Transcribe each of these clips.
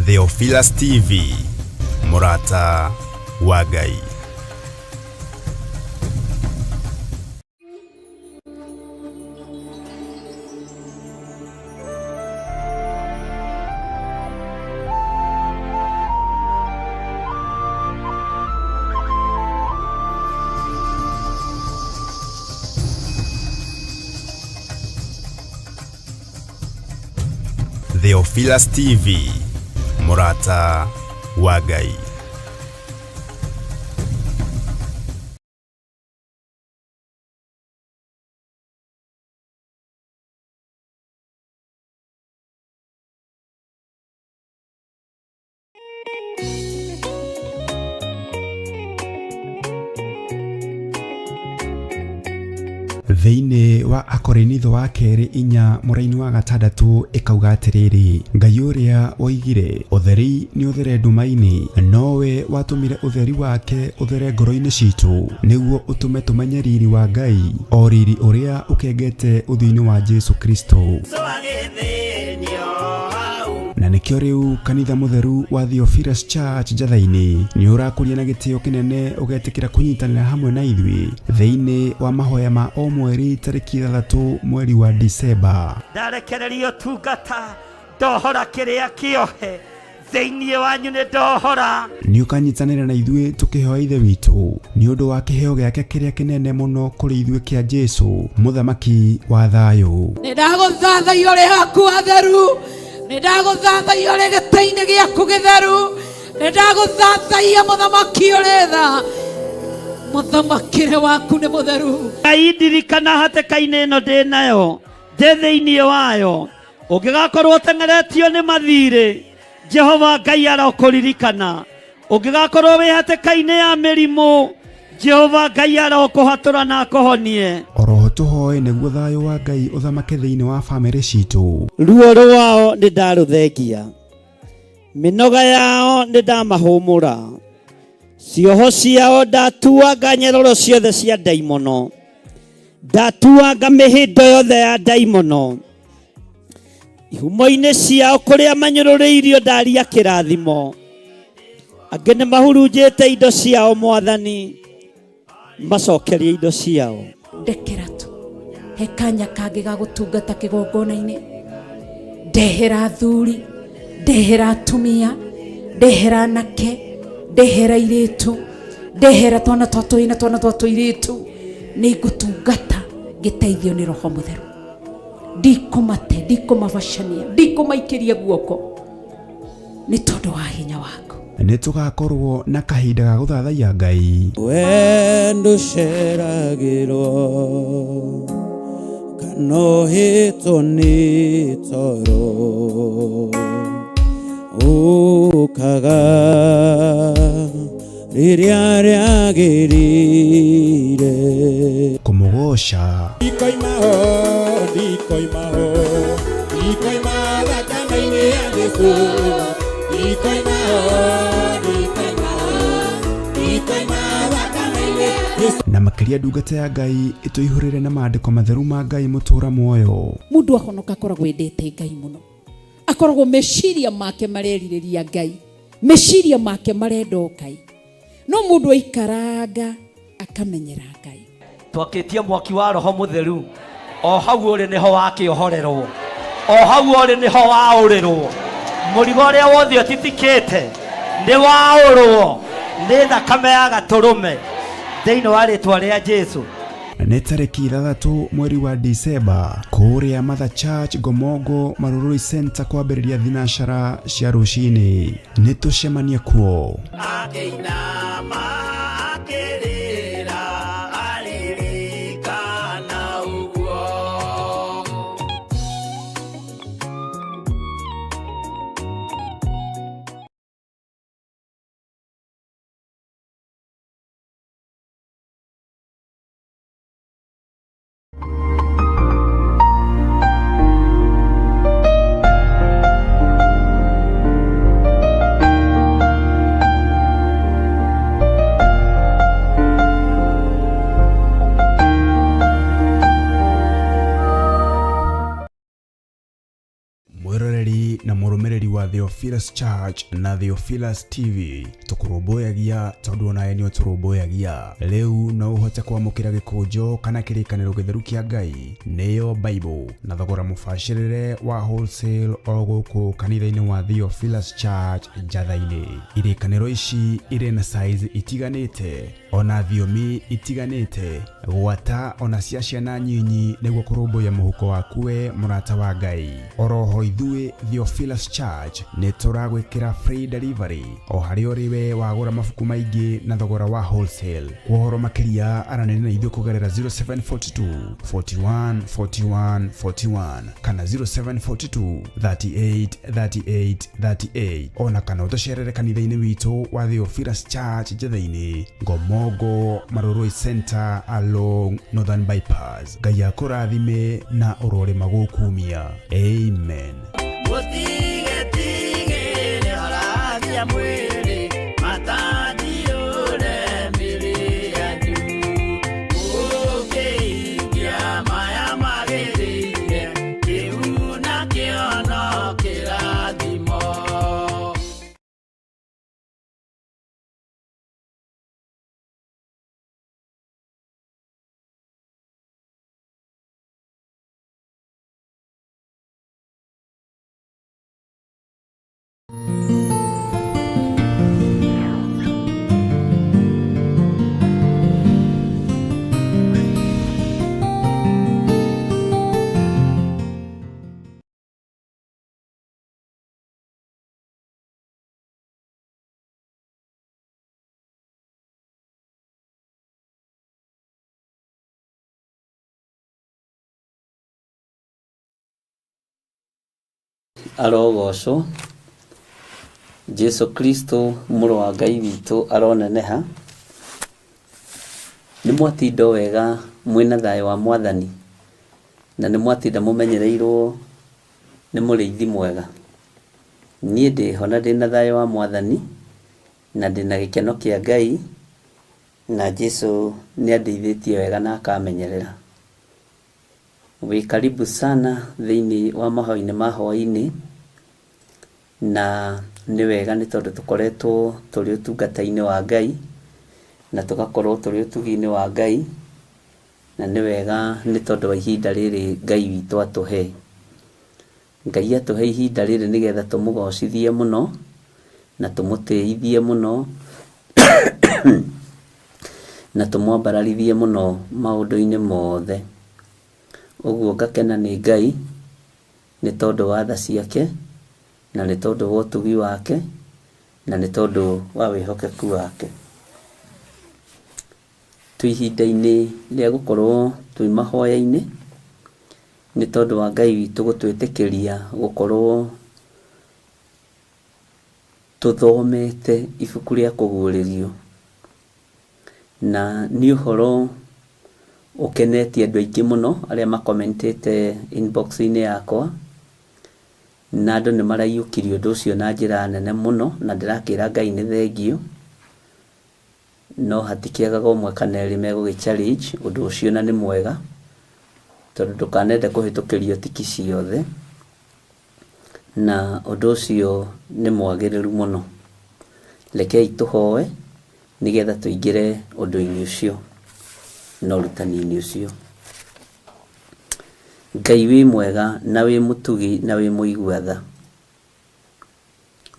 Theophilus TV, mũrata wa Ngai. Theophilus TV, mũrata wa Ngai. Thĩinĩ wa Akorinitho wa kerĩ 4 mũraini wa gatandatũ ĩkauga atĩrĩrĩ, Ngai ũrĩa woigire ũtheri nĩ ũthere nduma-inĩ, nowe watũmire ũtheri wake ũthere ngoro-inĩ citũ, nĩguo ũtũme tũmenye riri wa Ngai, o riri ũrĩa ũkengete ũthiũ-inĩ wa Jesu Kristo. Na nĩkĩo rĩu kanitha mũtheru wa Theophilus Church Njatha-inĩ nĩ ũrakũria na gĩtĩo kĩnene ũgetĩkĩra kũnyitanĩra hamwe na ithuĩ thĩinĩ wa mahoya ma o mweri tarĩki 6 mweri wa Disemba. Ndarekereria ũtungata, ndohora kĩrĩa kĩohe thĩinĩ wanyu, nĩ ndohora. Nĩ ũkanyitanĩra na ithuĩ tũkĩhoya Ithe witũ nĩ ũndũ wa kĩheo gĩake kĩrĩa kĩnene mũno kũrĩ ithuĩ kĩa Jesu, mũthamaki wa thayũ. Nĩ ndagũthathaiya ũrĩ haku hatheru, nĩ ndagũthathaiya ũrĩ gĩtĩ-inĩ gĩaku gĩtheru, nĩ ndagũthathaiya mũthamaki ũrĩ tha, mũthamakĩre waku nĩ mũtheru. Ngai ndirikana hatĩka-inĩ ĩno ndĩ nayo, ndĩ thĩinĩ wayo, ũngĩgakorwo ũteng'eretio nĩ mathirĩ, Jehova Ngai arokũririkana. Ũngĩgakorwo wĩ hatĩka-inĩ ya mĩrimũ, Jehova Ngai arokũhatũra na akũhonie. Oroho tũhoe nĩguo thayũ wa Ngai ũthamake thĩinĩ wa famĩlĩ citũ. Ruo rwao nĩ ndarũthengia, mĩnoga yao nĩ ndamahũmũra, cioho ciao ndatuanga nyororo ciothe cia ndaimono, ndatuanga mĩhĩndo yothe ya ndaimono, ihumo-inĩ ciao kũrĩa manyũrũrĩirio ndaria kĩrathimo, angĩ nĩ mahurunjĩte indo ciao, Mwathani macokerie indo ciao. Ndekera tu he kanya kangĩ ga gũtungata kĩgongona-inĩ, ndehera athuri, ndehera atumia, ndehera anake, ndehera airĩtu, ndehera twana twa tũhĩĩ na twana twa tũirĩtu, nĩ ngũtungata ngĩteithio nĩ Roho Mũtheru. Ndikũmate, ndikũmabacania, ndikũmaikĩria guoko nĩ tondũ wa hinya waku. Nĩ tũgakorwo na kahinda ga gũthathaiya Ngai. We ndũceragĩrwo kana ũhĩtwo nĩ toro, ũkaga rĩrĩa rĩagĩrĩire. Kũmũgoca. Ndikoima ho, ndikoima ho, ndikoima thakame-inĩ ya Jesũ. Ndikoima ho, ndikoima ho, ndikoima thakame-inĩ ya Jesũ. Na makĩria ndungata ya Ngai ĩtũihũrĩre na maandĩko matheru ma Ngai mũtũra muoyo. Mũndũ ahonoka akoragwo endete Ngai mũno, akoragwo meciria make marerirĩria Ngai, meciria make marenda o Ngai. No mũndũ aikaranga akamenyera Ngai. Twakĩtie mwaki wa Roho Mũtheru, o hau ũrĩ nĩho wakĩohorerwo, o hau ũrĩ nĩho waũrĩrwo. Mũrigo ũrĩa wothe ũtitikĩte nĩ waũrwo nĩ thakame ya Gatũrũme thĩinĩ wa rĩtwa rĩa Jesu. Nĩ tarĩki 6 mweri wa Disemba kũrĩa Mother Church Ngomongo Marurui Center kwambĩrĩria thinacara cia rũcinĩ. Nĩ tũcemanie kuo. Akĩinama akĩrĩra aririkana ũguo. Mwĩroreri na mũrũmĩrĩri wa Theophilus Church na Theophilus TV, tũkũrũmbũyagia tondũ onawe nĩ ũtũrũmbũyagia. Rĩu no ũhote kwamũkĩra gĩkũnjo kana kĩrĩkanĩro gĩtheru kĩa Ngai, nĩyo Bible, na thogora mũbacĩrĩre wa wholesale o gũkũ kanitha-inĩ wa Theophilus Church Njatha-inĩ. Irĩkanĩro ici irĩ na size itiganĩte ona thiomi itiganĩte, gwata ona cia ciana nyinyi nĩguo kũrũmbũiya mũhuko waku we mũrata wa Ngai. Oroho ithuĩ Theophilus Church nĩ tũragwĩkĩra free delivery o harĩa ũrĩ we wagũra mabuku maingĩ na thogora wa wholesale. Kwa ũhoro makĩria aranĩria na ithuĩ kũgerera 0742 41 41 41 kana 0742 38 38 38 ona kana ũtũcerere kanitha-inĩ witũ wa Theophilus Church Njatha-inĩ, Ngomongo Marurui Center along Northern Bypass. Ngai akũrathime na ũrorĩma gũkumia. Amen. Mũtigetigĩre harathia mwĩrĩ, matandiũre mĩrĩ yanyu. Mũkĩikia maya magĩrĩire, kĩu nakĩo no kĩrathimo. Arogocwo Jesu Kristo mũrũ wa Ngai witũ aroneneha. Nĩ mwatinda wega mwĩna thayũ wa Mwathani, na nĩ mwatinda mũmenyereirwo nĩ mũrĩithi mwega. Niĩ ndĩho na ndĩna thayũ wa Mwathani, na ndĩna gĩkeno kĩa Ngai, na Jesu nĩ andeithĩtie wega na akamenyerera. Wĩ karibu sana thĩinĩ wa mahoya-inĩ ma hwaĩ-inĩ, na nĩ wega nĩ tondũ tũkoretwo tũrĩ ũtungata-inĩ wa Ngai, na tũgakorwo tũrĩ ũtugi-inĩ wa Ngai, na nĩ wega nĩ tondũ wa ihinda rĩrĩ Ngai witũ atũhe. Ngai atũhe ihinda rĩrĩ nĩgetha tũmũgocithie mũno, na tũmũtĩithie mũno, na tũmwambararithie mũno maũndũ-inĩ mothe. Ũguo ngakena nĩ Ngai nĩ tondũ wa tha ciake, na nĩ tondũ wa ũtugi wake, na nĩ tondũ wa wĩhokeku wake. Twĩ ihinda-inĩ rĩa gũkorwo twĩ mahoya-inĩ, nĩ tondũ wa Ngai witũ gũtwĩtĩkĩria gũkorwo tũthomete ibuku rĩa kũguũrĩrio. Na nĩ ũhoro ũkenetie andũ aingĩ mũno arĩa makomentĩte inbox-inĩ yakwa, na andũ nĩ maraiyũkirie ũndũ ũcio na njĩra nene mũno, na ndĩrakĩra Ngai nĩ thengiũ, no hatikĩagaga ũmwe kana erĩ megũgĩ challenge ũndũ ũcio, na nĩ mwega tondũ ndũkanende kũhĩtũkĩrio tiki ciothe, na ũndũ ũcio nĩ mwagĩrĩru mũno. Rekei tũhoe nĩgetha tũingĩre ũndũ-inĩ ũcio na ũrutani-inĩ ũcio. Ngai wĩ mwega na wĩ mũtugi na wĩ mũigua tha,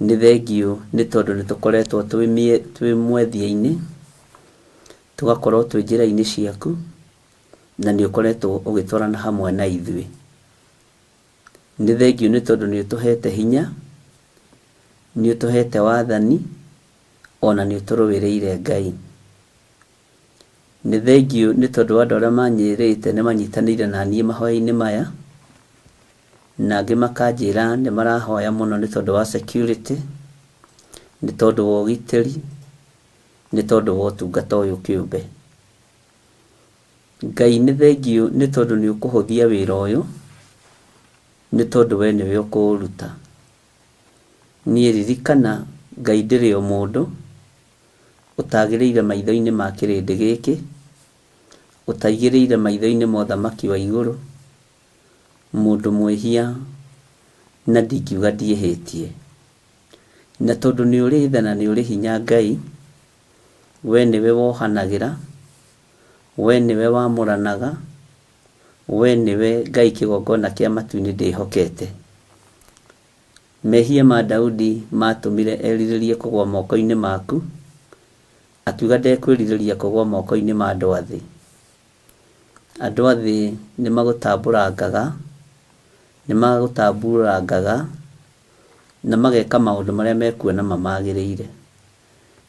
nĩ thengiũ nĩ tondũ nĩ tũkoretwo twĩ mwethia-inĩ, tũgakorwo twĩ njĩra-inĩ ciaku, na nĩ ũkoretwo ũgĩtwarana hamwe na ithuĩ. Nĩ thengiũ nĩ tondũ nĩ ũtũhete hinya, nĩ ũtũhete wathani, ona nĩ ũtũrũĩrĩire Ngai. Nĩ thengiũ nĩ tondũ wa andũ arĩa manyĩrĩte nĩ manyitanĩire na niĩ mahoya-inĩ maya, na angĩ makanjĩra nĩ marahoya mũno nĩ tondũ wa security, nĩ tondũ wa ũgitĩri, nĩ tondũ wa ũtungata ũyũ kĩũmbe. Ngai nĩ thengiũ nĩ tondũ nĩ ũkũhũthia wĩra ũyũ, nĩ tondũ we nĩwe ũkũũruta. Niĩ ririkana Ngai ndĩrĩ o mũndũ ũtagĩrĩire maitho-inĩ ma kĩrĩndĩ gĩkĩ, ũtaigĩrĩire maitho-inĩ ma ũthamaki wa igũrũ, mũndũ mwĩhia Na ndingiuga ndiĩhĩtie. Na tondũ nĩ ũrĩ tha na nĩ ũrĩ hinya Ngai, we nĩwe wohanagĩra, we nĩwe wamũranaga, we nĩwe Ngai kĩgongona kĩa matu-inĩ ndĩhokete. Mehia ma Daudi matũmire erirĩrie kũgũa moko-inĩ maku, akiuga ndekwĩrirĩria kũgũa moko-inĩ ma andũ a thĩ. Andũ a thĩ nĩ magũtambũrangaga, nĩ magũtamburangaga na mageka maũndũ marĩa mekuona mamagĩrĩire.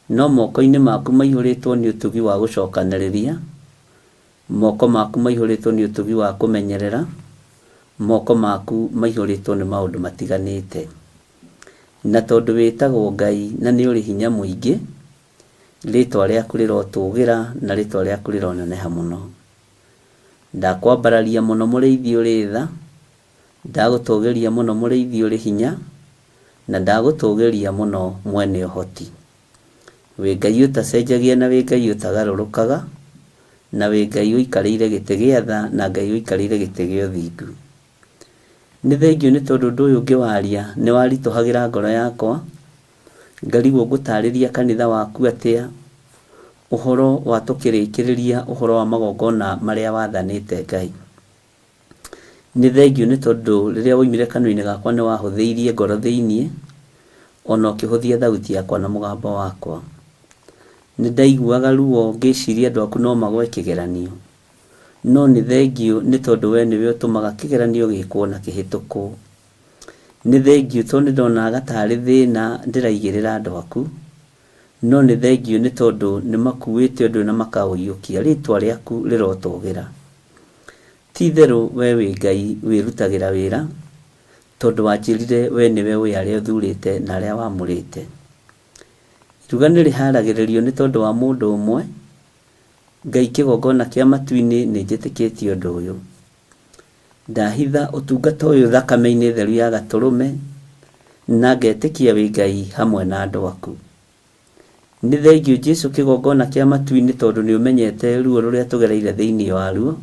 No moko-inĩ maku maihũrĩtwo nĩ ũtugi wa gũcokanĩrĩria, moko maku maihũrĩtwo nĩ ũtugi wa kũmenyerera, moko maku maihũrĩtwo nĩ maũndũ matiganĩte. Na tondũ wĩtagwo Ngai na nĩ ũrĩ hinya mũingĩ, rĩtwa rĩaku rĩrotũgĩra na rĩtwa rĩaku rĩroneneha mũno. Ndakwambararia mũno mũrĩithi ũrĩ tha, ndagũtũgĩria mũno mũrĩithi ũrĩ hinya, na ndagũtũgĩria mũno mwene ũhoti. Wĩ Ngai ũtacenjagia na wĩ Ngai ũtagarũrũkaga, na wĩ Ngai ũikarĩire gĩtĩ gĩa tha na Ngai ũikarĩire gĩtĩ gĩa ũthingu. Nĩ thengiũ nĩ tondũ ũndũ ũyũ ngĩwaria nĩ waritũhagĩra ngoro yakwa, ngarigwo ngũtarĩria kanitha waku atĩa, ũhoro wa tũkĩrĩkĩrĩria ũhoro wa magongona marĩa wathanĩte Ngai. Nĩ thengiũ nĩ tondũ rĩrĩa woimire kanua-inĩ gakwa nĩ wahũthĩirie ngoro thĩinĩ, ona ũkĩhũthia thauti yakwa na mũgambo wakwa. Nĩ ndaiguaga ruo ngĩciria andũ aku no magwe kĩgeranio. No nĩ thengiũ nĩ tondũ we nĩwe ũtũmaga kĩgeranio gĩkwo na kĩhĩtũkwo. Nĩ thengiũ tondũ nĩ ndonaga tarĩ thĩna ndĩraigĩrĩra andũ aku. No nĩ thengiũ nĩ tondũ nĩ makuĩte ũndũ ũyũ na makaũiyũkia. Rĩtwa rĩaku rĩrotũgĩra. Ti itherũ we wĩ Ngai wĩrutagĩra wĩra, tondũ wanjĩrire we nĩwe ũĩ arĩa ũthurĩte na arĩa wamũrĩte. Iruga nĩ rĩharagĩrĩrio nĩ tondũ wa mũndũ ũmwe, Ngai kĩgongona kĩa matu-inĩ nĩ njĩtĩkĩtie ũndũ ũyũ. Ndahitha ũtungata ũyũ thakame-inĩ theru ya gatũrũme, na ngetĩkia wĩ Ngai hamwe na andũ aku. Nĩ thengiũ Jesu kĩgongona kĩa matu-inĩ tondũ nĩ ũmenyete ruo rũrĩa tũgereire thĩinĩ waruo,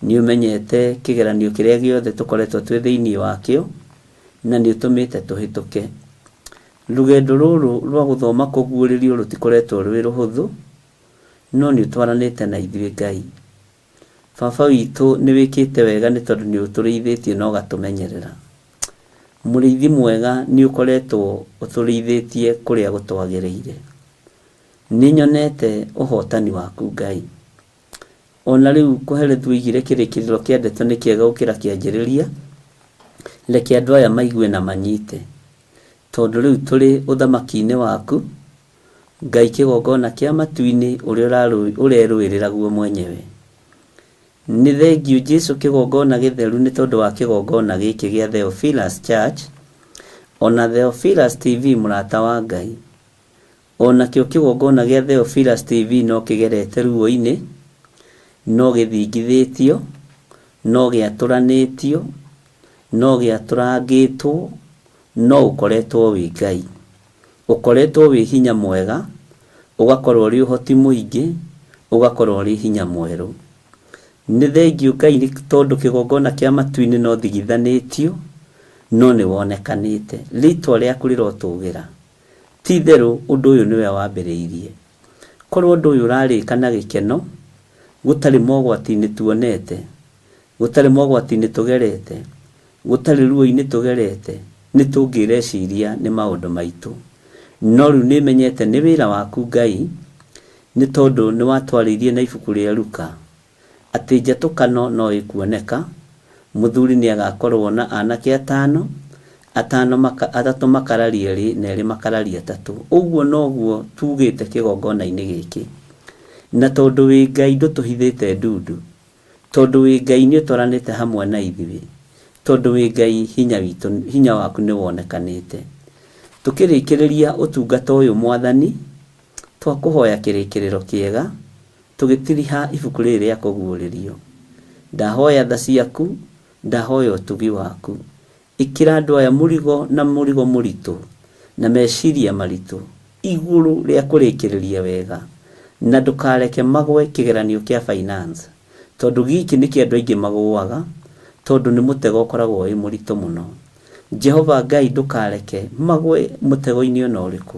nĩ ũmenyete kĩgeranio kĩrĩa gĩothe tũkoretwo twĩ thĩinĩ wakĩo, na nĩ ũtũmĩte tũhĩtũke. Rũgendo rũrũ rwa gũthoma kũguũrĩrio rũtikoretwo rwĩ rũhũthũ, no nĩ ũtwaranĩte na ithuĩ Ngai. Baba witũ nĩ wĩkĩte wega nĩ tondũ nĩ ũtũrĩithĩtie na ũgatũmenyerera. Mũrĩithi mwega nĩ ũkoretwo ũtũrĩithĩtie kũrĩa gũtwagĩrĩire. Nĩ nyonete ũhotani waku Ngai. Ona rĩu Kohelethu oigire kĩrĩkĩrĩro kĩa ndeto nĩ kĩega gũkĩra kĩanjĩrĩria, reke andũ aya maigue na manyite. Tondũ rĩu tũrĩ ũthamaki-inĩ waku, Ngai kĩgongona kĩa matu-inĩ ũrĩa ũrerũĩrĩra guo mwenyewe. Nĩ thengiũ Jesu kĩgongona gĩtheru nĩ tondũ wa kĩgongona gĩkĩ gĩa Theophilus Church, ona Theophilus TV mũrata wa Ngai. O nakĩo kĩgongona gĩa Theophilus TV no kĩgerete ruo-inĩ, no gĩthingithĩtio, no gĩatũranĩtio, no gĩatũrangĩtwo, no ũkoretwo wĩ Ngai. Ũkoretwo wĩ hinya mwega, ũgakorwo ũrĩ ũhoti mũingĩ, ũgakorwo ũrĩ hinya mwerũ. Nĩ thengiũ Ngai nĩ tondũ kĩgongona kĩa matu-inĩ no thigithanĩtio, no nĩ wonekanĩte. Rĩtwa rĩaku rĩrotũgĩra. Ti itherũ ũndũ ũyũ nĩwe wambĩrĩirie. Korwo ũndũ ũyũ ũrarĩka na gĩkeno, gũtarĩ mogwati-inĩ tuonete, gũtarĩ mogwati-inĩ tũgerete, gũtarĩ ruo-inĩ tũgerete, nĩ tũngĩreciria nĩ maũndũ maitũ. No rĩu nĩ menyete nĩ wĩra waku Ngai, nĩ tondũ nĩ watwarĩirie na ibuku rĩa Luka, atĩ njatũkano no ĩkuoneka, mũthuri nĩ agakorwo na anake atano, atano maka, atatũ makararie erĩ na erĩ makararie atatũ. Ũguo noguo tugĩte kĩgongona-inĩ gĩkĩ. Na tondũ wĩ Ngai ndũtũhithĩte ndundu, tondũ wĩ Ngai nĩ ũtwaranĩte hamwe na ithuĩ, tondũ wĩ Ngai hinya witũ, hinya waku nĩ wonekanĩte. Tũkĩrĩkĩrĩria ũtungata ũyũ Mwathani, twakũhoya kĩrĩkĩrĩro kĩega, Tũgĩtiriha ibuku rĩrĩ rĩa kũguũrĩrio. Ndahoya tha ciaku, ndahoya ũtugi waku. Ĩkĩra andũ aya mũrigo na mũrigo mũritũ, na meciria maritũ, igũrũ rĩa kũrĩkĩrĩria wega, na ndũkareke magwe kĩgeranio kĩa finance, tondũ gĩkĩ nĩkĩo andũ aingĩ magũaga, tondũ nĩ mũtego ũkoragwo wĩ mũritũ mũno. Jehova Ngai ndũkareke magwe mũtego-inĩ ona ũrĩkũ,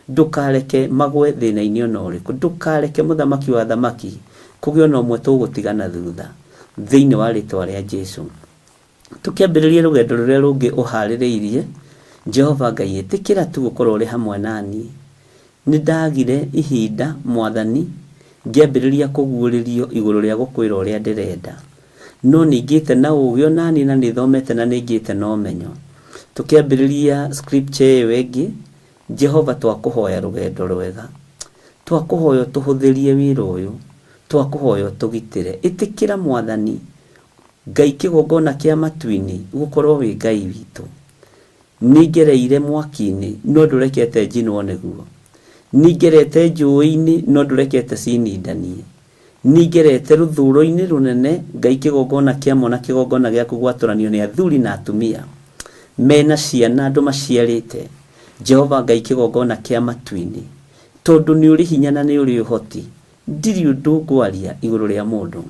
ndũkareke magwe thĩna-inĩ ona ũrĩkũ, ndũkareke mũthamaki wa athamaki kũgĩe ona ũmwe tũgũtiga na thutha, thĩinĩ wa rĩtwa rĩa Jesu. Tũkĩambĩrĩria rũgendo rũrĩa rũngĩ ũharĩrĩirie, Jehova Ngai ĩtĩkĩra tu gũkorwo ũrĩ hamwe na niĩ. Nĩ ndagire ihinda, Mwathani, ngĩambĩrĩria kũguũrĩrio igũrũ rĩa gũkwĩra ũrĩa ndĩrenda. No nĩ ngĩte na ũũgĩ o naniĩ na nĩ thomete na nĩ ngĩte na ũmenyo. Tũkĩambĩrĩria scripture ĩyo ĩngĩ, Jehova twakũhoya rũgendo rwega. Twakũhoya ũtũhũthĩrie wĩra ũyũ. Twakũhoya ũtũgitĩre. Ĩtĩkĩra Mwathani, Ngai kĩgongona kĩa matu-inĩ, gũkorwo wĩ Ngai witũ. Nĩngereire mwaki-inĩ, no ndũrekete njinwo nĩguo. Nĩngerete njũĩ-inĩ, no ndũrekete cinindanie. Nĩngerete rũthũũro-inĩ rũnene, Ngai kĩgongona kĩa ma na kĩgongona gĩaku gwatũranio nĩ athuri na atumia mena ciana andũ maciarĩte, Jehova Ngai kĩgongona kĩa matu-inĩ, tondũ nĩũrĩ hinya na nĩũrĩ ũhoti, ndirĩ ũndũ ngwaria igũrũ rĩa mũndũ,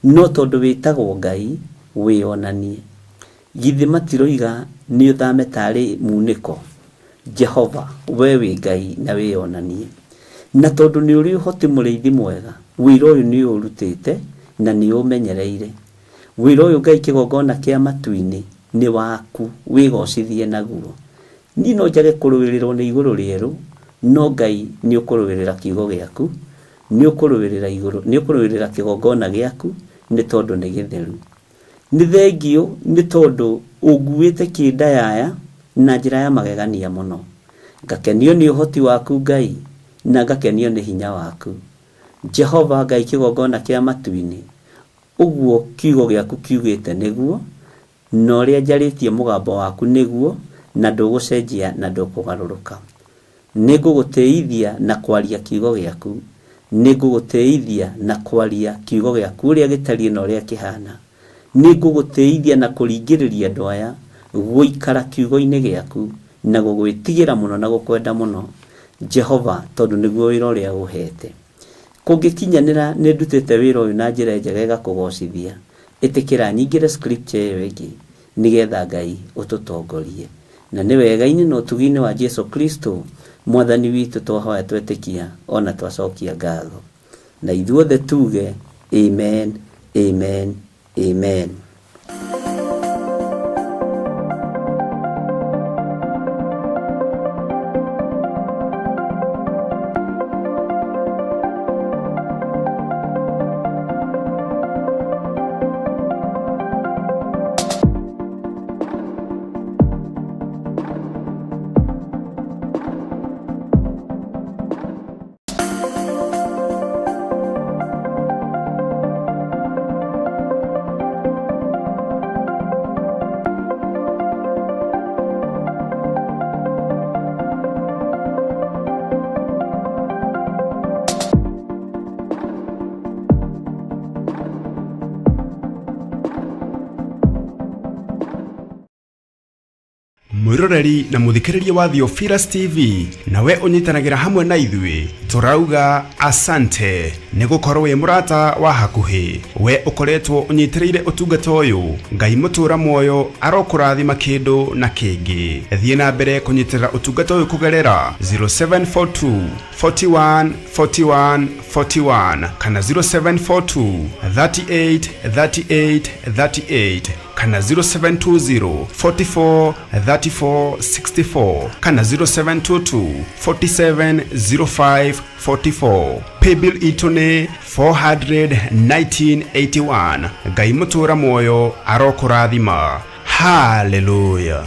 no tondũ wĩtagwo Ngai, wĩonanie. Githĩ matiroiga nĩũthame taarĩ muunĩko? Jehova, wee wĩ Ngai na wĩonanie. Na tondũ nĩũrĩ ũhoti mũrĩithi mwega, wĩra ũyũ nĩũũrutĩte na nĩũũmenyereire. Wĩra ũyũ Ngai kĩgongona kĩa matu-inĩ nĩ waku, wĩgocithie naguo. Niĩ no njage kũrũĩrĩrwo nĩ igũrũ rĩerũ, no Ngai nĩũkũrũĩrĩra kiugo gĩaku, nĩũkũrũĩrĩra igũrũ, nĩũkũrũĩrĩra kĩgongona gĩaku nĩ tondũ nĩ gĩtheru. Nĩ thengiũ nĩ tondũ ũnguĩte kĩndayaya na njĩra ya magegania mũno. Ngakenio nĩ ũhoti waku Ngai, na ngakenio nĩ hinya waku. Jehova Ngai kĩgongona kĩa matu-inĩ, ũguo kiugo gĩaku kiugĩte nĩguo, na ũrĩa njarĩtie mũgambo waku nĩguo, na ndũgũcenjia na ndũkũgarũrũka. Nĩngũgũtĩithia na kwaria kiugo gĩaku, nĩngũgũtĩithia na kwaria kiugo gĩaku ũrĩa gĩtariĩ na ũrĩa kĩhaana. Nĩngũgũtĩithia na kũringĩrĩria andũ aya gũikara kiugo-inĩ gĩaku, na gũgwĩtigĩra mũno na gũkwenda mũno, Jehova, tondũ nĩguo wĩra ũrĩa ũũheete. Kũngĩkinyanĩra nĩndutĩte wĩra ũyũ na njĩra njega ĩgakũgocithia, ĩtĩkĩra nyingĩre scripture ĩyo ĩngĩ, nĩgetha Ngai ũtũtongorie. Na nĩ wega-inĩ na ũtugi-inĩ wa Jesu Kristo, Mwathani witũ twahoya twetĩkia o na twacokia ngatho. Na ithuothe tuge, Amen, Amen, Amen. Mwĩroreri na mũthikĩrĩria wa Theophilus TV, nawe ũnyitanagĩra hamwe na ithuĩ, tũrauga asante nĩ gũkorwo wĩ mũrata wa hakuhĩ. We ũkoretwo ũnyitĩrĩire ũtungata ũyũ, Ngai mũtũra muoyo arokũrathima kĩndũ na kĩngĩ. Thiĩ na mbere kũnyitĩrĩra ũtungata ũyũ kũgerera 0742 41 41 41 kana 0742 38 38 38 kana 0720 44 34 64 kana 0722 47 05 44. Paybill itũ nĩ 41981. Ngai mũtũra muoyo arokũrathima. Haleluya.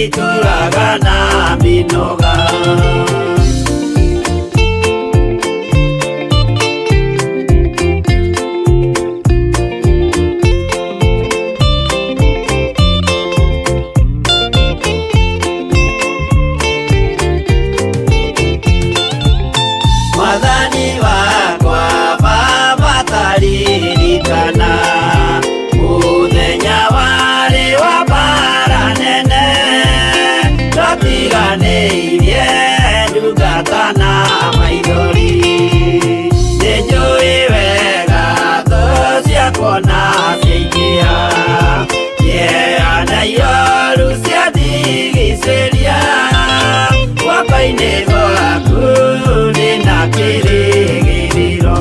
ituraga na mĩnoga. Mwathani wakwa Baba taririkana mũthenya warĩ wa mbara nene, twatiganĩirie ndungata na maithori. Nĩnjũĩ wega thũ ciakwa na ciaingĩha, kĩeha na ioru ciandigicĩria, guoko-inĩ gwaku ndĩna kĩrĩgĩrĩro.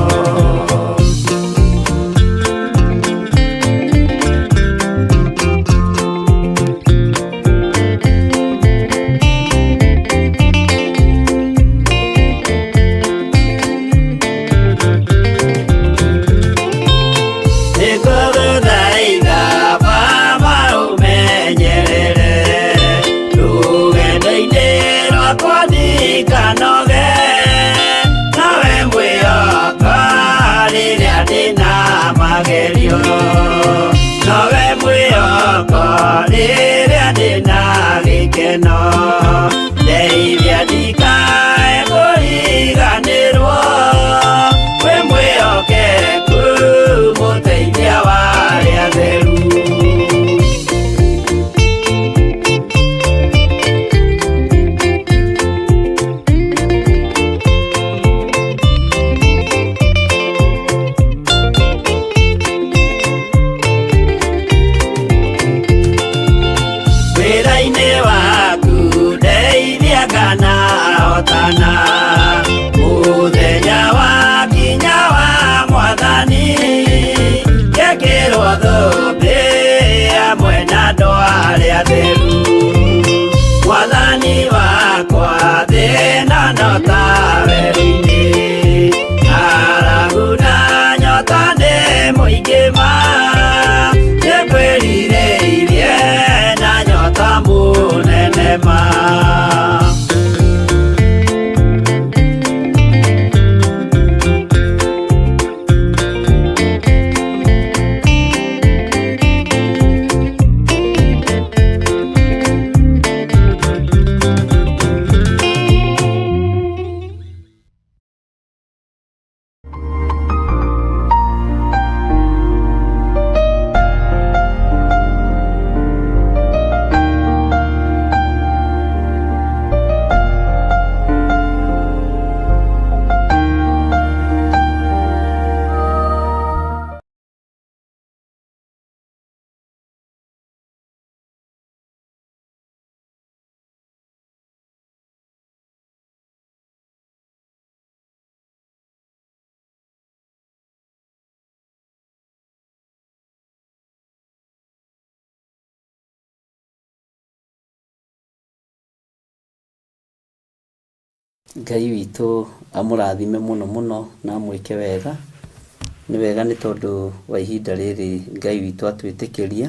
Nĩngũgũthaitha Baba ũmenyerere rũgendo-inĩ rwakwa ndikanoge, nawe mwĩhoko rĩrĩa ndĩna magerio, nowe mwĩhoko rĩrĩa ndĩna gĩkeno, ndeithia ndikae kũriganĩrwo, wĩ mwĩhokeku mũteithia wa arĩa atheru. Wĩra-inĩ waku ndeithia kana hotana, mũthenya wakinya wa Mwathani, ngekĩrwo thũmbĩ hamwe na andũ arĩa atheru. Mwathani wakwa thĩna no ta werũ-inĩ, ng'aragu na nyota nĩ mũingĩ ma, nĩngwĩrirĩirie na nyota mũnene ma. Ngai witũ amũrathime mũno mũno na amwĩke wega. Nĩ wega nĩ tondũ wa ihinda rĩrĩ Ngai witũ atwĩtĩkĩria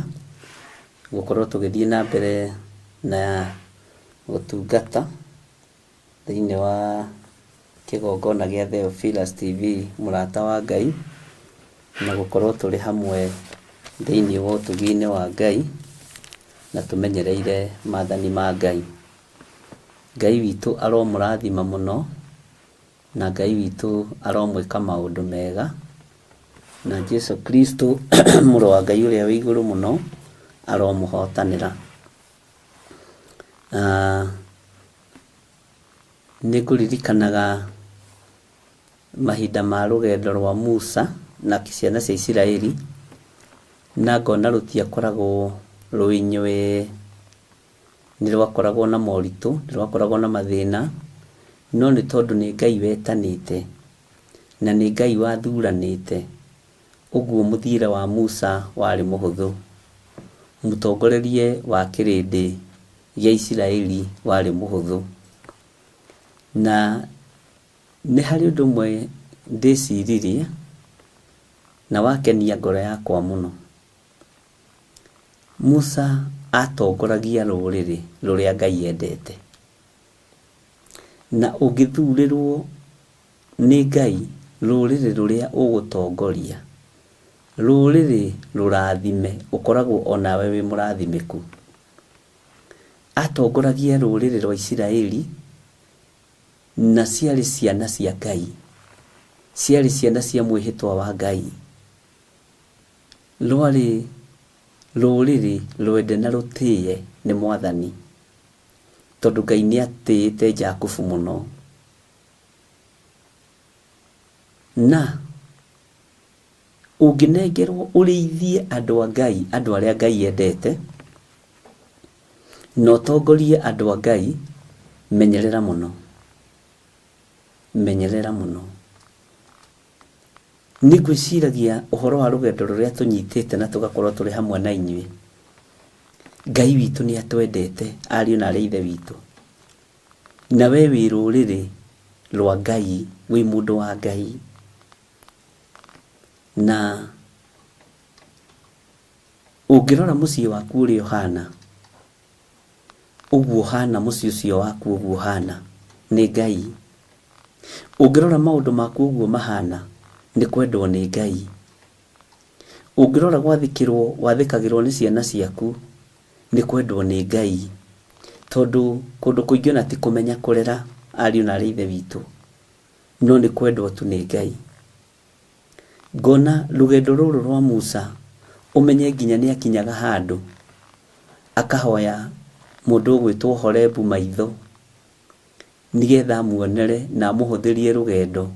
gũkorwo tũgĩthiĩ na mbere na gũtungata thĩinĩ wa kĩgongona gĩa Theophilus TV mũrata wa Ngai, na gũkorwo tũrĩ hamwe thĩinĩ wa ũtugi-inĩ wa Ngai na tũmenyereire mathani ma Ngai. Ngai witũ aromũrathima mũno na Ngai witũ aromwĩka maũndũ mega, na Jesu Kristo mũrũ wa Ngai ũrĩa wĩ igũrũ mũno aromũhotanĩra. Nĩ ngũririkanaga mahinda ma rũgendo rwa Musa na ciana cia Isiraeli, na ngona rũtiakoragwo rwĩ inyuĩ, nĩ rwakoragwo na moritũ, nĩ rwakoragwo na mathĩna, no nĩ tondũ nĩ Ngai wetanĩte na nĩ Ngai wathuranĩte, ũguo mũthiĩre wa Musa warĩ mũhũthũ. Mũtongorerie wa kĩrĩndĩ gĩa Isiraeli warĩ mũhũthũ. Na nĩ harĩ ũndũ ũmwe ndĩciririe na wakenia ngoro yakwa mũno. Musa atongoragia rũrĩrĩ rũrĩa Ngai endete. Na ũngĩthurĩrwo nĩ Ngai rũrĩrĩ rũrĩa ũgũtongoria, rũrĩrĩ rũrathime, ũkoragwo o nawe wĩ mũrathimĩku. Atongoragia rũrĩrĩ rwa Isiraeli na ciarĩ ciana cia Ngai, ciarĩ ciana cia mwĩhĩtwa wa Ngai. Rwarĩ rũrĩrĩ rwende na rũtĩe nĩ Mwathani, tondũ Ngai nĩ atĩĩte Jakubu mũno. Na ũngĩnengerwo ũrĩithie andũ a Ngai, andũ arĩa Ngai endete, na ũtongorie andũ a Ngai, menyerera mũno, menyerera mũno. Nĩ ngwĩciragia ũhoro wa rũgendo rũrĩa tũnyitĩte na tũgakorwo tũrĩ hamwe na inyuĩ. Ngai witũ nĩ atwendete, ariũ na aarĩ a Ithe witũ. Na we wĩ rũrĩrĩ rwa Ngai, wĩ mũndũ wa Ngai. Na ũngĩrora mũciĩ waku ũrĩa ũhana, ũguo ũhana mũciĩ ũcio waku ũguo ũhana, nĩ Ngai. Ũngĩrora maũndũ maku ũguo mahana, nĩ kwendwo nĩ Ngai. Ũngĩrora gwathĩkĩrwo wathĩkagĩrwo nĩ ciana ciaku, nĩ kwendwo nĩ Ngai. Tondũ kũndũ kũingĩ ona ti kũmenya kũrera ariũ na aarĩ a Ithe witũ, no nĩ kwendwo tu nĩ Ngai. Ngona rũgendo rũrũ rwa Musa, ũmenye nginya nĩ akinyaga handũ, akahoya mũndũ ũgwĩtwo Horebu maitho, nĩgetha amuonere na amũhũthĩrie rũgendo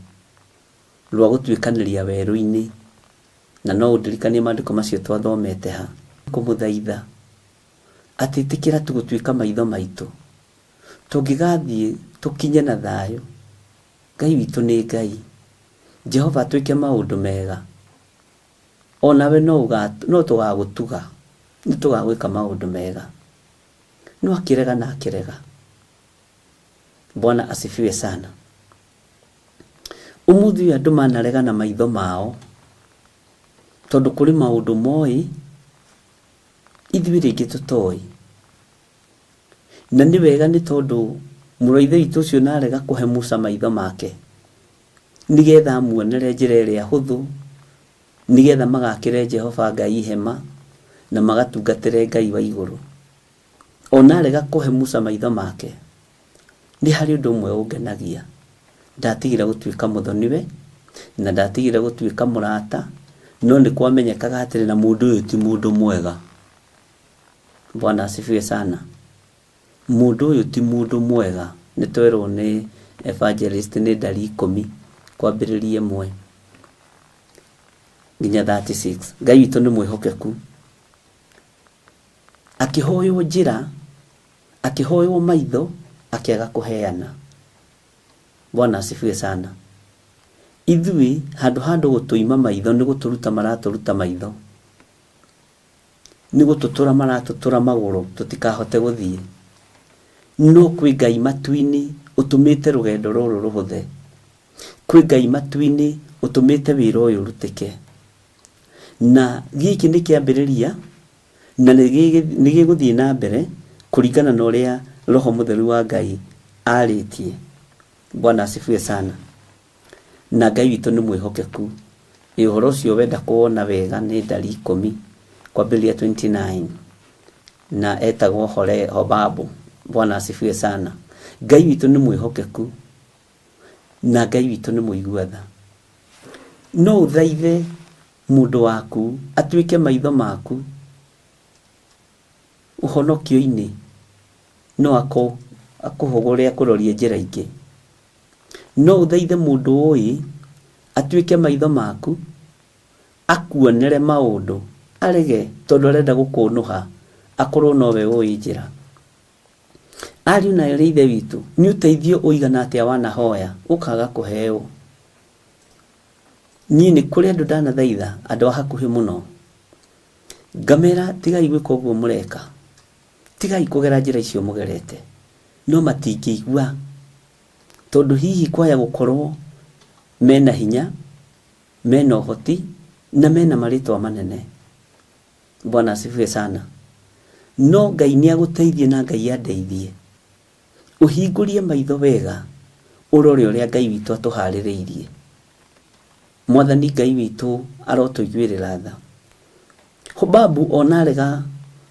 rwa gũtuĩkanĩria werũ-inĩ. Na no ũndirikanie maandĩko macio twathomete ha. Kũmũthaitha atĩ ĩtĩkĩra tu gũtuĩka maitho maitũ, tũngĩgathiĩ tũkinye na thayũ. Ngai witũ nĩ Ngai. Jehova atwĩke maũndũ mega. O nawe no no tũgagũtuga, nĩ tũgagwĩka maũndũ mega. No akĩrega na akĩrega. Bwana asifiwe sana. Ũmũthĩ ũyũ andũ manarega na maitho mao, tondũ kũrĩ maũndũ moĩ, ithuĩ rĩngĩ tũtoĩ. Na nĩ wega nĩ tondũ mũrũ wa Ithe witũ ũcio narega kũhe Musa maitho make, nĩgetha amuonere njĩra ĩrĩa hũthũ, nĩgetha magakĩre Jehova Ngai hema, na magatungatĩre Ngai wa igũrũ. O na arega kũhe Musa maitho make, nĩ harĩ ũndũ ũmwe ũngenagia. Ndatigire gũtuĩka mũthoniwe, na ndatigire gũtuĩka mũrata, no nĩ kwamenyekaga atĩrĩ, na mũndũ ũyũ ti mũndũ mwega. Bwana asifiwe sana. Mũndũ ũyũ ti mũndũ mwega. Nĩ twerwo nĩ evangelist nĩ ndari ikũmi kwambĩrĩria ĩmwe nginya 36. Ngai witũ nĩ mwĩhokeku. Akĩhoywo njĩra, akĩhoywo maitho, akĩaga kũheana. Bwana asifiwe sana. Ithuĩ handũ ha andũ gũtũima maitho nĩ gũtũruta maratũruta maitho. Nĩ gũtũtũra maratũtũra magũrũ tũtikahote gũthiĩ. No kwĩ Ngai matu-inĩ ũtũmĩte rũgendo rũrũ rũhũthe. Kwĩ Ngai matu-inĩ ũtũmĩte wĩra ũyũ ũrutĩke. Na gĩkĩ nĩ kĩambĩrĩria na nĩ gĩgũthiĩ na mbere kũringana na ũrĩa Roho Mũtheru wa Ngai arĩtie. Bwana asifiwe sana. Na Ngai witũ nĩ mwĩhokeku. Ĩ ũhoro ũcio wenda kũwona wega nĩ ndari ikũmi kwambĩrĩria 29 na etagwo Hore Hobabu. Bwana asifiwe sana. Ngai witũ nĩ mwĩhokeku na Ngai witũ nĩ mũigua tha. No ũthaithe mũndũ waku atuĩke maitho maku ũhonokio-inĩ, no akũhũgũre akũrorie njĩra ingĩ. No ũthaithe mũndũ ũĩ atuĩke maitho maku, akuonere maũndũ, arege tondũ arenda gũkũnũha, akorwo nowe ũĩ njĩra. Ariũ na aarĩ a Ithe witũ, nĩ ũteithio ũigana atĩa wanahoya ũkaga kũheo? Niĩ nĩ kũrĩ andũ ndanathaitha, andũ a hakuhĩ mũno, ngamera tigai gwĩka ũguo mũreka, tigai kũgera njĩra icio mũgerete, no matingĩigua tondũ hihi kwaya gũkorwo mena hinya, mena ũhoti na mena marĩtwa manene. Bwana asifiwe sana. No Ngai nĩ agũteithie na Ngai andeithie. Ũhingũrie maitho wega ũrore ũrĩa Ngai witũ atũharĩrĩirie. Mwathani Ngai witũ arotũiguĩrĩra tha. Hobabu ona arega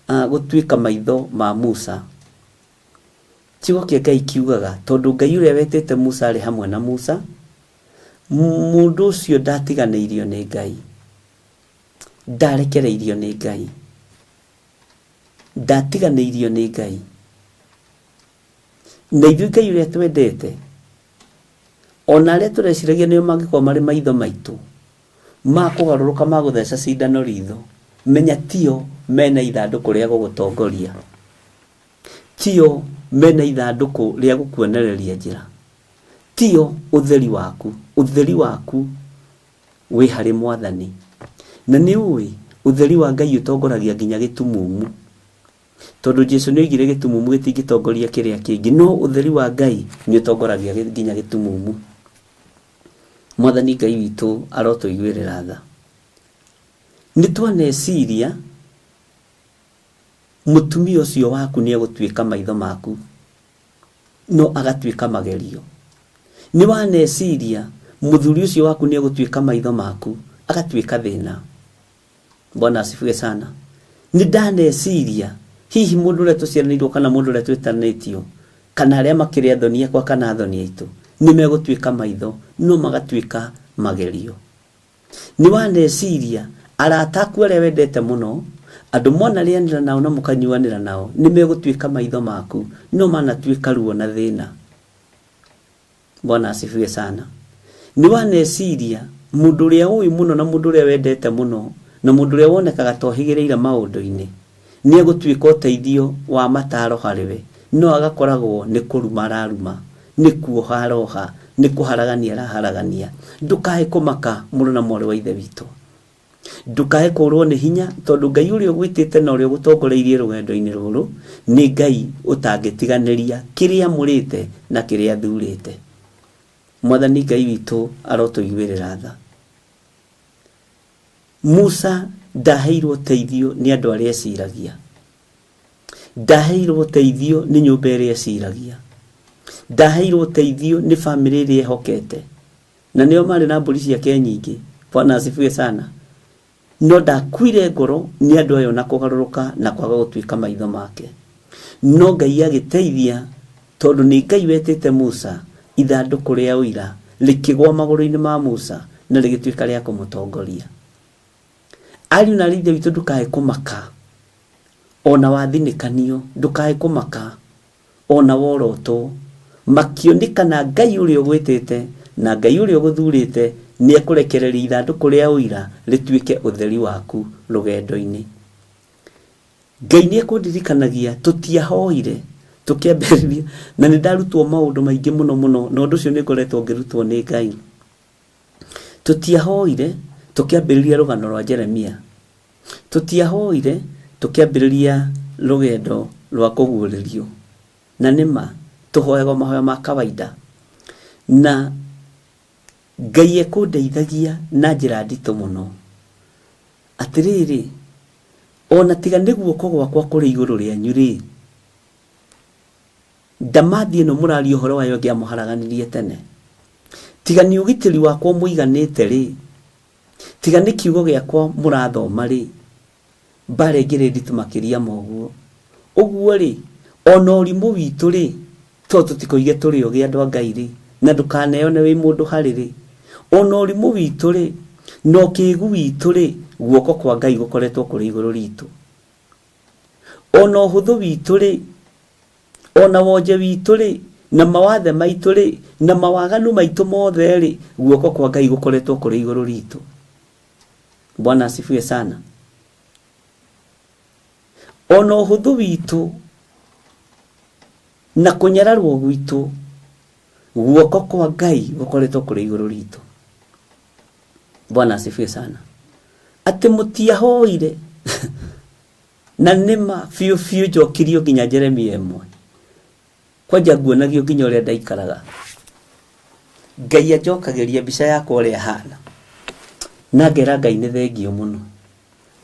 gũtuĩka maitho ma Musa, kiugo kĩa Ngai kiugaga tondũ Ngai ũrĩa wetĩte Musa arĩ hamwe na Musa, mũndũ ũcio ndatiganĩirio nĩ Ngai, ndarekereirio nĩ Ngai, ndatiganĩirio nĩ Ngai. Na ithuĩ Ngai ũrĩa twendete, ona arĩa tũreciragia nĩo mangĩkorwo marĩ maitho maitũ, ma kũgarũrũka ma gũtheca cindano ritho, menya tio mena ithandũkũ rĩa gũgũtongoria, tio mena ithandũkũ rĩa gũkuonereria njĩra, tio ũtheri waku, ũtheri waku wĩ harĩ Mwathani. Na nĩ ũĩ ũtheri wa Ngai ũtongoragia nginya gĩtumumu. Tondũ Jesu nĩ oigire gĩtumumu gĩtingĩtongoria kĩrĩa kĩngĩ, no ũtheri wa Ngai nĩ ũtongoragia nginya gĩtumumu. Mwathani Ngai witũ arotũiguĩrĩra tha. Nĩ twaneciria mũtumia ũcio waku nĩ egũtuĩka maitho maku, no agatuĩka magerio. Nĩ waneciria mũthuri ũcio waku nĩ egũtuĩka maitho maku, agatuĩka thĩna. Bwana asifiwe sana. Nĩ ndaneciria hihi mũndũ ũrĩa tũciaranĩirwo kana mũndũ ũrĩa twĩtanĩtio kana arĩa makĩrĩ athoni akwa kana athoni aitũ nĩ megũtuĩka maitho no magatuĩka magerio. Nĩ waneciria arata aku arĩa wendete mũno, andũ mwanarĩanĩra nao na mũkanyuanĩra nao nĩ megũtuĩka maitho maku no manatuĩka ruo na thĩna. Bwana asifiwe sana. Nĩ waneciria mũndũ ũrĩa ũĩ mũno na mũndũ ũrĩa wendete mũno na mũndũ ũrĩa wonekaga ta ũhĩgĩrĩire maũndũ-inĩ nĩ egũtuĩka ũteithio wa mataro harĩ we, no agakoragwo nĩ kũruma araruma, nĩ kuoha aroha, nĩ kũharagania araharagania. Ndũkae kũmaka mũrũ na mwarĩ wa Ithe witũ. Ndũkae kũrwo nĩ hinya tondũ Ngai ũrĩa ũgwĩtĩte na ũrĩa ũgũtongoreirie rũgendo-inĩ rũrũ nĩ Ngai ũtangĩtiganĩria kĩrĩa amũrĩte na kĩrĩa athurĩte. Mwathani Ngai witũ arotũiguĩrĩra tha. Musa ndaheirwo ũteithio nĩ andũ arĩa eciragia. Ndaheirwo ũteithio nĩ nyũmba ĩrĩa eciragia. Ndaheirwo ũteithio nĩ bamĩrĩ ĩrĩa ehokete. Na nĩo marĩ na mbũri ciake nyingĩ. Bwana asifiwe sana. No ndakuire ngoro nĩ andũ ayo na kũgarũrũka na kwaga gũtuĩka maitho make. No Ngai agĩteithia tondũ nĩ Ngai wetĩte Musa, ithandũkũ rĩa ũira rĩkĩgwa magũrũ-inĩ ma Musa na rĩgĩtuĩka rĩa kũmũtongoria. Ariũ na aarĩ a Ithe witũ ndũkae kũmaka ona wathinĩkanio, ndũkae kũmaka ona worotwo. Makio nĩ kana Ngai ũrĩa ũgwĩtĩte na Ngai ũrĩa ũgũthurĩte nĩ ekũrekereria ithandũkũ rĩa ũira rĩtuĩke ũtheri waku rũgendo-inĩ. Ngai nĩ ekũndirikanagia tũtiahoire tũkĩambĩrĩria na nĩ ndarutwo maũndũ maingĩ mũno mũno na ũndũ ũcio nĩ ngoretwo ngĩrutwo nĩ Ngai. Tũtiahoire tũkĩambĩrĩria rũgano rwa Jeremia. Tũtiahoire tũkĩambĩrĩria rũgendo rwa kũguũrĩrio. Na nĩ ma, tũhoyaga o mahoya ma kawaida. Na Ngai ekũndeithagia na njĩra nditũ mũno. Atĩrĩrĩ, o na tiga nĩ guoko gwakwa kũrĩ igũrũ rĩanyu-rĩ, ndamathi ĩno mũraria ũhoro wayo ĩngĩamũharaganirie tene. Tiga nĩ ũgitĩri wakwa ũmũiganĩte-rĩ, tiga nĩ kiugo gĩakwa mũrathoma-rĩ, mbara ĩngĩrĩ nditũ makĩria ma ũguo. Ũguo-rĩ, o na ũrimũ witũ-rĩ, to tũtikoige tũrĩ ogĩ andũ a Ngai-rĩ, na ndũkaneyone wĩ mũndũ harĩ-rĩ, o na ũrimũ witũ-rĩ, na ũkĩgu witũ-rĩ, guoko kwa Ngai gũkoretwo kũrĩ igũrũ ritũ. O na ũhũthũ witũ-rĩ, o na wonje witũ-rĩ, na mawathe maitũ-rĩ, na mawaganu maitũ mothe-rĩ, guoko kwa Ngai gũkoretwo kũrĩ igũrũ ritũ. Bwana asifiwe sana. O na ũhũthũ witũ na kũnyararwo gwitũ, guoko kwa Ngai gũkoretwo kũrĩ igũrũ ritũ. Bwana asifiwe sana. Atĩ mũtiahoire na nĩma biũ biũ njokirio nginya Jeremia ĩmwe kwanja nguonagio nginya ũrĩa ndaikaraga. Ngai anjokagĩria mbica yakwa ũrĩa hana na ngera Ngai nĩ thengio mũno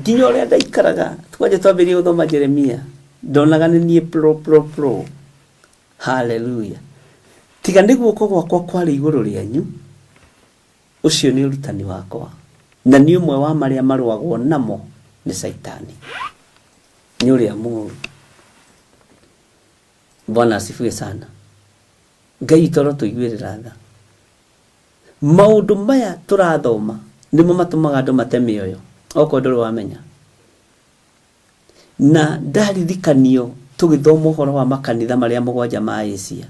nginya ũrĩa ndaikaraga. Kwanja twambĩrĩrie gũthoma Jeremia Ndonaga nĩ niĩ pro pro pro. Haleluya. Tiga nĩ guoko gwakwa kwarĩ igũrũ rĩanyu, ũcio nĩ ũrutani wakwa, na nĩ ũmwe wa marĩa marũagwo namo nĩ Caitani, nĩ ũrĩa mũũru. Bwana asifiwe sana. Ngai witũ arotũiguĩrĩra tha. Maũndũ maya tũrathoma nĩmo matũmaga andũ mate mĩoyo, okorwo ndũrĩ wamenya. Na ndaririkanio tũgĩthoma ũhoro wa makanitha marĩa mũgwanja ma Asia,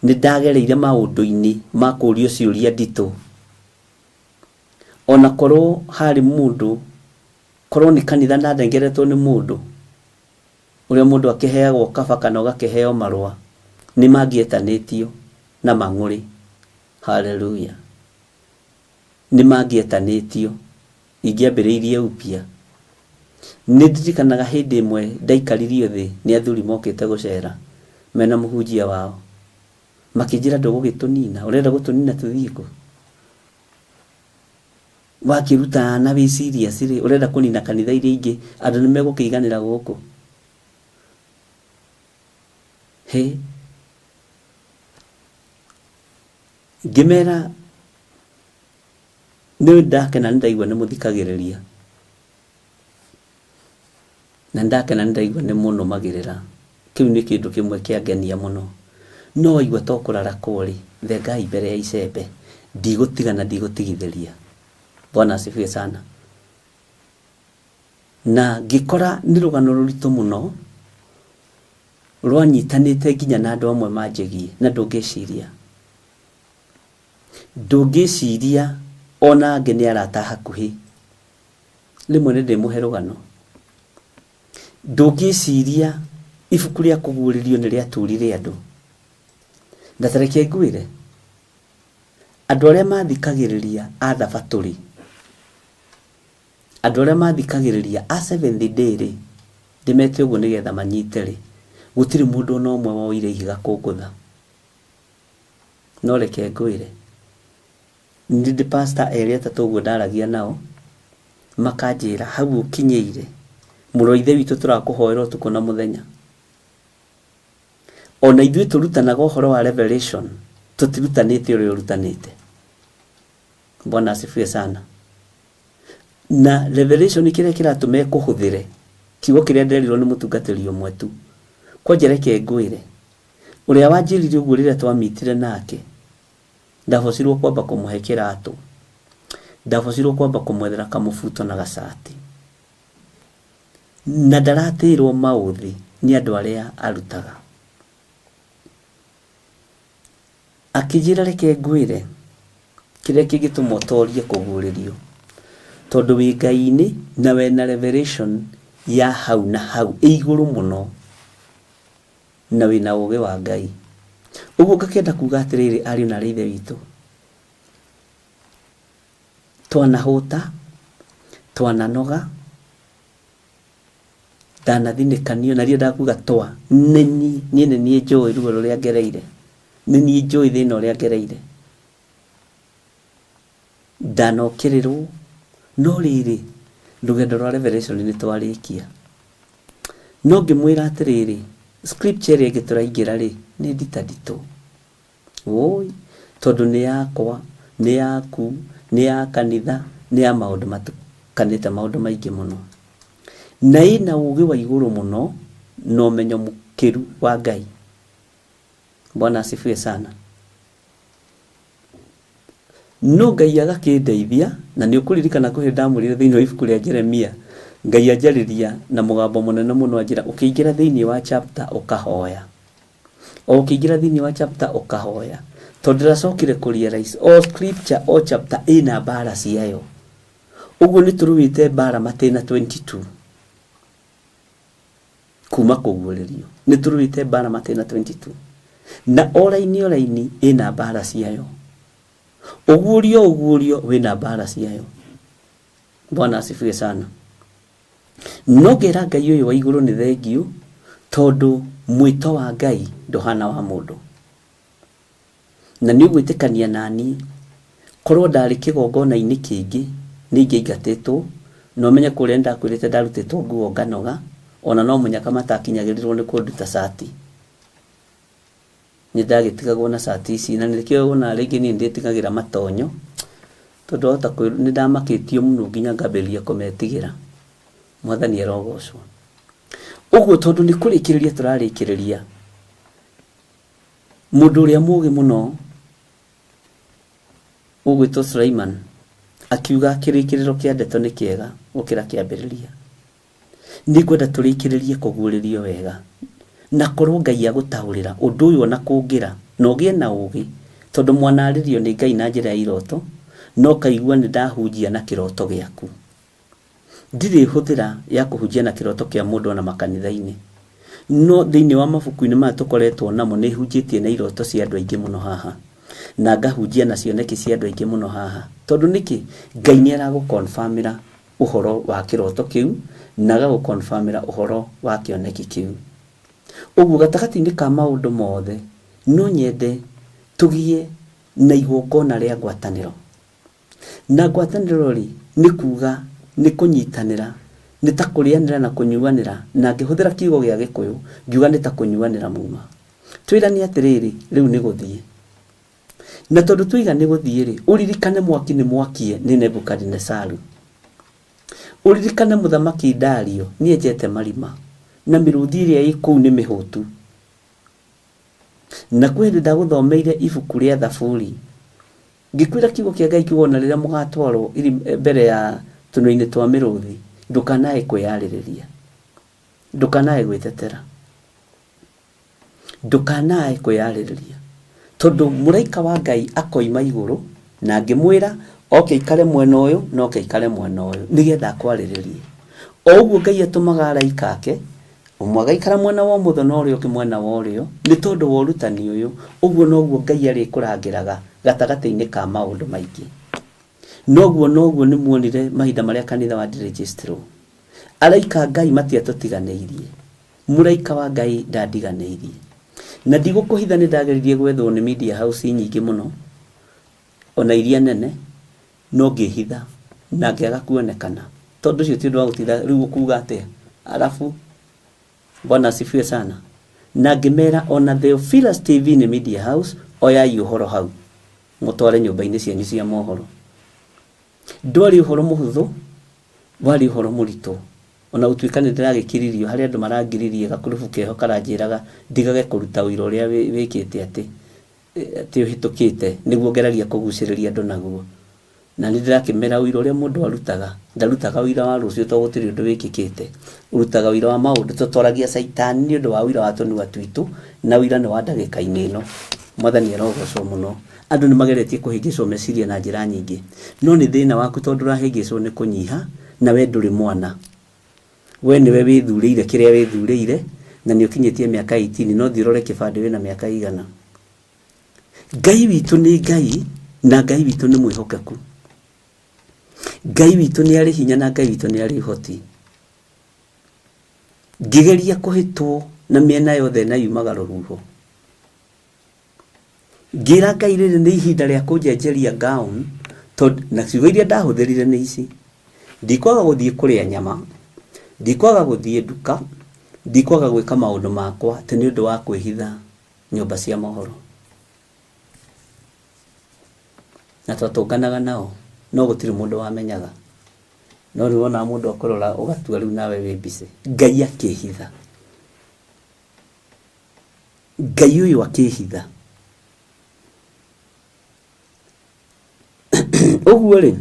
nĩ ndagereire maũndũ-inĩ ma kũũrio ciũria nditũ. Ona korwo harĩ mũndũ, korwo nĩ kanitha ndanengeretwo nĩ mũndũ, ũrĩa mũndũ akĩheagwo kaba kana ũgakĩheo marũa, nĩ mangĩetanĩtio na mang'ũrĩ. Haleluya. Nĩ mangĩetanĩtio. Ingĩambĩrĩirie upya. Nĩ ndirikanaga hĩndĩ ĩmwe ndaikaririo thĩ nĩ athuri mokĩte gũcera mena mũhunjia wao. Makĩnjĩra ndũgũgĩtũnina, ũrenda gũtũnina tũthiĩ kũ? Wakĩruta na wĩ serious rĩ, ũrenda kũnina kanitha iria ingĩ, andũ nĩ megũkĩiganĩra gũkũ? Hĩ! Ngĩmera nĩ ndakena nĩ ndaigua nĩ mũthikagĩrĩria, na nĩ ndakena nĩ ndaigua nĩ mũnũmagĩrĩra. Kĩu nĩ kĩndũ kĩmwe kĩangenia mũno. No waigua ta ũkũrarakwo rĩ, thengai mbere ya icembe. Ndigũtiga na ndigũtigithĩria. Bwana asifiwe sana. Na ngĩkora nĩ rũgano rũritũ mũno, rwanyitanĩte nginya na andũ amwe manjĩgiĩ, na ndũngĩciria. Ndũngĩciria ona angĩ nĩ arata a hakuhĩ. Rĩmwe nĩ ndĩmũhe rũgano. Ndũngĩciria ibuku rĩa kũguũrĩrio nĩ rĩaturire andũ. Na ta reke ngwĩre, andũ arĩa mathikagĩrĩria a thabatũ rĩ, andũ arĩa mathikagĩrĩria a Seventh Day rĩ, ndĩmete ũguo nĩgetha manyite rĩ, gũtirĩ mũndũ ona ũmwe woire ihiga kũngũtha. No reke ngwĩre, nĩ ndĩ pastor erĩ atatũ ũguo ndaragia nao, makanjĩra hau ũkinyĩire, mũrũ wa ithe witũ tũrakũhoera ũtukũ na mũthenya. Ona ithuĩ tũrutanaga ũhoro wa revelation, tũtirutanĩte ũrĩa ũrutanĩte. Bwana asifiwe sana. Na revelation kĩrĩa kĩratũma ĩkũhũthĩre, kiugo kĩrĩa nderirwo nĩ mũtungatĩri ũmwe tu. Kwanja reke ngwĩre, ũrĩa wanjĩrire ũguo rĩrĩa twamitire nake, ndabocirwo kwamba kũmũhe kĩratũ, ndabocirwo kwamba kũmwethera kamũbuto na gacati. Na ndaratĩrwo maũthĩ nĩ andũ arĩa arutaga. Akĩnjĩra reke ngwĩre kĩrĩa kĩngĩtũma ũtorie kũguũrĩrio. Tondũ wĩ Ngai-inĩ na wena revelation ya hau na hau ĩ igũrũ mũno na wĩna ũgĩ wa Ngai. Ũguo ngakĩenda kuga atĩrĩrĩ ariũ na aarĩ a Ithe witũ, twanahũta, twananoga, ndanathinĩkanio, na ndiendaga kuga twa, nĩ niĩ, niĩ nĩ niĩ njũĩ ruo rũrĩa ngereire, nĩ niĩ njũĩ thĩna ũrĩa ngereire. Ndanokĩrĩrwo, no rĩrĩ, rũgendo rwa Revelation nĩ twarĩkia. No ngĩmwĩra atĩrĩrĩ, scripture ĩrĩa ĩngĩ tũraingĩra rĩ, nĩ nditanditũ. Wũi, tondũ nĩ yakwa, nĩ yaku, nĩ ya kanitha, nĩ ya maũndũ matukanĩte maũndũ maingĩ mũno. Na ĩna ũgĩ wa igũrũ mũno na ũmenyo mũkĩru wa Ngai. Bwana asifiwe sana. No Ngai agakĩndeithia, na nĩ ũkũririkana kwĩ hĩndĩ ndamwĩrire thĩinĩ wa ibuku rĩa Jeremia, Ngai anjarĩria na mũgambo mũnene mũno anjĩra ũkĩingĩra thĩinĩ wa chapter ũkahoya. O ũkĩingĩra thĩinĩ wa chapter ũkahoya. Tondũ ndĩracokire kũ realize o scripture o chapter ĩna mbara ciayo. Ũguo nĩ tũrũĩte mbara matĩna 22 kuma kũguũrĩrio. Nĩ tũrũĩte mbara matĩna 22. Na o raini o raini ĩna mbara ciayo. Ũguũrio ũguũrio wĩna mbara ciayo. Bwana asifiwe sana. No ngera Ngai ũyũ wa igũrũ nĩ thengiũ tondũ mwĩto wa Ngai ndũhana wa mũndũ. Na nĩ ũgwĩtĩkania naniĩ, korwo ndarĩ kĩgongona-inĩ kĩngĩ nĩ ingĩaingatĩtwo, na ũmenye kũrĩa nĩndakwĩrĩte ndarutĩtwo nguo nganoga, Ona no mũnyaka matakinyagĩrĩrwo nĩ kũnduta cati. Nĩ ndagĩtigagwo na cati ici na nĩkĩo wonaga rĩngĩ niĩ ndĩtigagĩra matonyo tondũ wahota nĩ ndamakĩtio mũno nginya ngambĩrĩria kũmetigĩra. Mwathani arogocwo. Ũguo tondũ nĩ kũrĩkĩrĩria tũrarĩkĩrĩria, mũndũ ũrĩa mũgĩ mũno ũgwĩtwo Sulaiman akiuga kĩrĩkĩrĩro kĩa ndeto nĩ kĩega gũkĩra kĩambĩrĩria. Nĩngwenda tũrĩkĩrĩrie kũguũrĩrio wega, na korwo Ngai agũtaũrĩra ũndũ ũyũ ona kũngĩra, na ũgĩe na ũgĩ, tondũ mwanarĩrio nĩ Ngai na njĩra ya iroto, na ũkaigua nĩ ndahunjia na kĩroto gĩaku. Ndirĩ hũthĩra ya kũhunjia na kĩroto kĩa mũndũ ona makanitha-inĩ. No thĩinĩ wa mabuku-inĩ maya tũkoretwo namo nĩ hunjĩtie na iroto cia andũ aingĩ mũno haha. Na ngahunjia na cioneki cia andũ aingĩ mũno haha. Tondũ nĩkĩ? Ngai nĩ aragũ confirm-ĩra ũhoro wa kĩroto kĩu na agagũ confirm-ĩra ũhoro wa kĩoneki kĩu. Ũguo gatagatĩ-inĩ ka maũndũ mothe no nyende tũgĩe na igongona rĩa ngwatanĩro. Na ngwatanĩro rĩ, nĩ kuga nĩ kũnyitanĩra, nĩ ta kũrĩanĩra na kũnyuanĩra, na ngĩhũthĩra kiugo gĩa Gĩkũyũ ngiuga nĩ ta kũnyuanĩra muma. Twĩrane atĩrĩrĩ, rĩu nĩ gũthiĩ. Na tondũ twaiga nĩ gũthiĩ rĩ, ũririkane mwaki nĩ mwakie nĩ Nebukadinesaru. Ũririkane mũthamaki Dario nĩ enjete marima, na mĩrũthi ĩrĩa ĩ kũu nĩ mĩhũtu. Na kwĩ hĩndĩ ndagũthomeire ibuku rĩa Thaburi, ngĩkwĩra kiugo kĩa Ngai kiuga ona rĩrĩa mũgatwarwo mbere ya tũnua-inĩ twa mĩrũthi, ndũkanae kwĩyarĩrĩria, ndũkanae gwĩtetera, ndũkanae kwĩyarĩrĩria, tondũ mũraika wa Ngai akoima igũrũ na ngĩmwĩra oke aikare mwena ũyũ na oke aikare mwena ũyũ nĩgetha akwarĩrĩrie. O ũguo Ngai atũmaga araika ake, ũmwe agaikara mwena wa ũmotho na ũrĩa ũngĩ mwena wa ũrĩo, nĩ tondũ wa ũrutani ũyũ, ũguo noguo Ngai arĩkũrangĩraga gatagatĩ-inĩ ka maũndũ maingĩ. Noguo noguo nĩ muonire mahinda marĩa kanitha wa ndirĩnjĩcitirwo. Araika a Ngai matiatũtiganĩirie. Mũraika wa Ngai ndandiganĩirie. Na ndigũkũhitha nĩ ndageririe gwethwo nĩ media house nyingĩ mũno, ona iria nene, no ngĩhitha na ngĩaga kuonekana. Tondũ ũcio ti ũndũ wa gũtinda rĩu ũkuga atĩa? Arabu, Bwana asifiwe sana. Na ngĩmera ona Theophilus TV nĩ media house, oyai ũhoro hau mũtware nyũmba-inĩ cianyu cia mohoro. Ndwarĩ ũhoro mũhũthũ, warĩ ũhoro mũritũ. Ona gũtuĩka nĩ ndĩragĩkiririo, harĩ andũ marangiririe gakurubu keho karanjĩraga ndigage kũruta ũira ũrĩa wĩkĩte atĩ, atĩ ũhĩtũkĩte, nĩguo ngeragia kũgucĩrĩria andũ naguo. Na nĩ ndĩrakĩmera ũira ũrĩa mũndũ arutaga, ndarutaga ũira wa rũciũ tondũ gũtirĩ ũndũ wĩkĩkĩte. Ũrutaga ũira wa maũndũ, tũtoragia caitani nĩ ũndũ wa ũira wa tũnua twitũ, na ũira nĩ wa ndagĩka-inĩ ĩno. Mwathani arogocwo mũno. Andũ nĩ mageretie kũhĩngĩcwo meciria na njĩra nyingĩ. No nĩ thĩna waku tondũ ũrahĩngĩcwo nĩ kũnyiha, na we ndũrĩ mwana. We nĩwe wĩthurĩire kĩrĩa wĩthurĩire, na nĩ ũkinyĩtie mĩaka 18, no thiĩ ũrore kĩbandĩ wĩna mĩaka ĩigana. Ngai witũ nĩ Ngai, na Ngai witũ nĩ mwĩhokeku. Ngai witũ nĩ arĩ hinya na Ngai witũ nĩ arĩ ũhoti. Ngĩgeria kũhĩtwo na mĩena yothe na yumaga rũhuho. Ngĩra Ngai rĩrĩ nĩ ihinda rĩa kũnjenjeria gown, tondũ na ciugo iria ndahũthĩrire nĩ ici. Ndikwaga gũthiĩ kũrĩa nyama, ndikwaga gũthiĩ nduka, ndikwaga gwĩka maũndũ makwa atĩ nĩ ũndũ wa kwĩhitha nyũmba cia mohoro. Na twatũnganaga nao, no gũtirĩ mũndũ wamenyaga. No rĩu wonaga mũndũ akũrora ũgatua rĩu nawe wĩ busy. Ngai akĩhitha. Ngai ũyũ akĩhitha. Ũguo rĩ,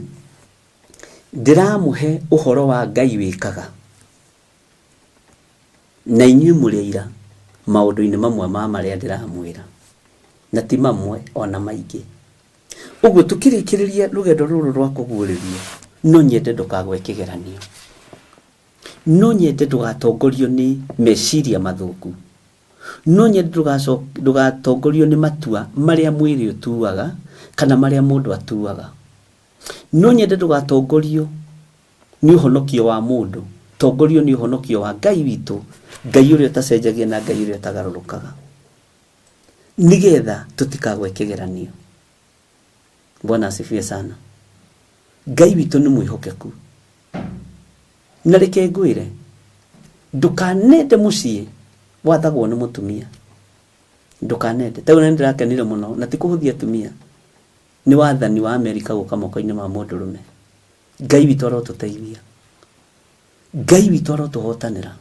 ndĩramũhe ũhoro wa Ngai wĩkaga. Na inyuĩ mũrĩ aira maũndũ-inĩ mamwe ma marĩa ndĩramwĩra, na ti mamwe, o na maingĩ. Ũguo tũkĩrĩkĩrĩria rũgendo rũrũ rwa kũguũrĩrio, no nyende ndũkagwe kĩgeranio. No nyende ndũgatongorio nĩ meciria mathũku. No nyende ndũgatongorio nĩ matua marĩa mwĩrĩ ũtuaga kana marĩa mũndũ atuaga. No nyende ndũgatongorio nĩ ũhonokio wa mũndũ, tongorio nĩ ũhonokio wa Ngai witũ, Ngai ũrĩa ũtacenjagia na Ngai ũrĩa ũtagarũrũkaga, nĩgetha tũtikagwe kĩgeranio. Bwana asifiwe sana. Ngai witũ nĩ mwĩhokeku. Na reke ngwĩre, Ndũkanende mũciĩ wathagwo nĩ mũtumia. Ndũkanende. Ta rĩu nĩ ndĩrakenire mũno, na ti kũhũthia atumia, nĩ wathani wa Amerika gũka moko-inĩ ma mũndũrũme. Ngai witũ arotũteithia. Ngai witũ arotũhotanĩra.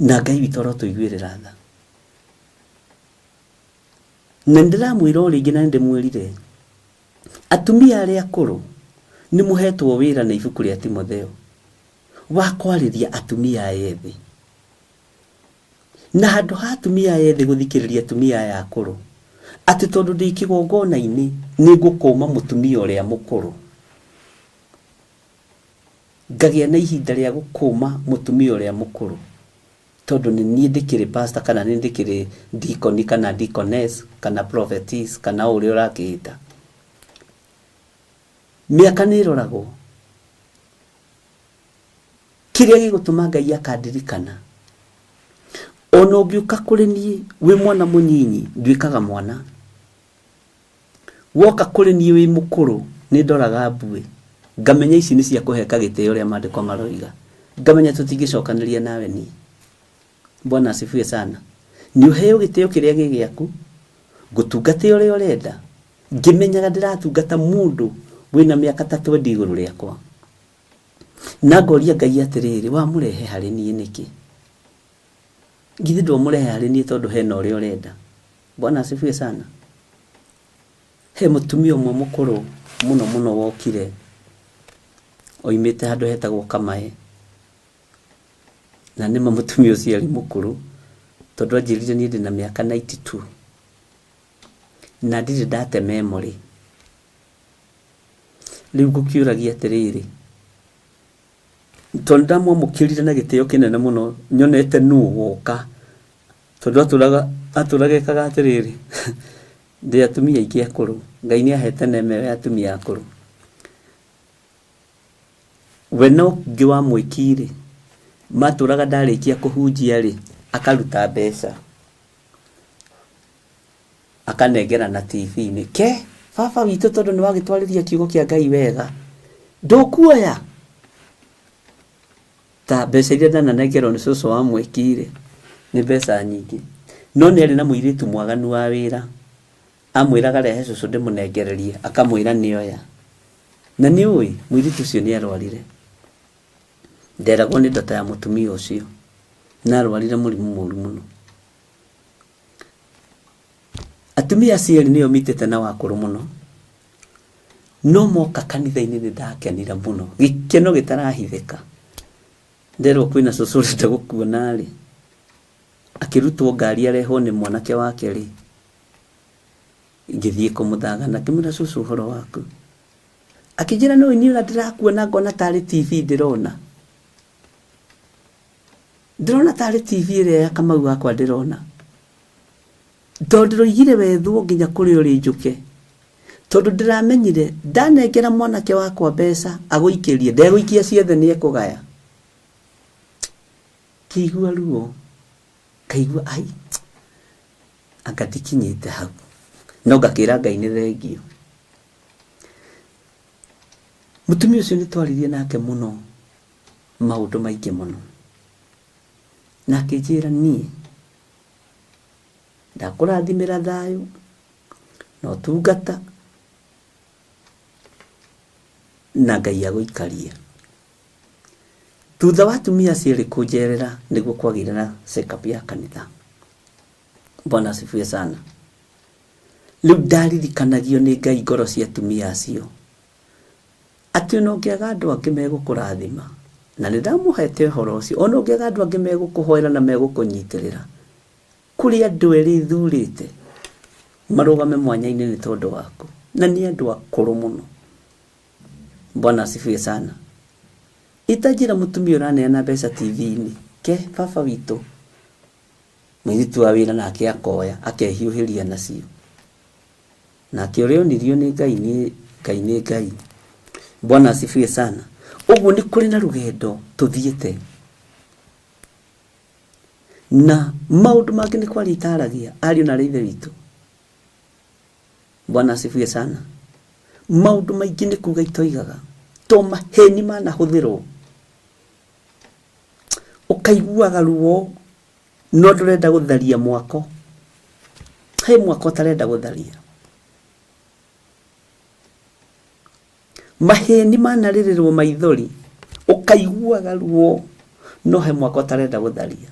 Na Ngai witũ arotũiguĩrĩra tha. Na nĩ ndĩramwĩra o rĩngĩ na nĩ ndĩmwĩrire, atumia arĩa akũrũ nĩ mũhetwo wĩra na ibuku rĩa Timotheo wa kwarĩria atumia aya ethĩ. Na handũ ha atumia aya ethĩ gũthikĩrĩria atumia aya akũrũ, atĩ tondũ ndĩ kĩgongona-inĩ nĩ ngũkũma mũtumia ũrĩa mũkũrũ. Ngagĩa na ihinda rĩa gũkũma mũtumia ũrĩa mũkũrũ tondũ nĩ niĩ ndĩkĩrĩ pastor kana nĩ ndĩkĩrĩ deacon kana deaconess kana prophetess kana o ũrĩa ũrakĩĩta. Mĩaka nĩ ĩroragwo. Kĩrĩa gĩgũtũma Ngai akandirikana, ona ũngĩũka kũrĩ niĩ wĩ mwana mũnyinyi, nduĩkaga mwana. Woka kũrĩ niĩ wĩ mũkũrũ, nĩ ndoraga mbuĩ, ngamenya ici nĩ cia kũheka gĩtĩo ũrĩa maandĩko maroiga, ngamenya tũtingĩcokanĩria nawe niĩ. Bwana asifiwe sana. Nĩ ũheo gĩtĩo kĩrĩa gĩ gĩaku, ngũtungate ũrĩa ũrenda, ngĩmenyaga ndĩratungata mũndũ wĩna mĩaka ta twendi igũrũ rĩakwa. Na ngoria Ngai atĩrĩrĩ, wamũrehe harĩ niĩ nĩkĩ? Githĩ ndwamũrehe harĩ niĩ tondũ hena ũrĩa ũrenda? Bwana asifiwe sana. He mũtumia ũmwe mũkũrũ mũno mũno wokire oimĩte handũ hetagwo Kamae. Na nĩma mũtumia ũcio arĩ mũkũrũ tondũ anjĩrire niĩ ndĩna mĩaka 92 na ndirĩ ndate memory. Rĩu ngũkĩũragia atĩrĩrĩ, tondũ ndamwamũkĩrire na gĩtĩo kĩnene mũno nyonete nũ woka tondũ atũraga atũraga ekaga atĩrĩrĩ ndĩ atumia aingĩ akũrũ Ngai nĩ ahete neema ĩyo ya atumia akũrũ we na ũngĩ wa mwĩki-rĩ matũraga ndarĩkia kũhunjia-rĩ akaruta mbeca akanengerana TV-inĩ ke baba witũ tondũ nĩ wagĩtwarĩria kiugo kĩa Ngai wega ndũkuoya ta mbeca iria ndananengerwo nĩ cũcũ wa mwĩki-rĩ nĩ mbeca nyingĩ no nĩ arĩ na mũirĩtu mwaganu wa wĩra amwĩraga rehe cũcũ ndĩmũnengererie akamwĩra nĩoya na nĩ ũĩ mũirĩtu ũcio nĩ arwarire nderagwo nĩ ndota ya mũtumia ũcio na arwarire mũrimũ mũru mũno Atumia acio erĩ nĩo mitĩte na wakũrũ mũno, no moka kanitha-inĩ nĩ ndakenire mũno, gĩkeno gĩtarahithĩka. Nderwo kwĩna cũcũ ũrenda gũkuona rĩ, akĩrutwo ngari arehwo nĩ mwanake wake rĩ, ngĩthiĩ kũmũthagana ngĩmwĩra cũcũ ũhoro waku? Akĩnjĩra nĩ ũĩ niĩ ona ndĩrakuona ngona tarĩ TV ndĩrona. Ndĩrona tarĩ TV ĩrĩa ya Kamau wakwa ndĩrona. Tondũ ndĩroigire wethwo nginya kũrĩa ũrĩ njũke. Tondũ ndĩramenyire ndanengera mwanake wakwa mbeca agũikĩrie, ndegũikia ciothe nĩ ekũgaya. Ngĩigua ruo, ngaigua ai, anga ndikinyĩte hau. No ngakĩra Ngai nĩ thengiũ. Mũtumia ũcio nĩ twaririe nake mũno maũndũ maingĩ mũno. Na akĩnjĩra niĩ ndakũrathimĩra thayũ na ũtungata na Ngai agũikarie. Thutha wa atumia acio erĩ kũnjerera nĩguo kwagĩire na check up ya kanitha. Bwana asifiwe sana. Rĩu ndaririkanagio nĩ Ngai ngoro cia atumia acio atĩ ona ũngĩaga andũ angĩ megũkũrathima, na nĩ ndamũhete ũhoro ũcio, ona ũngĩaga andũ angĩ megũkũhoera na megũkũnyitĩrĩra, kũrĩ andũ erĩ thurĩte marũgame mwanya-inĩ nĩ tondũ waku, na nĩ andũ akũrũ mũno. Bwana asifiwe sana. Itanjĩra mũtumia ũraneana mbeca TV-inĩ, ke baba witũ, mũirĩtu wa wĩra nake akoya akehiũhĩria nacio. Nake ũrĩa onirio nĩ Ngai nĩ Ngai nĩ Ngai. Bwana asifiwe sana. Ũguo nĩ kũrĩ na rũgendo tũthiĩte na maũndũ mangĩ nĩ kwaria itaragia ariũ na arĩ ithe witũ. Bwana asifiwe sana. Maũndũ maingĩ nĩ kuga itoigaga to maheni manahũthĩrwo. Ũkaiguaga ruo no ndũrenda gũtharia mwako. He mwako ũtarenda gũtharia. Maheni manarĩrĩrwo maithori, ũkaiguaga ruo no he mwako ũtarenda gũtharia.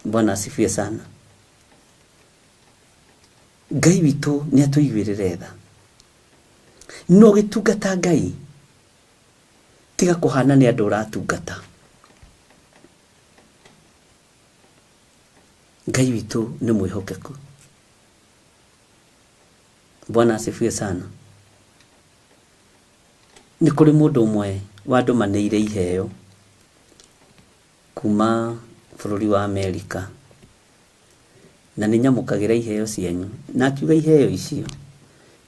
Bwana asifiwe sana. Ngai witũ nĩ atũiguĩrĩre tha. No ũgĩtungata Ngai, tiga kũhana nĩ andũ ũratungata. Ngai witũ nĩ mwĩhokeku. Bwana asifiwe sana. Nĩ kũrĩ mũndũ ũmwe wandũmanĩire iheo kuma bũrũri wa Amerika, na nĩ nyamũkagĩra iheo cianyu, na akiuga iheo icio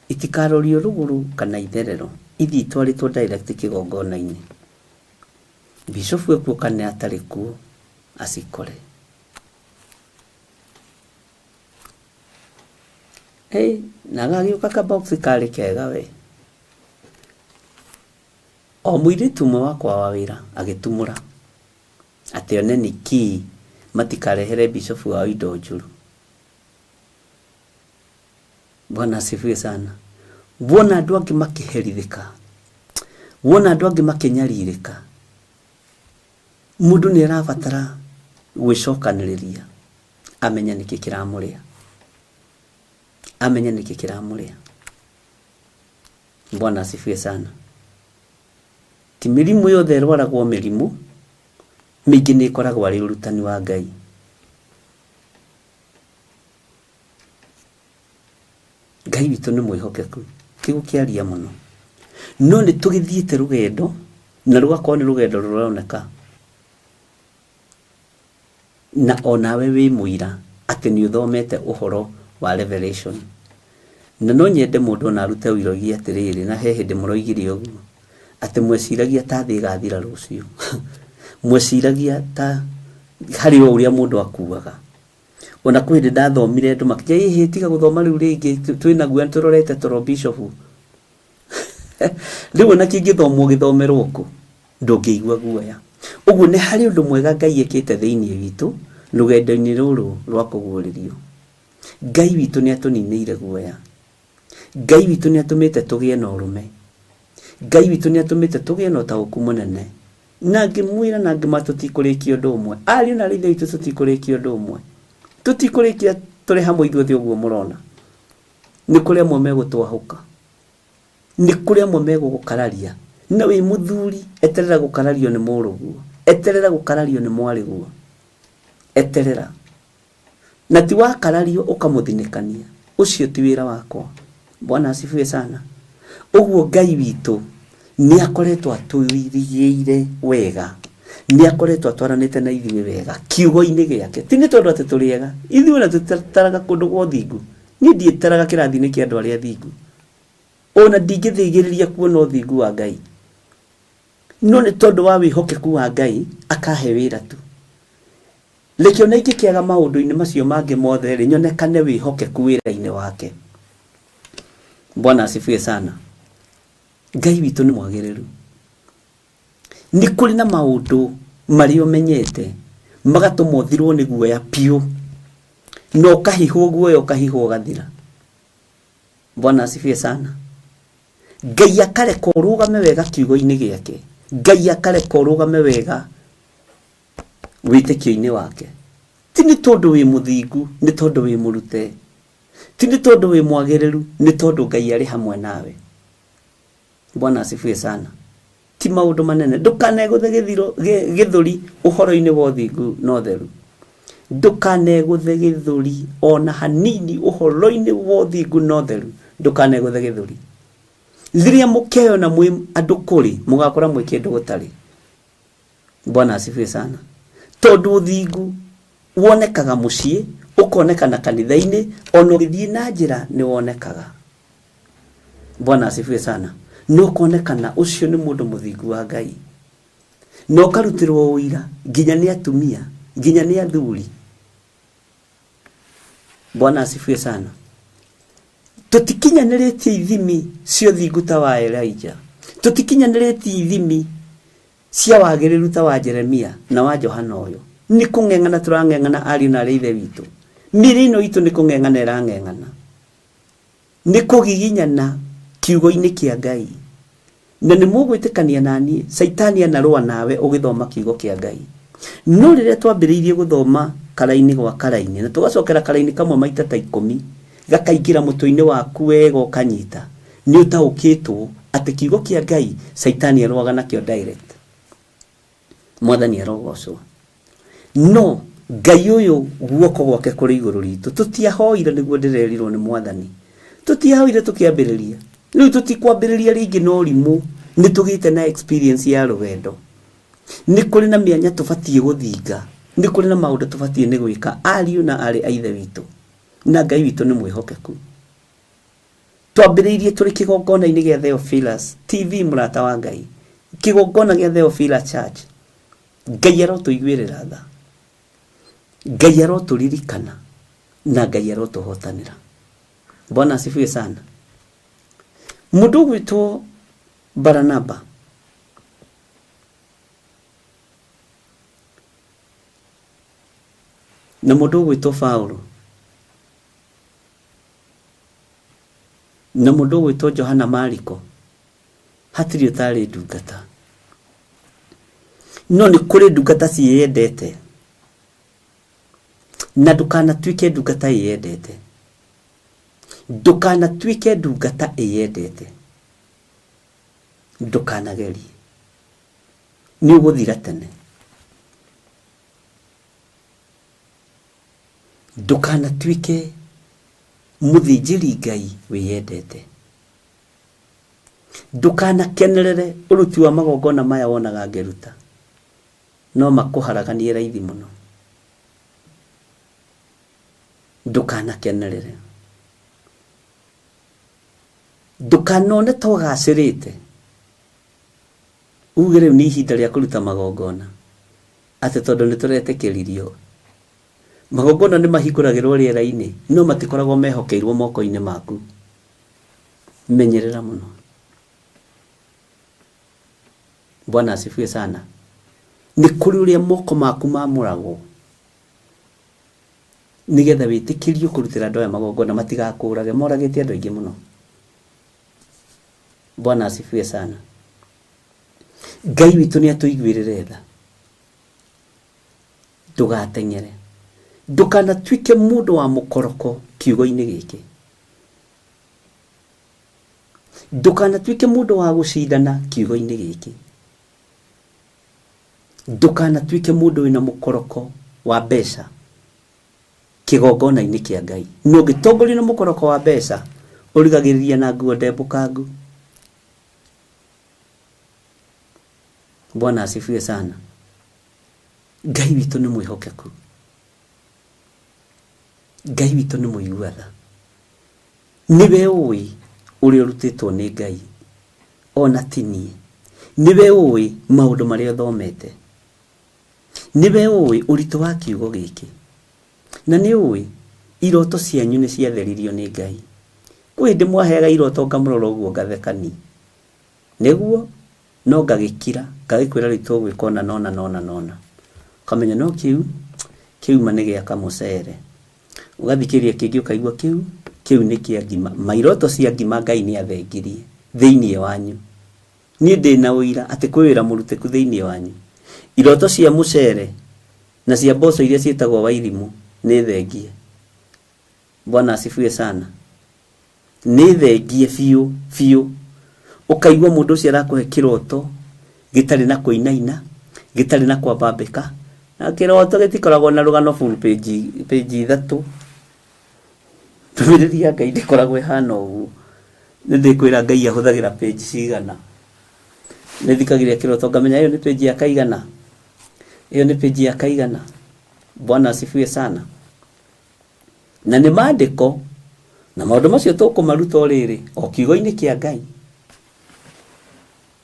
itikarorio rũgũrũ kana itherero, ithiĩ itwarĩtwo direct kĩgongona-inĩ. Bishofu ekuo kana atarĩ kuo acikore. Hey, na gagĩũka ka box karĩ kega we. O mũirĩtu ũmwe wakwa wa wĩra agĩtumũra atĩ one nĩkĩ matikarehere bishofu wao indo njũru. Bwana asifiwe sana. Wona andũ angĩ makĩherithĩka, wona andũ angĩ makĩnyarirĩka, mũndũ nĩ arabatara gwĩcokanĩrĩria amenye nĩkĩ kĩramũrĩa, amenye nĩkĩ kĩramũrĩa. Bwana asifiwe sana. Ti mĩrimũ yothe ĩrwaragwo mĩrimũ, mĩingĩ nĩ ĩkoragwo arĩ ũrutani wa Ngai. Ngai witũ nĩ mwĩhokeku, ti gũkĩaria mũno, no nĩ tũgĩthiĩte rũgendo na rũgakorwo nĩ rũgendo rũroneka, na onawe wĩ mũira atĩ nĩ ũthomete ũhoro wa Revelation. Na no nyende mũndũ ona arute ũira oige atĩrĩrĩ, na he hĩndĩ mũroigire ũguo, atĩ mweciragia ta thĩ ĩgathira rũciũ. Mweciragia ta harĩ o ũrĩa mũndũ akuaga. Ona kwĩ hĩndĩ ndathomire andũ makĩnjĩra ĩhĩ tiga gũthoma rĩu rĩngĩ twĩna guoya tũrorete toro bishop. Rĩu ona kĩngĩthomwo gĩthomerwo kũ ndũngĩigua guoya. Ũguo nĩ harĩ ũndũ mwega Ngai ekĩte thĩinĩ witũ rũgendo-inĩ rũrũ rwa kũguũrĩrio. Ngai witũ nĩ atũninĩire guoya. Ngai witũ nĩ atũmĩte tũgĩe na ũrũme. Ngai witũ nĩ atũmĩte tũgĩe na ũtaũku mũnene. Na ngĩmwĩra na ngĩma tũtikũrĩkia ũndũ ũmwe. Ariũ na aarĩ a Ithe witũ tũtikũrĩkia ũndũ ũmwe. Tũtikũrĩkia tũrĩ hamwe ithuothe ũguo mũrona. Nĩ kũrĩ amwe megũtwahũka. Nĩ kũrĩ amwe megũgũkararia. Na wĩ mũthuri, eterera gũkarario nĩ mũrũguo. Eterera gũkarario nĩ mwarĩguo. Eterera. Na ti wakarario ũkamũthinĩkania. Ũcio ti wĩra wakwa. Bwana asifiwe sana. Ũguo Ngai witũ nĩ akoretwo atũirigĩire wega. Nĩ akoretwo atwaranĩte na ithuĩ wega kiugo-inĩ gĩake. Ti nĩ tondũ atĩ tũrĩ ega. Ithuĩ ona tũtaraga kũndũ gwa ũthingu. Niĩ ndiĩtaraga kĩrathi-inĩ kĩa andũ arĩa athingu. Ona ndingĩthĩgĩrĩria kuona ũthingu wa Ngai. No nĩ tondũ wa wĩhokeku wa Ngai akahe wĩra tu. Reke ona ingĩkĩaga maũndũ-inĩ macio mangĩ mothe-rĩ, nyonekane wĩhokeku wĩra-inĩ wake. Bwana asifiwe sana. Ngai witũ nĩ mwagĩrĩru. Nĩ kũrĩ na maũndũ marĩa ũmenyete magatũma ũthirwo nĩ guoya piũ, na ũkahihwo guoya ũkahihwo ũgathira. Bwana asifiwe sana. Ngai akareka ũrũgame wega kiugo-inĩ gĩake. Ngai akareka ũrũgame wega wĩtĩkio-inĩ wake. Ti nĩ tondũ wĩ mũthingu, nĩ tondũ wĩ mũrute. Ti nĩ tondũ wĩ mwagĩrĩru, nĩ tondũ Ngai arĩ hamwe nawe. Bwana asifiwe sana. Ti maũndũ manene. Ndũkanegũthe gĩthũri ũhoro-inĩ wa ũthingu na ũtheru. Ndũkanegũthe gĩthũri ona hanini ũhoro-inĩ wa ũthingu na ũtheru. Ndũkanegũthe gĩthũri. Rĩrĩa mũkeyona mwĩ andũ kũrĩ, mũgakora mwĩ kĩndũ gũtarĩ. Bwana asifiwe sana. Tondũ ũthingu wonekaga mũciĩ, ũkonekana kanitha-inĩ, ona ũgĩthiĩ na njĩra nĩ wonekaga. Bwana asifiwe sana. Na ũkonekana ũcio nĩ mũndũ mũthingu wa Ngai. Na ũkarutĩrwo ũira nginya nĩ atumia, nginya nĩ athuri. Bwana asifiwe sana. Tũtikinyanĩrĩtie ithimi cia ũthingu ta wa Elijah. Tũtikinyanĩrĩtie ithimi. cia wagĩrĩru ta wa Jeremia na wa Johana ũyũ. Nĩ kũng'eng'ana tũrang'eng'ana ariũ na arĩ ithe witũ. Mĩĩrĩ ĩno itũ nĩ kũng'eng'ana ĩrang'eng'ana. Nĩ kũgiginyana kiugo-inĩ kĩa Ngai. Na nĩ mũgwĩtĩkania na niĩ, Caitani anarũa nawe ũgĩthoma kiugo kĩa Ngai. No rĩrĩa twambĩrĩirie gũthoma karaini gwa karaini, na tũgacokera karaini kamwe maita ta ikũmi, gakaingĩra mũtwe-inĩ waku wega ũkanyita, nĩ ũtaũkĩtwo atĩ kiugo kĩa Ngai Caitani arũaga nakĩo direct. Mwathani arogocwo. No Ngai ũyũ guoko gwake kũrĩ igũrũ ritũ. Tũtiahoire nĩguo ndĩrerirwo nĩ Mwathani. Tũtiahoire tũkĩambĩrĩria. Rĩu tũtikwambĩrĩria rĩngĩ na ũrimũ. Nĩ tũgĩte na experience ya rũgendo. Nĩ kũrĩ na mĩanya tũbatiĩ gũthinga. Nĩ kũrĩ na maũndũ tũbatiĩ nĩ gwĩka ariũ na aarĩ a Ithe witũ. Na Ngai witũ nĩ mwĩhokeku. Twambĩrĩirie tũrĩ kĩgongona-inĩ gĩa Theophilus TV mũrata wa Ngai. Kĩgongona gĩa Theophilus Church. Ngai arotũiguĩrĩra tha. Ngai arotũririkana na Ngai arotũhotanĩra. Bwana asifiwe sana. Mũndũ ũgwĩtwo Baranaba na mũndũ ũgwĩtwo Paulo na mũndũ ũgwĩtwo Johana Mariko hatirĩ ũtarĩ ndungata. No nĩ kũrĩ ndungata ciĩyendete, na ndũkanatuĩke ndungata ĩyendete. Ndũkanatuĩke ndungata ĩyendete. Ndũkanagerie. Nĩ ũgũthira tene. Ndũkanatuĩke mũthĩnjĩri Ngai wĩyendete. Ndũkanakenerere ũruti wa magongona maya wonaga ngĩruta, no makũharaganie raithi mũno. Ndũkanakenerere. Ndũkanone ta ũgacĩrĩte, uge rĩu nĩ ihinda rĩa kũruta magongona, atĩ tondũ nĩ tũretĩkĩririo. Magongona nĩ mahingũragĩrwo rĩera-inĩ, no matikoragwo mehokeirwo moko-inĩ maku. Menyerera mũno. Bwana asifiwe sana. Nĩ kũrĩ ũrĩa moko maku mamũragwo nĩgetha wĩtĩkĩrio kũrutĩra andũ aya magongona matigakũrage. Moragĩte andũ aingĩ mũno. Bwana asifiwe sana. Ngai witũ nĩ atũiguĩrĩre tha. Ndũgateng'ere. Ndũkanatuĩke mũndũ wa mũkoroko kiugo-inĩ gĩkĩ. Ndũkanatuĩke mũndũ wa gũcindana kiugo-inĩ gĩkĩ. Ndũkanatuĩke mũndũ wĩna mũkoroko wa mbeca kĩgongona-inĩ kĩa Ngai. Na ũngĩtongorio nĩ mũkoroko wa mbeca, ũrigagĩrĩria na nguo ndembũkangu. Bwana asifiwe sana. Ngai witũ nĩ mwĩhokeku. Ngai witũ nĩ mũigua tha. Nĩwe ũĩ ũrĩa ũrutĩtwo nĩ Ngai, ona ti niĩ. Nĩwe ũĩ maũndũ marĩa ũthomete. Nĩwe ũĩ ũritũ wa kiugo gĩkĩ. Na nĩ ũĩ iroto cianyu nĩ ciatheririo nĩ Ngai. Kwĩ hĩndĩ mwaheaga iroto ngamũrora ũguo ngatheka ni. Nĩguo, no ngagĩkira, ngagĩkwĩra rĩu tũgwĩka ũna na ũna na ũna na ũna. Ũkamenya no kĩu, kĩuma nĩ gĩa kamũcere. Ũgathikĩrĩria kĩngĩ ũkaigua kĩu, kĩu nĩ kĩa ngima. Ma iroto cia ngima Ngai nĩ athengirie thĩinĩ wanyu. Niĩ ndĩna ũira atĩ kwĩ wĩra mũrutĩku thĩinĩ wanyu. Iroto cia mũcere na cia mboco iria ciĩtagwo wairimũ nĩ thengie. Bwana asifiwe sana. Nĩ thengie biũ biũ. Ũkaigua mũndũ ũcio arakũhe kĩroto gĩtarĩ na kũinaina, gĩtarĩ na kwambambĩka. Na kĩroto gĩtikoragwo na rũgano full page, page ithatũ. Ndũmĩrĩri ya Ngai ndĩkoragwo ĩhana ũguo. Nĩ ndĩkwĩra Ngai ahũthagĩra page cigana. Nĩ thikagĩrĩria kĩroto ngamenya ĩyo nĩ page ya kaigana. Ĩyo nĩ page ya kaigana. Bwana asifiwe sana. Na nĩ maandĩko na maũndũ macio tũkũmaruta o rĩrĩ o kiugo-inĩ kĩa Ngai.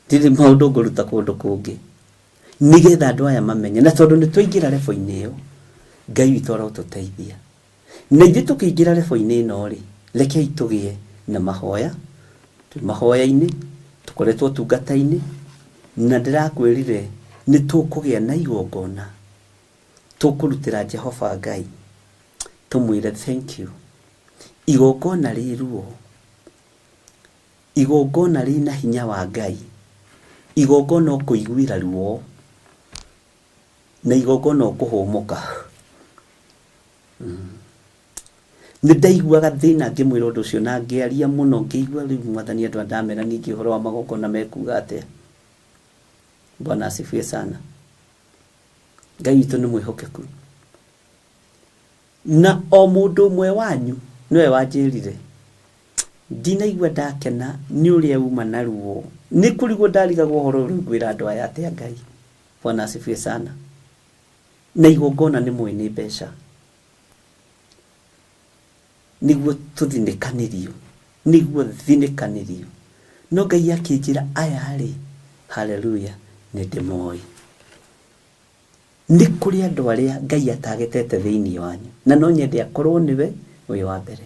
Ndirĩ maũndũ ngũruta kũndũ kũngĩ nĩgetha andũ aya mamenye, na tondũ nĩ twaingĩra rebo-inĩ ĩyo, Ngai witũ arotũteithia. Na ithuĩ tũkĩingĩra rebo-inĩ ĩno rĩ, rekei tũgĩe na mahoya, twĩ mahoya-inĩ, tũkoretwo ũtungata-inĩ, na ndĩrakwĩrire Nĩ tũkũgĩa na igongona tũkũrutĩra Jehova Ngai tũmwĩre thank you. Igongona rĩ ruo, igongona rĩna hinya wa Ngai, igongona ũkũiguĩra ruo na igongona ũkũhũmũka. Nĩ ndaiguaga thĩna ngĩmwĩra ũndũ ũcio na ngĩaria mũno ngĩigua rĩu mwathani andũ aya ndamera ningĩ ũhoro wa magongona mekuga atĩa. Bwana asifiwe sana. Ngai witũ nĩ mwĩhokeku. Na o mũndũ ũmwe wanyu nĩwe wanjĩrire ndinaigua ndakena nĩ ũrĩa uma na ruo. Nĩ kũrigwo ndarigagwo ũhoro ũyũ rĩu ngwĩra andũ aya atĩa Ngai. Bwana asifiwe sana. Na igongona nĩ mũĩ nĩ mbeca. Nĩguo tũthinĩkanĩrio, nĩguo thinĩkanĩrio. No Ngai akĩnjĩra aya rĩ, haleluya, nĩ ndĩmoĩ. Nĩ kũrĩ andũ arĩa Ngai atagetete thĩinĩ wanyu, na no nyende akorwo nĩwe wĩ wa mbere.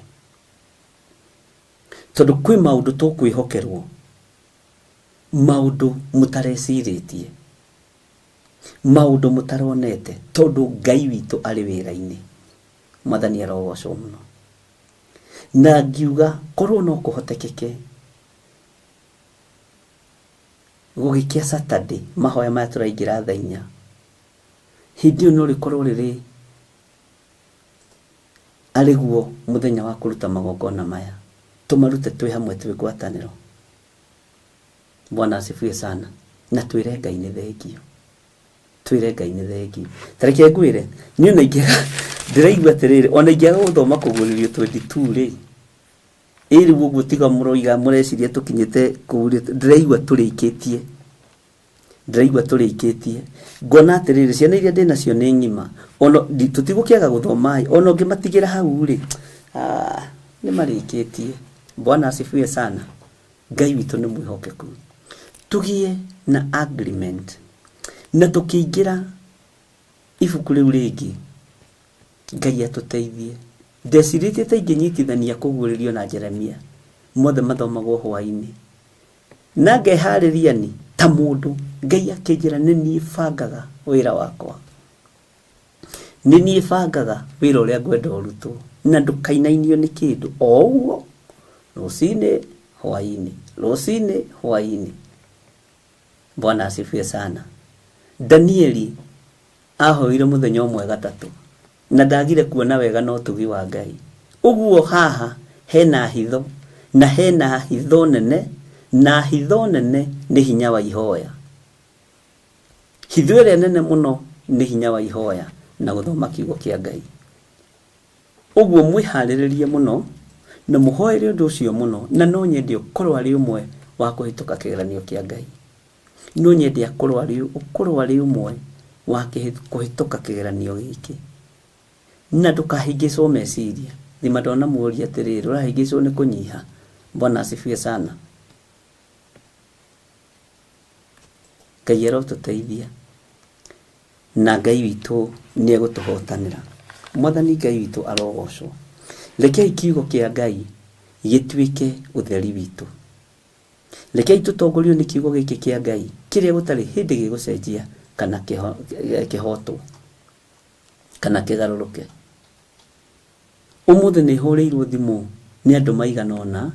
Tondũ kwĩ maũndũ tũkwĩhokerwo, maũndũ mũtarecirĩtie, maũndũ mũtaronete, tondũ Ngai witũ arĩ wĩra-inĩ. Mwathani arogocwo mũno. Na ngiuga korwo no kũhotekeke gũgĩkĩa Saturday, mahoya maya tũraingĩra thaa inya, hĩndĩ ĩyo no rĩkorwo rĩrĩ arĩ guo mũthenya wa kũruta magongona maya, tũmarute twĩ hamwe twĩ ngwatanĩro. Bwana asifiwe sana. Na twĩre Ngai nĩ thengio. Twĩre Ngai nĩ thengio. Ta reke ngwĩre, niĩ ona ingĩaga, ndĩraigua atĩrĩrĩ, ona ingĩaga gũthoma kũguũrĩrio 22 rĩ, ĩ rĩu ũguo tiga mũroiga mũreciria tũkinyĩte kũu rĩ, ndĩraigua tũrĩkĩtie. Ndĩraigua tũrĩkĩtie. Ngona atĩrĩrĩ, ciana iria ndĩnacio nĩ ng'ima, ona tũtigũkĩaga gũthoma ĩ, ona ũngĩmatigĩra hau rĩ, ah, nĩ marĩkĩtie. Bwana asifiwe sana. Ngai witũ nĩ mwĩhokeku. Tũgĩe na agreement na tũkĩingĩra ibuku rĩu rĩngĩ, Ngai atũteithie. Ndecirĩtie ta ingĩnyitithania kũguũrĩrio na Jeremia, mothe mathomagwo hwaĩ-inĩ. Na ngeharĩria ni ta mũndũ, Ngai akĩnjĩra nĩ niĩ bangaga wĩra wakwa. Nĩ niĩ bangaga wĩra ũrĩa ngwenda ũrutwo, na ndũkainainio nĩ kĩndũ, o ũguo, rũcinĩ, hwaĩ-inĩ, rũcinĩ, hwaĩ-inĩ. Bwana asifiwe sana. Danieli ahoire mũthenya ũmwe gatatũ, na ndagire kuona wega na ũtugi wa Ngai. Ũguo haha hena hitho, na hena hitho nene, na hitho nene nĩ hinya wa ihoya. Hitho ĩrĩa nene mũno nĩ hinya wa ihoya na gũthoma kiugo kĩa Ngai. Ũguo mwĩharĩrĩrie mũno na mũhoere ũndũ ũcio mũno, na no nyende ũkorwo arĩ ũmwe wa kũhĩtũka kĩgeranio kĩa Ngai. No nyende akorwo arĩ, ũkorwo arĩ ũmwe wa kũhĩtũka kĩgeranio gĩkĩ. Na ndũkahĩngĩcwo meciria. Thima ndonamũria atĩrĩrĩ, ũrahĩngĩcwo nĩ kũnyiha? Bwana asifiwe sana. Ngai arotũteithia na Ngai witũ nĩ egũtũhotanĩra. Mwathani Ngai witũ arogocwo. Rekei kiugo kĩa Ngai gĩtuĩke ũtheri witũ. Rekei tũtongorio nĩ kiugo gĩkĩ kĩa Ngai kĩrĩa gũtarĩ hĩndĩ gĩgũcenjia kana kĩhotwo kana kĩgarũrũke. Ũmũthĩ nĩ hũrĩirwo thimũ nĩ andũ maigana ũna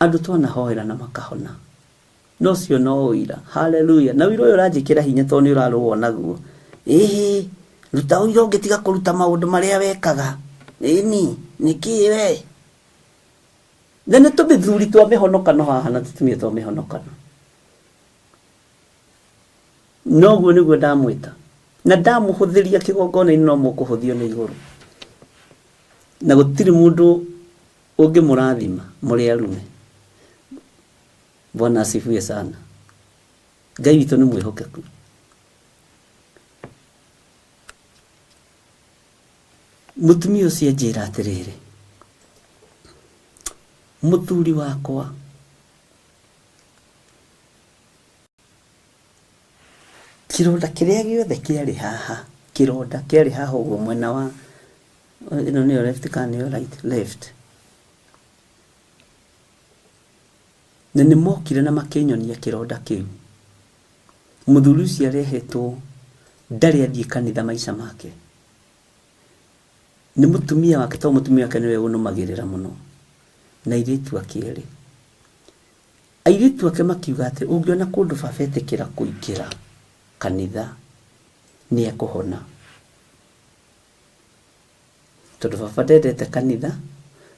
Andũ twanahoera na makahona. Na ũcio no ũira. Haleluya. Na ũira ũyũ ũranjĩkĩra hinya tondũ nĩ ũrarũo naguo. Ĩhĩ, ruta ũira ũngĩ tiga kũruta maũndũ marĩa wekaga. Ĩni, nĩkĩ we? Na nĩ tũmĩthuri twa mĩhonokano haha na tũtumia twa mĩhonokano. Noguo nĩguo ndamwĩta. Na ndamũhũthĩria kĩgongona-inĩ no mũkũhũthio nĩ igũrũ. Na gũtirĩ mũndũ Ũngĩmũrathima mũrĩ arume. Bwana asifiwe sana. Ngai witũ nĩ mwĩhokeku. Mũtumia ũcio anjĩra atĩrĩrĩ, mũthuri wakwa kĩronda kĩrĩa gĩothe kĩarĩ haha, kĩronda kĩarĩ haha ũguo mwena wa ĩno nĩyo left kana nĩyo right? Left. Na nĩ mokire na makĩnyonia kĩronda kĩu. Mũthuri ũcio arehetwo ndarĩ athiĩ kanitha maica make. Nĩ mũtumia wake tondũ mũtumia wake nĩwe ũnũmagĩrĩra mũno na airĩtu ake erĩ. Airĩtu ake makiuga atĩ ũngĩona kũndũ baba etĩkĩra kũingĩra kanitha nĩ ekũhona. Tondũ baba ndendete kanitha,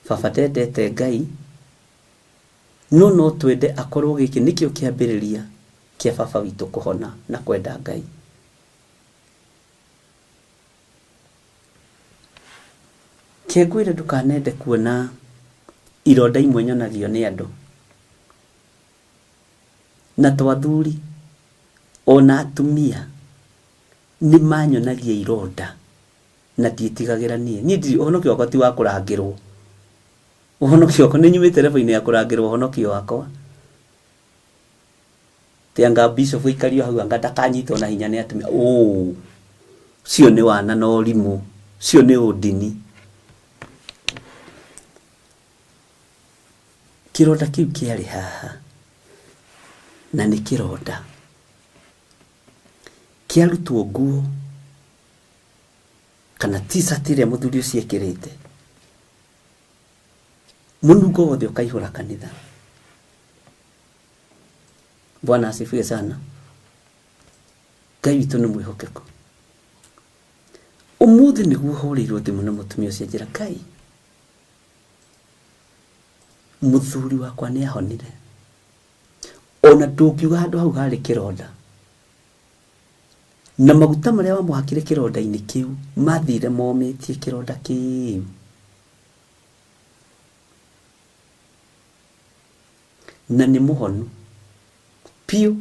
baba ndendete Ngai, no no twende akorwo gĩkĩ nĩkĩo kĩambĩrĩria kĩa baba witũ kũhona na kwenda Ngai. Ke ngwĩre ndũkanende kuona ironda imwe nyonagio nĩ andũ. Na to athuri, ona atumia nĩ manyonagia ironda na ndiĩtigagĩra niĩ. Niĩ ndirĩ, ũhonokio wakwa ti wa kũrangĩrwo. Ũhonokio wakwa, nĩ nyumĩte level-inĩ ya kũrangĩrwo ũhonokio wakwa. Ti anga bishop aikario hau anga ndakanyitwo na hinya nĩ atumia. Ũũ, ũcio nĩ wana na ũrimũ, ũcio nĩ ũndini. Kĩronda kĩu kĩarĩ haha, na nĩ kĩronda. Kĩarutwo nguo kana t-shirt ĩrĩa mũthuri ũcio ekĩrĩte, mũnungo wothe ũkaihũra kanitha. Bwana asifiwe sana. Ngai witũ nĩ mwĩhokeku. Ũmũthĩ nĩguo hũrĩirwo thimũ nĩ mũtumia ũcio anjĩra, Ngai, mũthuri wakwa nĩ ahonire. Ona ndũngiuga handũ hau harĩ kĩronda. Na maguta marĩa wamũhakire kĩronda-inĩ kĩu mathire momĩtie kĩronda kĩu. Na nĩ mũhonu biũ.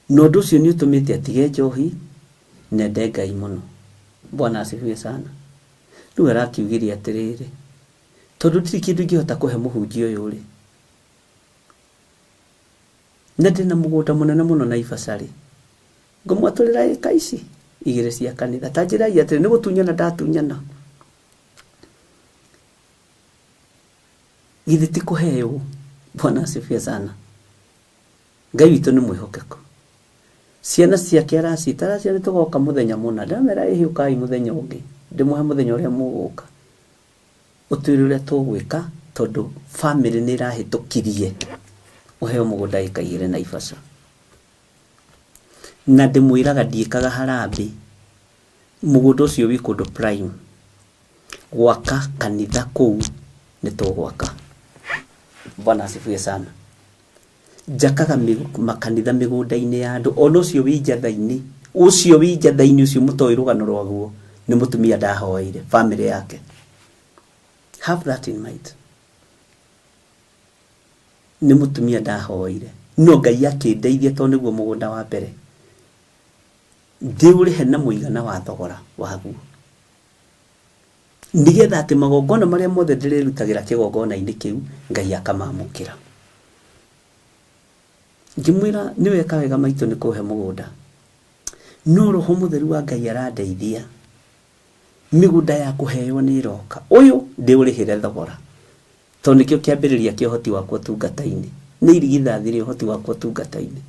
Na ũndũ ũcio nĩ ũtũmĩte atige njohi na ende Ngai mũno. Bwana asifiwe sana. Rĩu arakiugire atĩrĩrĩ, tondũ ndirĩ kĩndũ ingĩhota kũhe mũhunjia ũyũ rĩ, na ndĩna mũgũnda mũnene mũno Naivasha rĩ, ngũmwatũrĩra ĩka ici igĩrĩ cia kanitha. Ta njĩrai atĩrĩ, nĩ gũtunyana ndatunyana? Githĩ ti kũheo? Bwana asifiwe sana. Ngai witũ nĩ mwĩhokeku. Ciana ciake araciĩta, araciĩra nĩ tũgoka mũthenya mũna. Ndamera ĩhĩ ũkai mũthenya ũngĩ, ndĩmũhe mũthenya ũrĩa mũgũka. Ũtwĩre ũrĩa tũgwĩka tondũ famĩlĩ nĩ ĩrahĩtũkirie ũheo mũgũnda ĩka igĩrĩ Naivasha. Na ndĩmwĩraga ndiĩkaga harambee, mũgũnda ũcio wĩ kũndũ prime. Gwaka kanitha kũu nĩ tũgwaka. Bwana asifiwe sana. Njakaga makanitha mĩgũnda-inĩ ya andũ, ona ũcio wĩ Njatha-inĩ, ũcio wĩ Njatha-inĩ ũcio mũtoĩ rũgano rwaguo, nĩ mũtumia ndahoeire, famĩlĩ yake. Have that in mind. Nĩ mũtumia ndahoeire, no Ngai akĩndeithia tondũ nĩguo mũgũnda wa mbere, ndĩũrĩhe na mũigana wa thogora waguo. Nĩgetha atĩ magongona marĩa mothe ndĩrĩrutagĩra kĩgongona-inĩ kĩu, Ngai akamamũkĩra. Ngĩmwĩra, nĩ weka wega maitũ nĩ kũhe mũgũnda. No Roho Mũtheru wa Ngai arandeithia. Mĩgũnda ya kũheo nĩ ĩroka. Ũyũ ndĩũrĩhĩre thogora. Tondũ nĩkĩo kĩambĩrĩria kĩa ũhoti wakwa ũtungata-inĩ. Nĩ irigithathi rĩa ũhoti wakwa ũtungata-inĩ.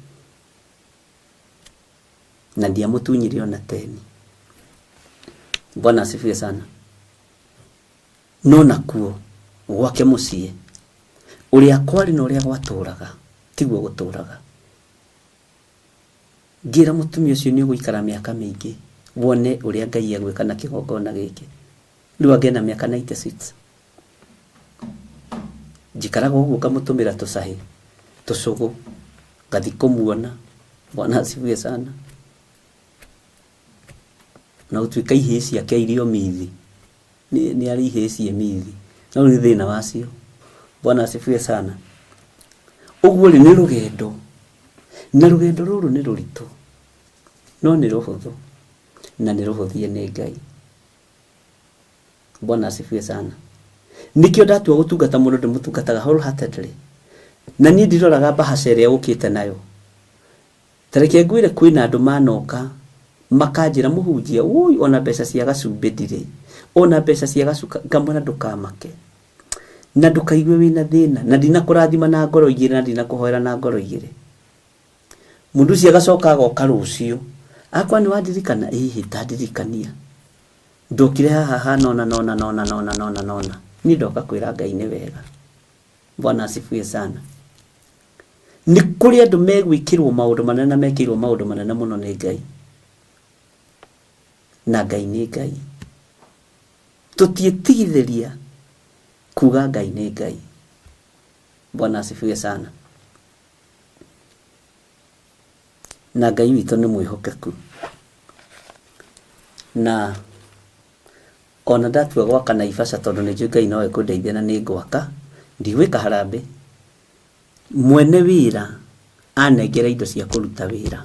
Na ndiamũtunyire ona teni. Bwana asifiwe sana. No nakuo gwake mũciĩ ũrĩa kwarĩ na ũrĩa gwatũraga tiguo gũtũraga. Ngĩra mũtumia ũcio nĩ ũgũikara mĩaka mĩingĩ wone ũrĩa Ngai egwĩka na kĩgongona gĩkĩ. Rĩu angĩ ena mĩaka 96. Njikaraga ũguo ngamũtũmĩra tũcahĩ, tũcũgũ, ngathiĩ kũmuona. Bwana asifiwe sana. Na gũtuĩka ihĩĩ ciake irĩ o mithi, nĩ arĩ ihĩĩ ciĩ mithi, no nĩ thĩna wacio. Bwana asifiwe sana. Ũguo rĩ, nĩ rũgendo, na rũgendo rũrũ nĩ rũritũ, no nĩ rũhũthũ, na nĩ rũhũthie nĩ Ngai. Bwana asifiwe sana. Nĩkĩo ndatua gũtungata mũndũ ndĩmũtungataga wholeheartedly. Na niĩ ndiroraga mbahaca ĩrĩa ũkĩte nayo. Ta reke ngwĩre kwĩna andũ manoka makanjĩra mũhunjia woi ona mbeca cia gacumbĩ ndirĩ, ona mbeca cia gacuka, ngamwĩra ndũkamake na ndũkaigue wĩna thĩna na ndinakũrathima na ngoro igĩrĩ na ndinakũhoera na ngoro igĩrĩ. Mũndũ ũcio agacoka agoka rũciũ, akwa nĩ wandirikana? Ĩhĩ, tandirikania. Ndokire haha hana ũna na ũna na ũna na ũna na ũna na ũna. Niĩ ndoka kwĩra Ngai nĩ wega. Bwana asifiwe sana. Nĩ kũrĩ andũ megwĩkĩrwo maũndũ manene na mekĩirwo maũndũ manene mũno nĩ Ngai. Na Ngai nĩ Ngai. Tũtiĩtigithĩria kuga Ngai nĩ Ngai. Bwana asifiwe sana. Na Ngai witũ nĩ mwĩhokeku. Na ona ndatua gwaka Naivasha tondũ nĩ njũĩ Ngai no ekũndeithia na nĩ ngwaka, ndigwĩka harambee. Mwene wĩra anengera indo cia kũruta wĩra,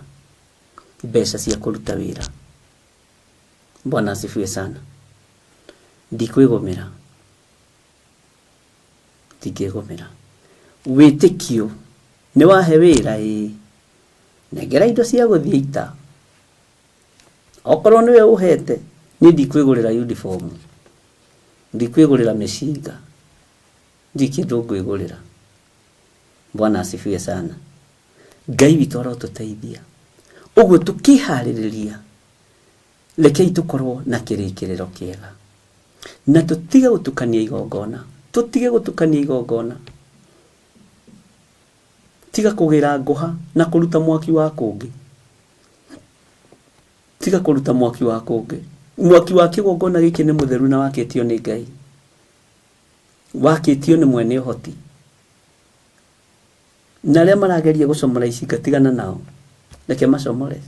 mbeca cia kũruta wĩra. Bwana asifiwe sana. Ndikwĩgũmĩra. Ndingĩgũmĩra. Wĩtĩkio nĩ wahe wĩra ĩĩ, nengera indo cia gũthiĩ ita. Okorwo nĩwe ũhete, niĩ ndikwĩgũrĩra uniform, ndikwĩgũrĩra mĩcinga, ndirĩ kĩndũ ngwĩgũrĩra. Bwana asifiwe sana. Ngai witũ arotũteithia. Ũguo tũkĩharĩrĩria, rekei tũkorwo na kĩrĩkĩrĩro kĩega. Na tũtige gũtukania igongona, tũtige gũtukania igongona. Tiga kũgĩra ngũha na kũruta mwaki wa kũngĩ. Tiga kũruta mwaki wa kũngĩ. Mwaki wa kĩgongona gĩkĩ nĩ mũtheru na wakĩtio nĩ Ngai. Wakĩtio nĩ mwene ũhoti. Na arĩa marageria gũcomora icinga tigana nao. Reke macomore.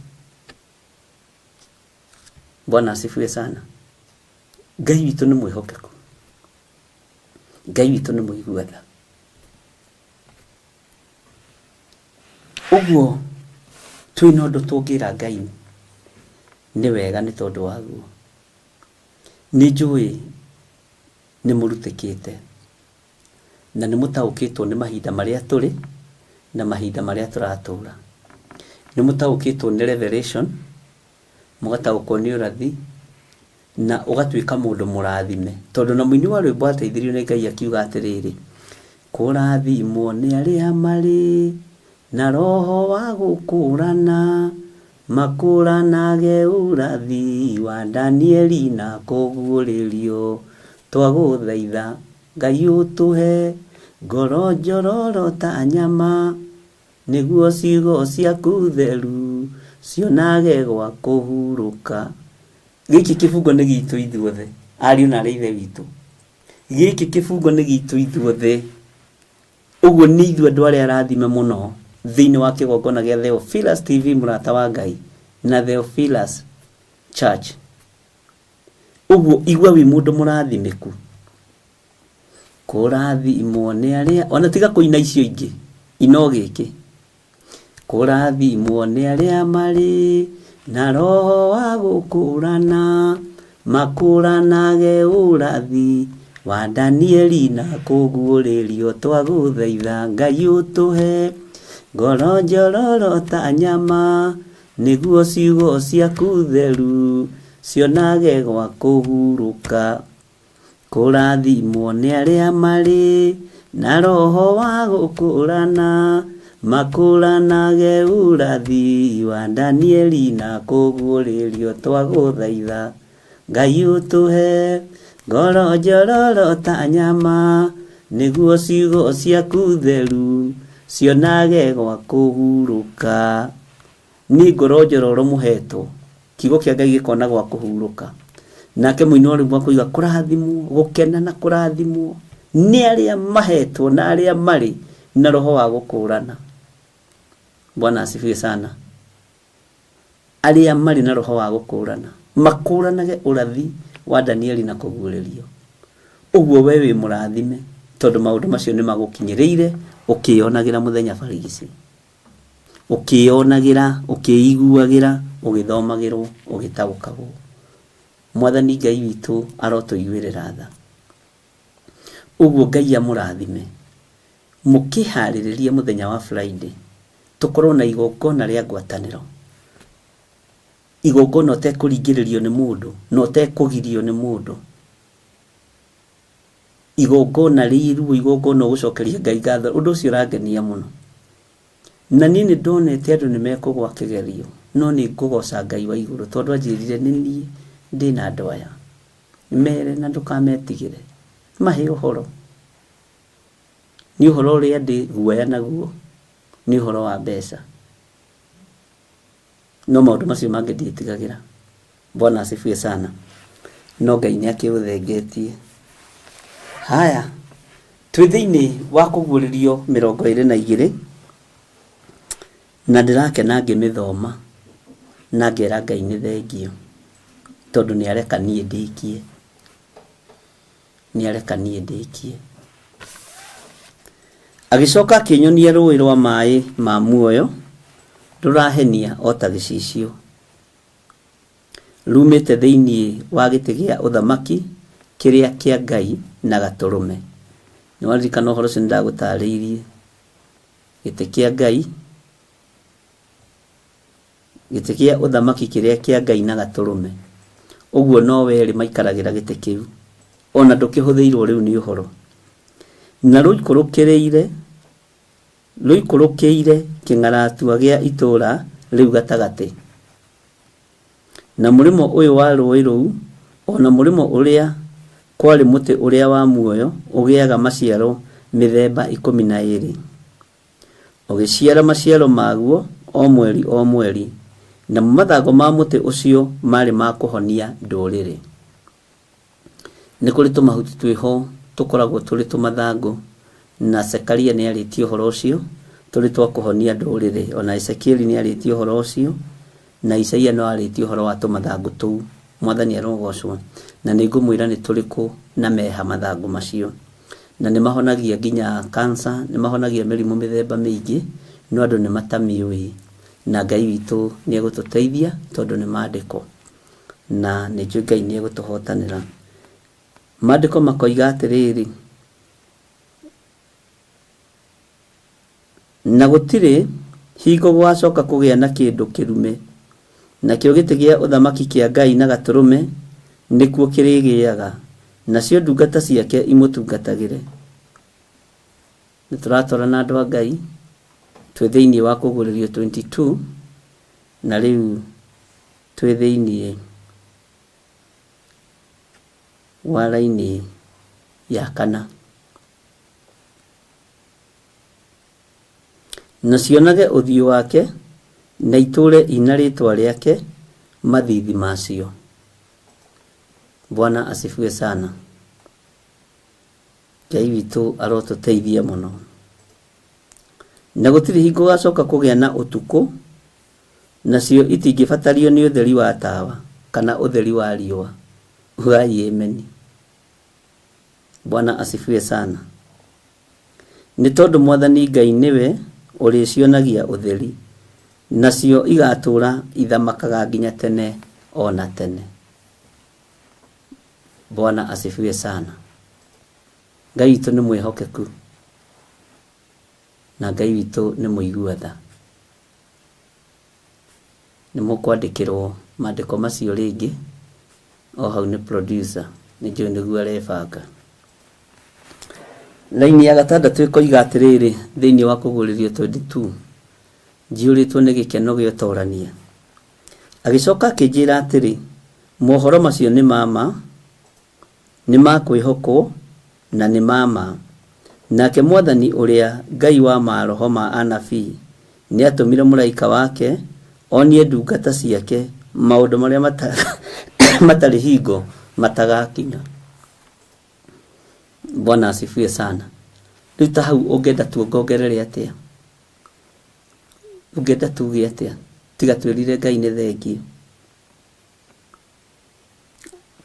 Bwana asifiwe sana. Ngai witũ nĩ mwĩhokeku. Ngai witũ nĩ mũigua tha. Ũguo twĩna ũndũ tũngĩra Ngai nĩ wega nĩ tondũ waguo. Nĩ njũĩ nĩ mũrutĩkĩte na nĩ mũtaũkĩtwo nĩ mahinda marĩa tũrĩ na mahinda marĩa tũratũra. Nĩ mũtaũkĩtwo nĩ revelation, mũgataũkwo nĩ ũrathi na ũgatuĩka mũndũ mũrathime. Tondũ na mũini wa rwĩmbo ateithirio nĩ Ngai akiuga atĩrĩrĩ, kũrathimwo nĩ arĩa marĩ na roho wa gũkũrana, makũranage ũrathi wa Danieli na kũguũrĩrio. Twagũthaitha Ngai ũtũhe ngoro njororo ta nyama, nĩguo ciugo ciaku theru cionage gwa kũhurũka. Gĩkĩ kĩbungo nĩ gitũ ithuothe, ariũ na arĩ ithe witũ. Gĩkĩ kĩbungo nĩ gitũ ithuothe. Ũguo nĩ ithuĩ andũ arĩa arathime mũno thĩinĩ wa kĩgongona gĩa Theophilus TV mũrata wa Ngai na Theophilus Church. Ũguo igua wĩ mũndũ mũrathimĩku. Kũrathimwo nĩ arĩa, ona tiga kũina icio ingĩ, ina o gĩkĩ. Kũrathimwo nĩ arĩa marĩ na roho wa gũkũrana, makũranage ũrathi wa Danieli na kũguũrĩrio. Twagũthaitha Ngai ũtũhe ngoro njororo ta nyama, nĩguo ciugo ciaku theru cionage gwa kũhurũka. Kũrathimwo nĩ arĩa marĩ na roho wa gũkũrana, makũranage ũrathi wa Danieli na kũguũrĩrio. Twagũthaitha Ngai ũtũhe ngoro njororo ta nyama, nĩguo ciugo ciaku theru cionage gwa kũhurũka. Nĩ ngoro njororo mũhetwo, kiugo kĩa Ngai gĩkona gwa kũhurũka. Nake mũini wa rwĩmbo akoiga kũrathimwo, gũkena na kũrathimwo nĩ arĩa mahetwo na arĩa marĩ na roho wa gũkũrana. Bwana asifiwe sana. Arĩa marĩ na roho wa gũkũrana, makũranage ũrathi wa Danieli na kũguũrĩrio. Ũguo we wĩ mũrathime tondũ maũndũ macio nĩ magũkinyĩrĩire ũkĩyonagĩra mũthenya barigici. Ũkĩyonagĩra, ũkĩiguagĩra, ũgĩthomagĩrwo, ũgĩtaũkagwo. Mwathani Ngai witũ arotũiguĩrĩra tha. Ũguo Ngai amũrathime. Mũkĩharĩrĩria mũthenya wa Friday, tũkorwo na igongona rĩa ngwatanĩro. Igongona ũtekũringĩrĩrio nĩ mũndũ, na ũtekũgirio nĩ mũndũ. Igongona rĩruo, igongona ũgũcokeria Ngai ngatho. Ũndũ ũcio ũrangenia mũno. Na niĩ nĩ ndonete andũ nĩ mekũgwa kĩgerio, no nĩ ngũgoca Ngai wa igũrũ tondũ anjĩrire nĩ niĩ ndĩ na andũ aya. Mere na ndũkametigĩre. Mahe ũhoro. Niĩ ũhoro ũrĩa ndĩ guoya naguo nĩ ũhoro wa mbeca. No maũndũ macio mangĩ ndiĩtigagĩra. Bwana asifiwe sana. No Ngai nĩ akĩũthengetie. Haya, twĩ thĩinĩ wa kũguũrĩrio 22 na ndĩrakena ngĩmĩthoma na ngera Ngai nĩ thengio tondũ nĩ areka niĩ ndĩkie. Nĩ areka niĩ ndĩkie. Agĩcoka akĩnyonia rũũĩ rwa maĩ ma muoyo rũrahenia o ta gĩcicio, rumĩte thĩinĩ wa gĩtĩ gĩa ũthamaki kĩrĩa kĩa Ngai na Gatũrũme. Nĩ waririkana ũhoro ũcio nĩ ndagũtarĩirie. Gĩtĩ kĩa Ngai, gĩtĩ kĩa ũthamaki kĩrĩa kĩa Ngai na Gatũrũme. Ũguo no werĩ maikaragĩra gĩtĩ kĩu. Ona ndũkĩhũthĩirwo rĩu nĩ ũhoro. Na rũikũrũkĩrĩire rũikũrũkĩire kĩng'aratua gĩa itũũra rĩu gatagatĩ. Na mũrĩmo ũyũ wa rũũĩ rũu, o na mũrĩmo ũrĩa, kwarĩ mũtĩ ũrĩa wa muoyo ũgĩaga maciaro mĩthemba 12, ũgĩciara maciaro maguo o mweri o mweri, namo mathangũ ma mũtĩ ũcio maarĩ ma kũhonia ndũrĩrĩ. Nĩ kũrĩ tũmahuti twĩho tũkoragwo tũrĩ tũmathangũ, na Zekaria nĩ arĩtie ũhoro ũcio, tũrĩ twa kũhonia ndũrĩrĩ. Ona Ezekieli nĩ arĩtie ũhoro ũcio, na Isaia no arĩtie ũhoro wa tũmathangũ tũu. Mwathani arogocwo. Na nĩ ngũmwĩra nĩ tũrĩkũ na meha mathangũ macio. Na nĩ mahonagia nginya cancer, nĩ mahonagia mĩrimũ mĩthemba mĩingĩ, no andũ nĩ matamĩũĩ. Na Ngai witũ nĩ egũtũteithia tondũ nĩ maandĩko. Na nĩ njũĩ Ngai nĩ egũtũhotanĩra. Maandĩko makoiga atĩrĩrĩ, na gũtirĩ hingo gũgacoka kũgĩa na kĩndũ kĩrume, nakĩo gĩtĩ gĩa ũthamaki kĩa Ngai na Gatũrũme nĩkuo kĩrĩgĩaga, nacio ndungata ciake imũtungatagĩre. Nĩ tũratwarana andũ a Ngai, twĩ thĩinĩ wa kũguũrĩrio 22, na rĩu twĩ thĩinĩ wa raini ya kana. Na cionage ũthiũ wake, na itũũre i na rĩĩtwa rĩake mathiithi macio. Bwana asifiwe sana. Ngai witũ arotũteithia mũno. Na gũtirĩ hingo gũgacoka kũgĩa na ũtukũ, nacio itingĩbatario nĩ ũtheri wa tawa kana ũtheri wa riũa. Ugai ameni. Bwana asifiwe sana. Nĩ tondũ Mwathani Ngai nĩwe ũrĩcionagia ũtheri, nacio igatũũra ithamakaga nginya tene o na tene. Bwana asifiwe sana. Ngai witũ nĩ mwĩhokeku na Ngai witũ nĩ mũigua tha. Nĩ mũkwandĩkĩrwo maandĩko macio rĩngĩ o hau nĩ producer, nĩ njũĩ nĩguo arebanga. Raini ya gatandatũ ĩkoiga atĩrĩrĩ, thĩinĩ wa kũguũrĩrio 22, njiyũrĩtwo nĩ gĩkeno gĩa ũtorania. Agĩcoka akĩnjĩra atĩrĩ, mohoro macio nĩ ma ma, nĩ ma kwĩhokwo, na nĩ ma ma. Nake Mwathani ũrĩa Ngai wa maroho ma anabii nĩatũmire mũraika wake onie ndungata ciake maũndũ marĩa matarĩ hingo matagakinya. Bwana asifiwe sana. Rĩu ta hau ũngĩenda tuongongerere atĩa? Ũngĩenda tuge atĩa? Tiga twĩrire Ngai nĩ thengio.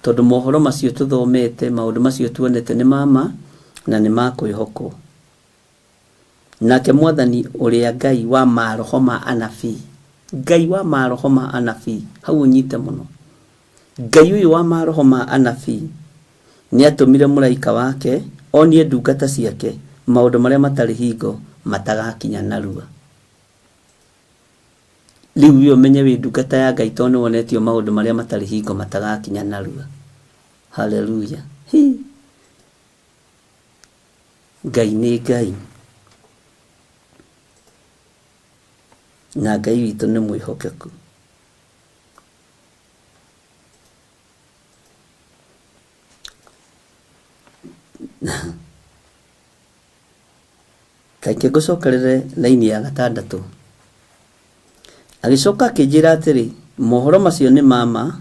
Tondũ mohoro macio tũthomete, maũndũ macio tuonete nĩ ma ma na nĩ ma kwĩhokwo. Nake Mwathani ũrĩa Ngai wa maroho ma anabii, Ngai wa maroho ma anabii, hau ũnyite mũno. Ngai ũyũ wa maroho ma anabii nĩatũmire mũraika wake onie ndungata ciake maũndũ marĩa matarĩ hingo matagakinya narua. Rĩu we ũmenye wĩ ndungata ya Ngai tondũ nĩwonetio maũndũ marĩa matarĩ hingo matagakinya narua. Haleluya. Hi. Ngai nĩ Ngai. Na Ngai witũ nĩ mwĩhokeku. Reke ngũcokerere raini ya gatandatũ. Agĩcoka akĩnjĩra atĩrĩ, mohoro macio nĩ ma ma,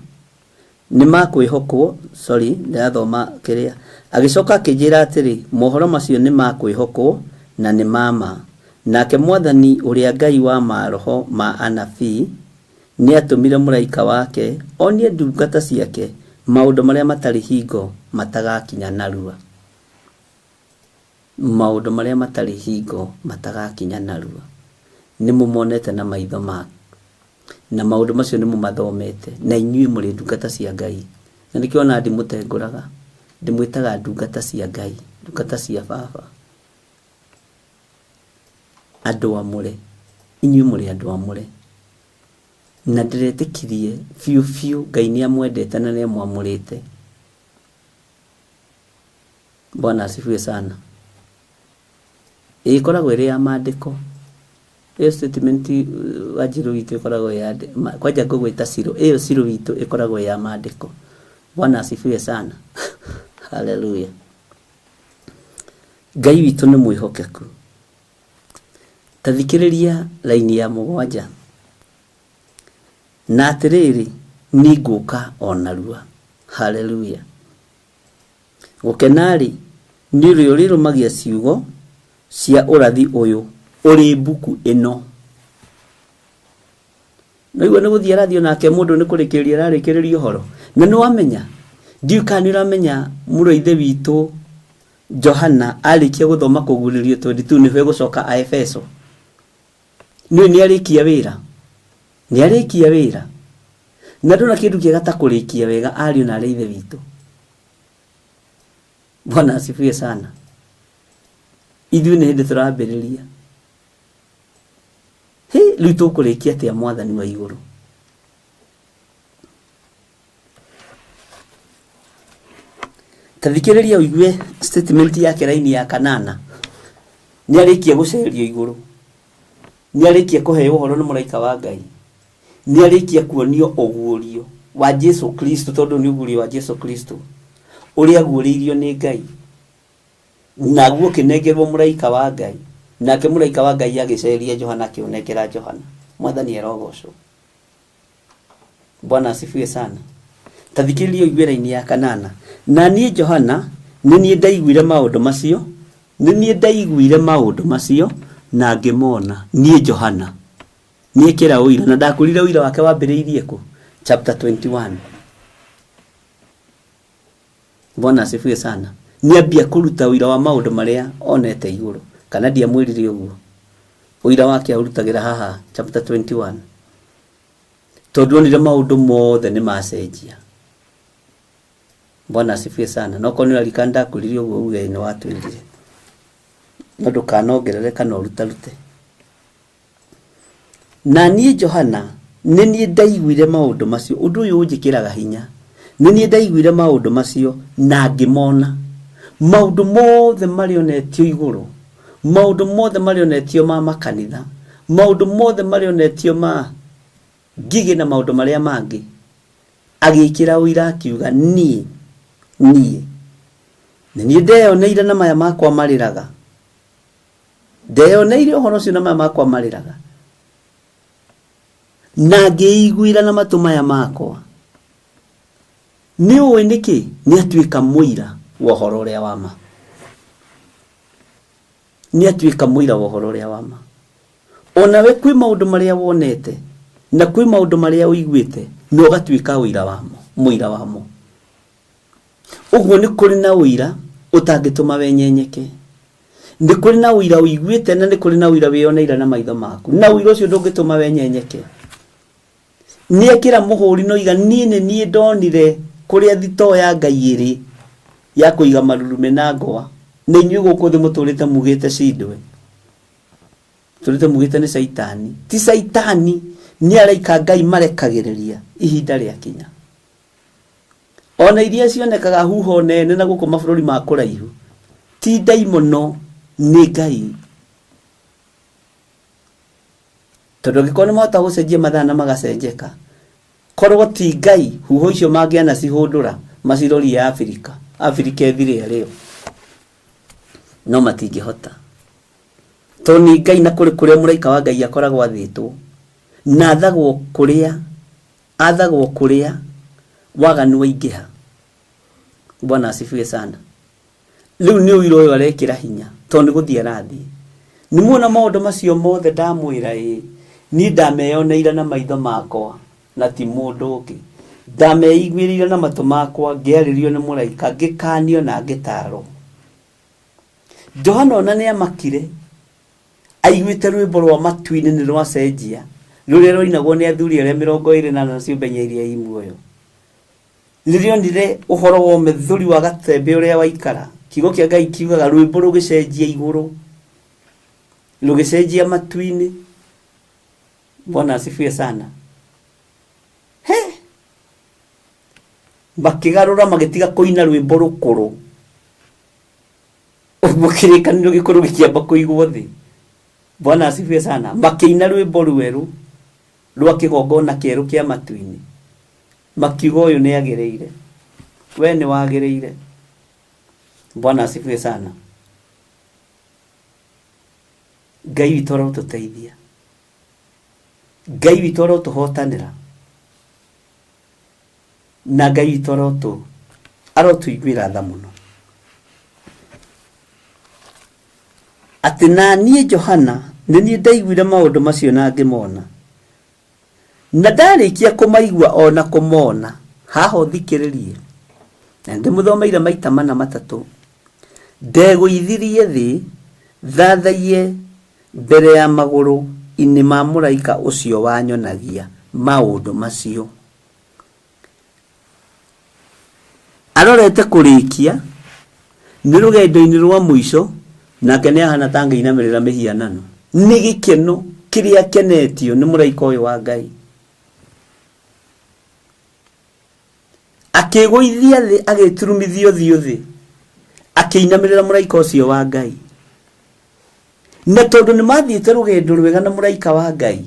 nĩ ma kwĩhokwo, sorry, ndĩrathoma kĩrĩa. Agĩcoka akĩnjĩra atĩrĩ, mohoro macio nĩ ma kwĩhokwo na nĩ ma ma. Nake Mwathani ũrĩa Ngai wa maroho ma anabii nĩatũmire mũraika wake onie ndungata ciake maũndũ marĩa matarĩ hingo matagakinya narua. Maũndũ marĩa matarĩ hingo matagakinya narua. Nĩmũmonete na maitho ma na maũndũ macio nĩmũmathomete, na inyuĩ mũrĩ ndungata cia Ngai. Na nĩkĩo ona ndimũtengũraga, ndĩmwĩtaga ndungata cia Ngai, ndungata cia Baba. Andũ amũre, inyuĩ mũrĩ andũ amũre. Na ndĩretĩkirie biũ biũ Ngai nĩamwendete na nĩamwamũrĩte. Bwana asifiwe sana. Ĩkoragwo ĩrĩ ya maandĩko. Ĩyo statement Wanjirũ witũ ĩkoragwo ya kwanja ngũgwĩta Ciro, ĩyo Ciro witũ ĩkoragwo ya maandĩko. Bwana asifiwe sana. Haleluya. Ngai witũ nĩ mwĩhokeku. Ta thikĩrĩria raini ya mũgwanja. Na atĩrĩrĩ, nĩngũka o narua. Haleluya. Gũkena-rĩ, nĩ ũrĩa ũrĩrũmagia ciugo cia ũrathi ũyũ ũrĩ mbuku ĩno. Naigua nĩ gũthiĩ arathiĩ onake mũndũ nĩ kũrĩkĩrĩria ararĩkĩrĩria ũhoro. Na nĩ wamenya, ndiũĩ kana nĩ ũramenya mũrũ wa ithe witũ Johana arĩkia gũthoma kũguũrĩrio 22 nĩho egũcoka Aefeso. Nĩũĩ nĩ arĩkia wĩra? Nĩ arĩkia wĩra. Na ndona kĩndũ kĩega ta kũrĩkia wega ariũ na arĩ ithe witũ. Bwana asifiwe sana. Ithuĩ nĩ hĩndĩ tũrambĩrĩria. Hĩ, rĩu tũkũrĩkia atĩa mwathani wa igũrũ? Ta thikĩrĩria ũigue statement yake raini ya kanana. Nĩ arĩkia gũcerio igũrũ. Nĩ arĩkia kũheo ũhoro nĩ mũraika wa Ngai. Nĩ arĩkia kuonio ũguũrio wa Jesu Kristo tondũ nĩ ũguũrio wa Jesu Kristo ũrĩa aguũrĩirio nĩ Ngai. Naguo ũkĩnengerwo mũraika wa Ngai. Nake mũraika wa Ngai agĩceria Johana akĩũnengera Johana. Mwathani arogocwo. Bwana asifiwe sana. Ta thikĩrĩria ũigue raini ya kanana. Na niĩ Johana nĩ niĩ ndaiguire maũndũ macio, nĩ niĩ ndaiguire maũndũ macio na ngĩmona, niĩ Johana. Nĩekĩra ũira na ndakwĩrire ũira wake wambĩrĩirie kũ? Chapter 21. Bwana asifiwe sana. Nĩambia kũruta ũira wa maũndũ marĩa onete igũrũ. Kana ndiamwĩrire ũguo? Ũira wake aũrutagĩra haha chapter 21. Tondũ onire maũndũ mothe nĩ macenjia. Bwana asifiwe sana. No korwo nĩ ũraririkana ndakwĩrire ũguo uge nĩ watwĩrire. No ndũkanongerere kana ũrutarute. Na niĩ Johana nĩ niĩ ndaiguire maũndũ macio. Ũndũ ũyũ ũnjĩkĩraga hinya. Nĩ niĩ ndaiguire maũndũ macio na ngĩmona. Maũndũ mothe marĩa onetio igũrũ, maũndũ mothe marĩa onetio ma makanitha, maũndũ mothe marĩa onetio ma ngigĩ na maũndũ marĩa mangĩ, agĩkĩra ũira akiuga, niĩ, niĩ, nĩ niĩ ndeyoneire na maya makwa marĩraga. Ndeyoneire ũhoro ũcio na maya makwa marĩraga, na ngĩiguĩra na matũ maya makwa. Nĩ ũĩ nĩkĩ? Nĩ atuĩka mũira wa ũhoro ũrĩa wa ma. Nĩ atuĩka mũira wa ũhoro ũrĩa wa ma. Onawe kwĩ maũndũ marĩa wonete na kwĩ maũndũ marĩa ũiguĩte na ũgatuĩka ũira wamo, mũira wamo. Ũguo nĩ kũrĩ na ũira ũtangĩtũma wenyenyeke. Nĩ kũrĩ na ũira ũiguĩte na nĩ kũrĩ na ũira wĩyoneire na maitho maku. Na ũira ũcio ndũngĩtũma wenyenyeke. Nĩ ekĩra mũhũri na oiga niĩ nĩ niĩ ndonire kũrĩa thitoo ya Ngai ĩrĩ ya kũiga marurumĩ na ngwa. Na inyuĩ gũkũ thĩ mũtũrĩte mugĩte cindwe. Tũrĩte mugĩte nĩ caitani. Ti caitani, nĩ araika Ngai marekagĩrĩria ihinda rĩakinya. Ona iria cionekaga huho nene na gũkũ mabũrũri ma kũraihu, ti ndaimono, nĩ Ngai. Tondũ angĩkorwo nĩ mahota gũcenjia mathaa na magacenjeka, korwo ti Ngai, huho icio mangĩanacihũndũra macirorie Abirika, Abirika ĩthire ĩrĩ yo. No matingĩhota. Tondũ nĩ Ngai na kũrĩ kũrĩa mũraika wa Ngai akoragwo athĩtwo, na athagwo kũrĩa, athagwo kũrĩa waganu waingĩha. Bwana asifiwe sana. Rĩu nĩ ũira ũyũ arekĩra hinya tondũ nĩ gũthiĩ arathiĩ. Nĩ muona maũndũ macio mothe ndamwĩra ĩ, niĩ ndameyoneire na maitho makwa na ti mũndũ ũngĩ. Ndameiguĩrĩire na matũ makwa ngĩarĩrio nĩ mũraika, ngĩkanio na ngĩtaarwo. Johana ona nĩ amakire aiguĩte rwĩmbo rwa matu-inĩ nĩ rwacenjia, rũrĩa rwainagwo nĩ athuri arĩa 24 na ciũmbe inya iria i muoyo. Rĩrĩa onire ũhoro wa ũmethũri wa gatembe ũrĩa waikara, kiugo kĩa Ngai kiugaga rwĩmbo rũgĩcenjia igũrũ, rũgĩcenjia matu-inĩ. Bwana asifiwe sana. He! Makĩgarũra magĩtiga kũina rwĩmbo rũkũrũ. Ũguo kĩrĩkanĩro gĩkũrũ gĩkĩamba kũigwo thĩ. Bwana asifiwe sana. Makĩina rwĩmbo rwerũ rwa kĩgongona kĩerũ kĩa matu-inĩ. Makiuga ũyũ nĩ agĩrĩire. We nĩ wagĩrĩire. Bwana asifiwe sana. Ngai witũ arotũteithia. Ngai witũ arotũhotanĩra. Na Ngai witũ arotũ arotũiguĩra tha mũno. Atĩ na niĩ Johana nĩ niĩ ndaiguire maũndũ macio na ngĩmona. Na ndarĩkia kũmaigua o na kũmona, haha ũthikĩrĩrie, na ndĩmũthomeire maita mana matatũ, ndegũithirie thĩ thathaiye mbere ya magũrũ-inĩ ma mũraika ũcio wanyonagia maũndũ macio. Arorete kũrĩkia, nĩ rũgendo-inĩ rwa mũico, nake nĩ ahana ta angĩinamĩrĩra mĩhianano. Nĩ gĩkeno kĩrĩa akenetio nĩ mũraika ũyũ wa Ngai. Akĩgũithia thĩ, agĩturumithia ũthiũ thĩ, akĩinamĩrĩra mũraika ũcio wa Ngai. Na tondũ nĩ mathiĩte rũgendo rwega na mũraika wa Ngai,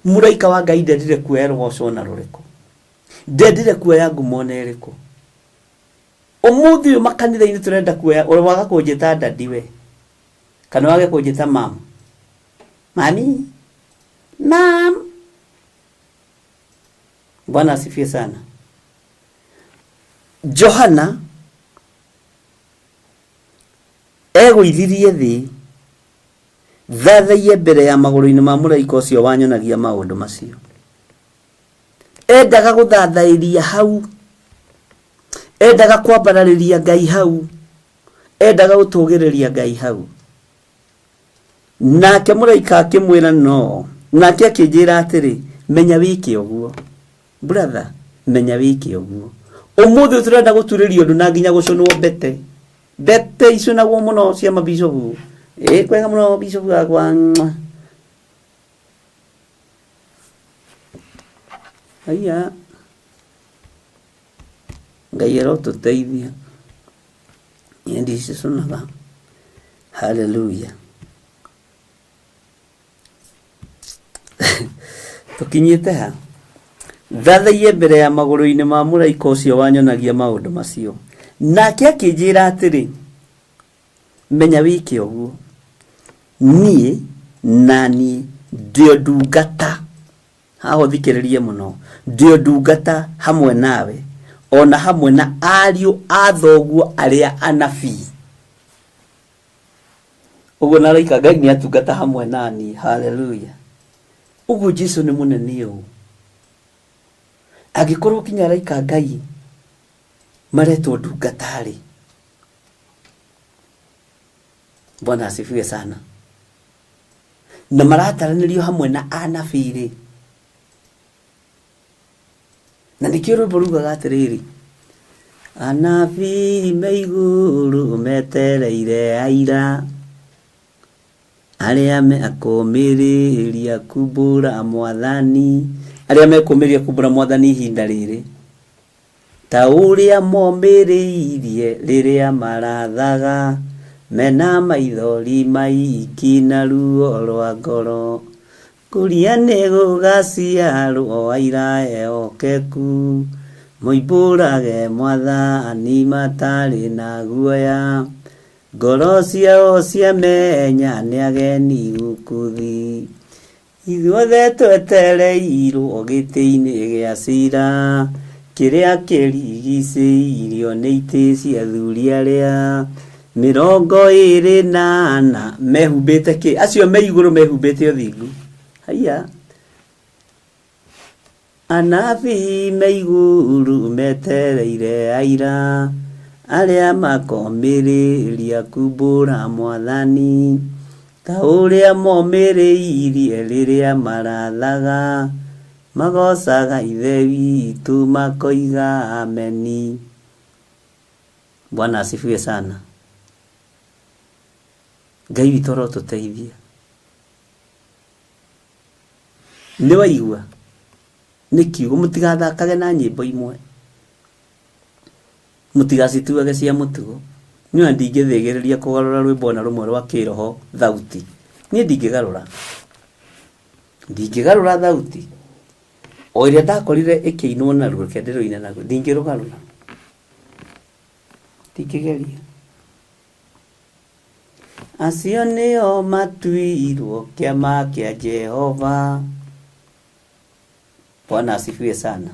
mũraika wa Ngai ndendire kuoya rũgoco ona rũrĩkũ. Ndendire kuoya ngumo ona ĩrĩkũ. Ũmũthĩ ũyũ makanitha-inĩ tũrenda kuoya, ũrĩ waga kũnjĩta daddy we, kana wage kũnjĩta mam. Mami, mam. Bwana asifiwe sana. Johana egũithirie thĩ thathaiye mbere ya magũrũ-inĩ ma mũraika ũcio wanyonagia maũndũ macio. Endaga gũthathaĩria hau, endaga kwambararĩria Ngai hau, endaga gũtũgĩrĩria Ngai hau. Nake mũraika akĩmwĩra no, nake akĩnjĩra atĩrĩ, menya wĩke ũguo. Brother, menya wĩke ũguo. Ũmũthĩ ũyũ tũrenda gũturĩrio ũndũ na nginya gũcũnwo mbete. Mbete icũnagwo mũno cia mabicobu. Ĩ kwega mũno bicobu wakwa. Mwah. Haiya. Ngai arotũteithia. Niĩ ndicicũnaga. Hallelujah. Tũkinyĩte ha? Thathaiye mbere ya magũrũ-inĩ ma mũraika ũcio wanyonagia maũndũ macio. Nake akĩnjĩra atĩrĩ, menya wĩke ũguo. Niĩ na niĩ ndĩ o ndungata. Haha ũthikĩrĩrie mũno. Ndĩ o ndungata hamwe nawe, o na hamwe na ariũ a thoguo arĩa anabii. Ũguo na araika Ngai nĩ atungata hamwe na niĩ. Haleluya. Ũguo Jesu nĩ mũnene ũũ. Angĩkorwo nginya araika Ngai maretwo ndungata-rĩ, Bwana asifiwe sana, na marataranĩrio hamwe na anabii-rĩ, Na nĩkĩo rwĩmbo rugaga atĩrĩrĩ, anabii me igũrũ metereire aira, arĩa mekũmĩrĩria kumbũra mwathani, arĩa mekũmĩrĩria kumbũra mwathani ihinda rĩrĩ, ta ũrĩa momĩrĩirie rĩrĩa marathaga, mena maithori maingĩ na ruo rwa ngoro. Kũria nĩ gũgaciarwo aira ehokeku, moimbũrage Mwathani matarĩ na guoya. Ngoro ciao ciamenya nĩ ageni gũkũ thĩ. Ithuothe twetereirwo gĩtĩ-inĩ gĩa cira, kĩrĩa kĩrigicĩirio nĩ itĩ cia athuri arĩa 24 mehumbĩte kĩ? Acio me igũrũ mehumbĩte ũthingu. Haiya. Anabii me igũrũ metereire aira arĩa makomĩrĩria kumbũra Mwathani ta ũrĩa momĩrĩirie rĩrĩa marathaga, magocaga Ithe witũ makoiga ameni. Bwana asifiwe sana. Ngai witũ arotũteithia. Nĩ waigua? Nĩ kiugo mũtigathakage na nyĩmbo imwe. Mũtigacituage cia mũtugo. Niĩ ona ndingĩthĩgĩrĩria kũgarũra rwĩmbo ona rũmwe rwa kĩroho thauti. Niĩ ndingĩgarũra. Ndingĩgarũra thauti. O ĩrĩa ndakorire ĩkĩinwo naruo, reke ndĩrũine naguo. Ndingĩrũgarũra. Ndingĩgeria. Acio nĩo matuirwo kĩama kĩa Jehova. Bwana asifiwe sana.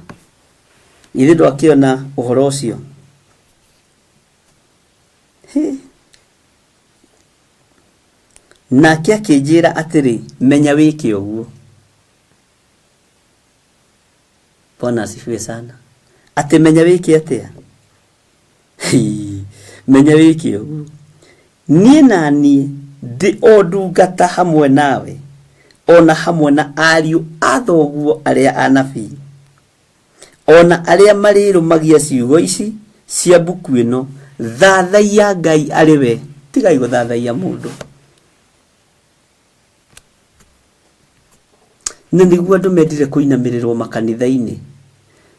Githĩ ndwakĩona ũhoro ũcio? Hĩ. Nake akĩnjĩra atĩrĩ, menya wĩke ũguo. Bwana asifiwe sana. Atĩ menya wĩke atĩa? Hii, menya wĩke ũguo. Niĩ na niĩ ndĩ o ndungata hamwe nawe, o na hamwe na ariũ a thoguo arĩa anabii, o na arĩa marĩrũmagia ciugo ici cia mbuku ĩno. Thathaiya Ngai arĩ we, tigai gũthathaiya mũndũ. Na nĩguo andũ mendire kũinamĩrĩrwo makanitha-inĩ.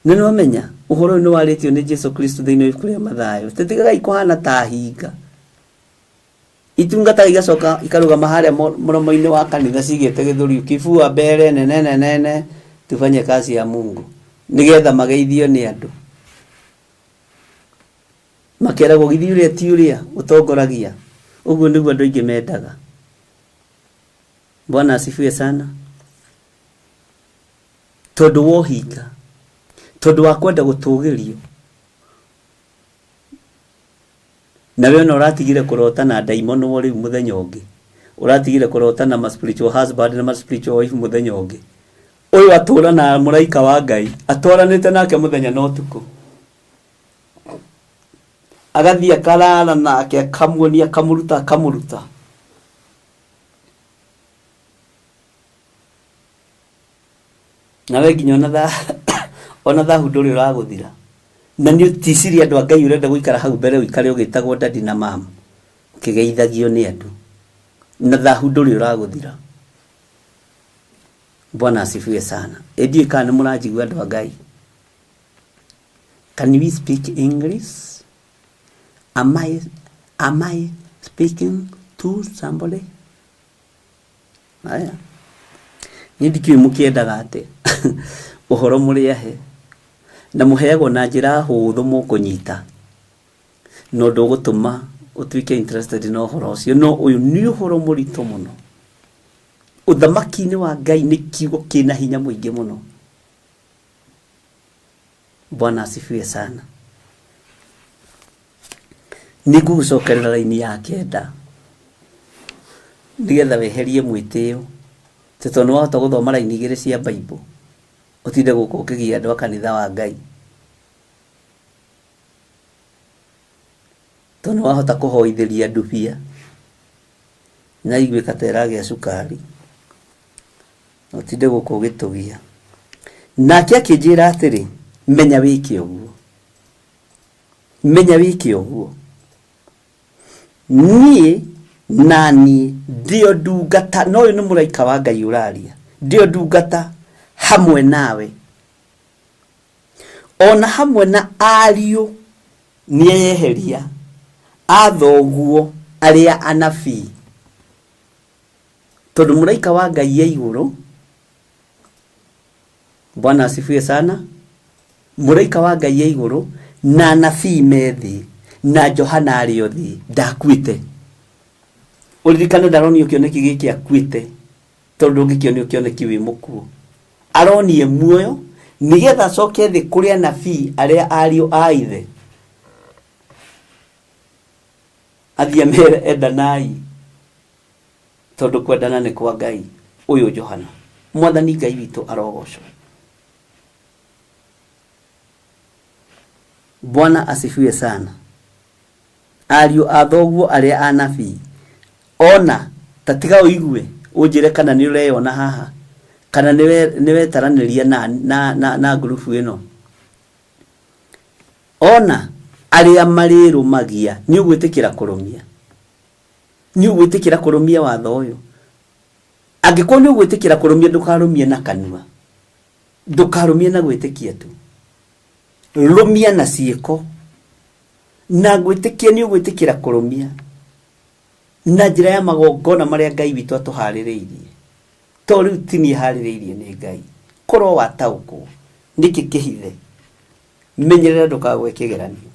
Na nĩ wamenya, ũhoro ũyũ nĩ warĩtio nĩ Jesu Kristo thĩinĩ wa ibuku rĩa Mathayo. Tĩtigagai kũhana ta hinga. Itungataga igacoka ikarũgama harĩa mũromo-inĩ wa kanitha cigĩte gĩthũri, kifua mbere nene nene nene, tufanye kazi ya Mungu. Nĩgetha mageithio nĩ andũ. Makeragwo githĩ ũrĩa ti ũrĩa ũtongoragia. Ũguo nĩguo andũ aingĩ mendaga. Bwana asifiwe sana. Tondũ wa ũhinga, tondũ wa kwenda gũtũgĩrio, nawe ona ũratigire kũrota na ndaimonwo rĩu mũthenya ũngĩ, ũratigire kũrota na ma spiritual husband na ma spiritual wife mũthenya ũngĩ. Ũyũ atũra na mũraika wa Ngai, atwaranĩte nake mũthenya na ũtukũ. Agathiĩ akarara nake, akamuonia, akamũruta, akamũruta. Nawe nginya ona tha ona thahu ndũrĩ ũragũthira. Na nĩ ũticirie andũ a Ngai ũrenda gũikara hau mbere ũikare ũgĩtagwo daddy na mum, ũkĩgeithagio nĩ andũ. Na thahu ndũrĩ ũragũthira. Bwana asifiwe sana. Ĩ ndiũĩ kana nĩ mũranjigua andũ a Ngai. Can we speak English? Am I, am I speaking to somebody? Aya. Niĩ ndikĩũĩ mũkĩendaga atĩa. Ũhoro mũrĩ ahe. Na mũheagwo na njĩra hũthũ mũkũnyita. Na ũndũ ũgũtũma ũtuĩke interested na ũhoro ũcio. No ũyũ nĩ ũhoro mũritũ mũno. Ũthamaki-inĩ wa Ngai nĩ kiugo kĩna hinya mũingĩ mũno. Bwana asifiwe sana. Nĩ ngũgũcokerera raini ya kenda nĩgetha weherie mwĩtĩo, tondũ nĩ wahota gũthoma raini igĩrĩ cia Bible ũtinde gũkũ ũkĩgia andũ a kanitha wa Ngai, tondũ nĩ wahota kũhoithĩria ndubia na iguĩka ta ĩragĩa cukari na ũtinde gũkũ ũgĩtũgia. Nake akĩnjĩra atĩrĩ, menya wĩke ũguo. Menya wĩke ũguo. Niĩ na niĩ ndĩ o ndungata, na ũyũ nĩ mũraika wa Ngai ũraria, ndĩ o ndungata hamwe nawe, o na hamwe na ariũ nĩeyeheria a thoguo arĩa anabii. Tondũ mũraika wa Ngai e igũrũ, Bwana asifiwe sana. Mũraika wa Ngai e igũrũ na anabii me thĩ na Johana arĩ o thĩ, ndakuĩte. Ũririkane ndaronio kĩoneki gĩkĩ akuĩte, tondũ ndũngĩkĩonio kĩoneki wĩ mũkuũ. Aronie muoyo nĩgetha acoke thĩ kũrĩ anabii arĩa ariũ a ithe, athiĩ amere endanai, tondũ kwendana nĩ kwa Ngai. Ũyũ Johana. Mwathani Ngai witũ arogocwo. Bwana asifiwe sana. Ariũ a thoguo arĩa anabii, ona ta tiga ũigue ũnjĩre kana nĩ ũreyona haha, kana nĩ wetaranĩria na, na, na, na ngurubu ĩno. Ona arĩa marĩrũmagia, nĩ ũgwĩtĩkĩra kũrũmia. Nĩ ũgwĩtĩkĩra kũrũmia watho ũyũ. Angĩkorwo nĩ ũgwĩtĩkĩra kũrũmia, ndũkarũmie na kanua, ndũkarũmie na gwĩtĩkia tu, rũmia na ciĩko. Na ngwĩtĩkia nĩ ũgwĩtĩkĩra kũrũmia na njĩra ya magongona marĩa Ngai witũ atũharĩrĩirie. To rĩu ti niĩ harĩrĩirie, nĩ Ngai. Korwo wataũkwo nĩkĩ kĩhithe, menyerera ndũkagwe kĩgeranio.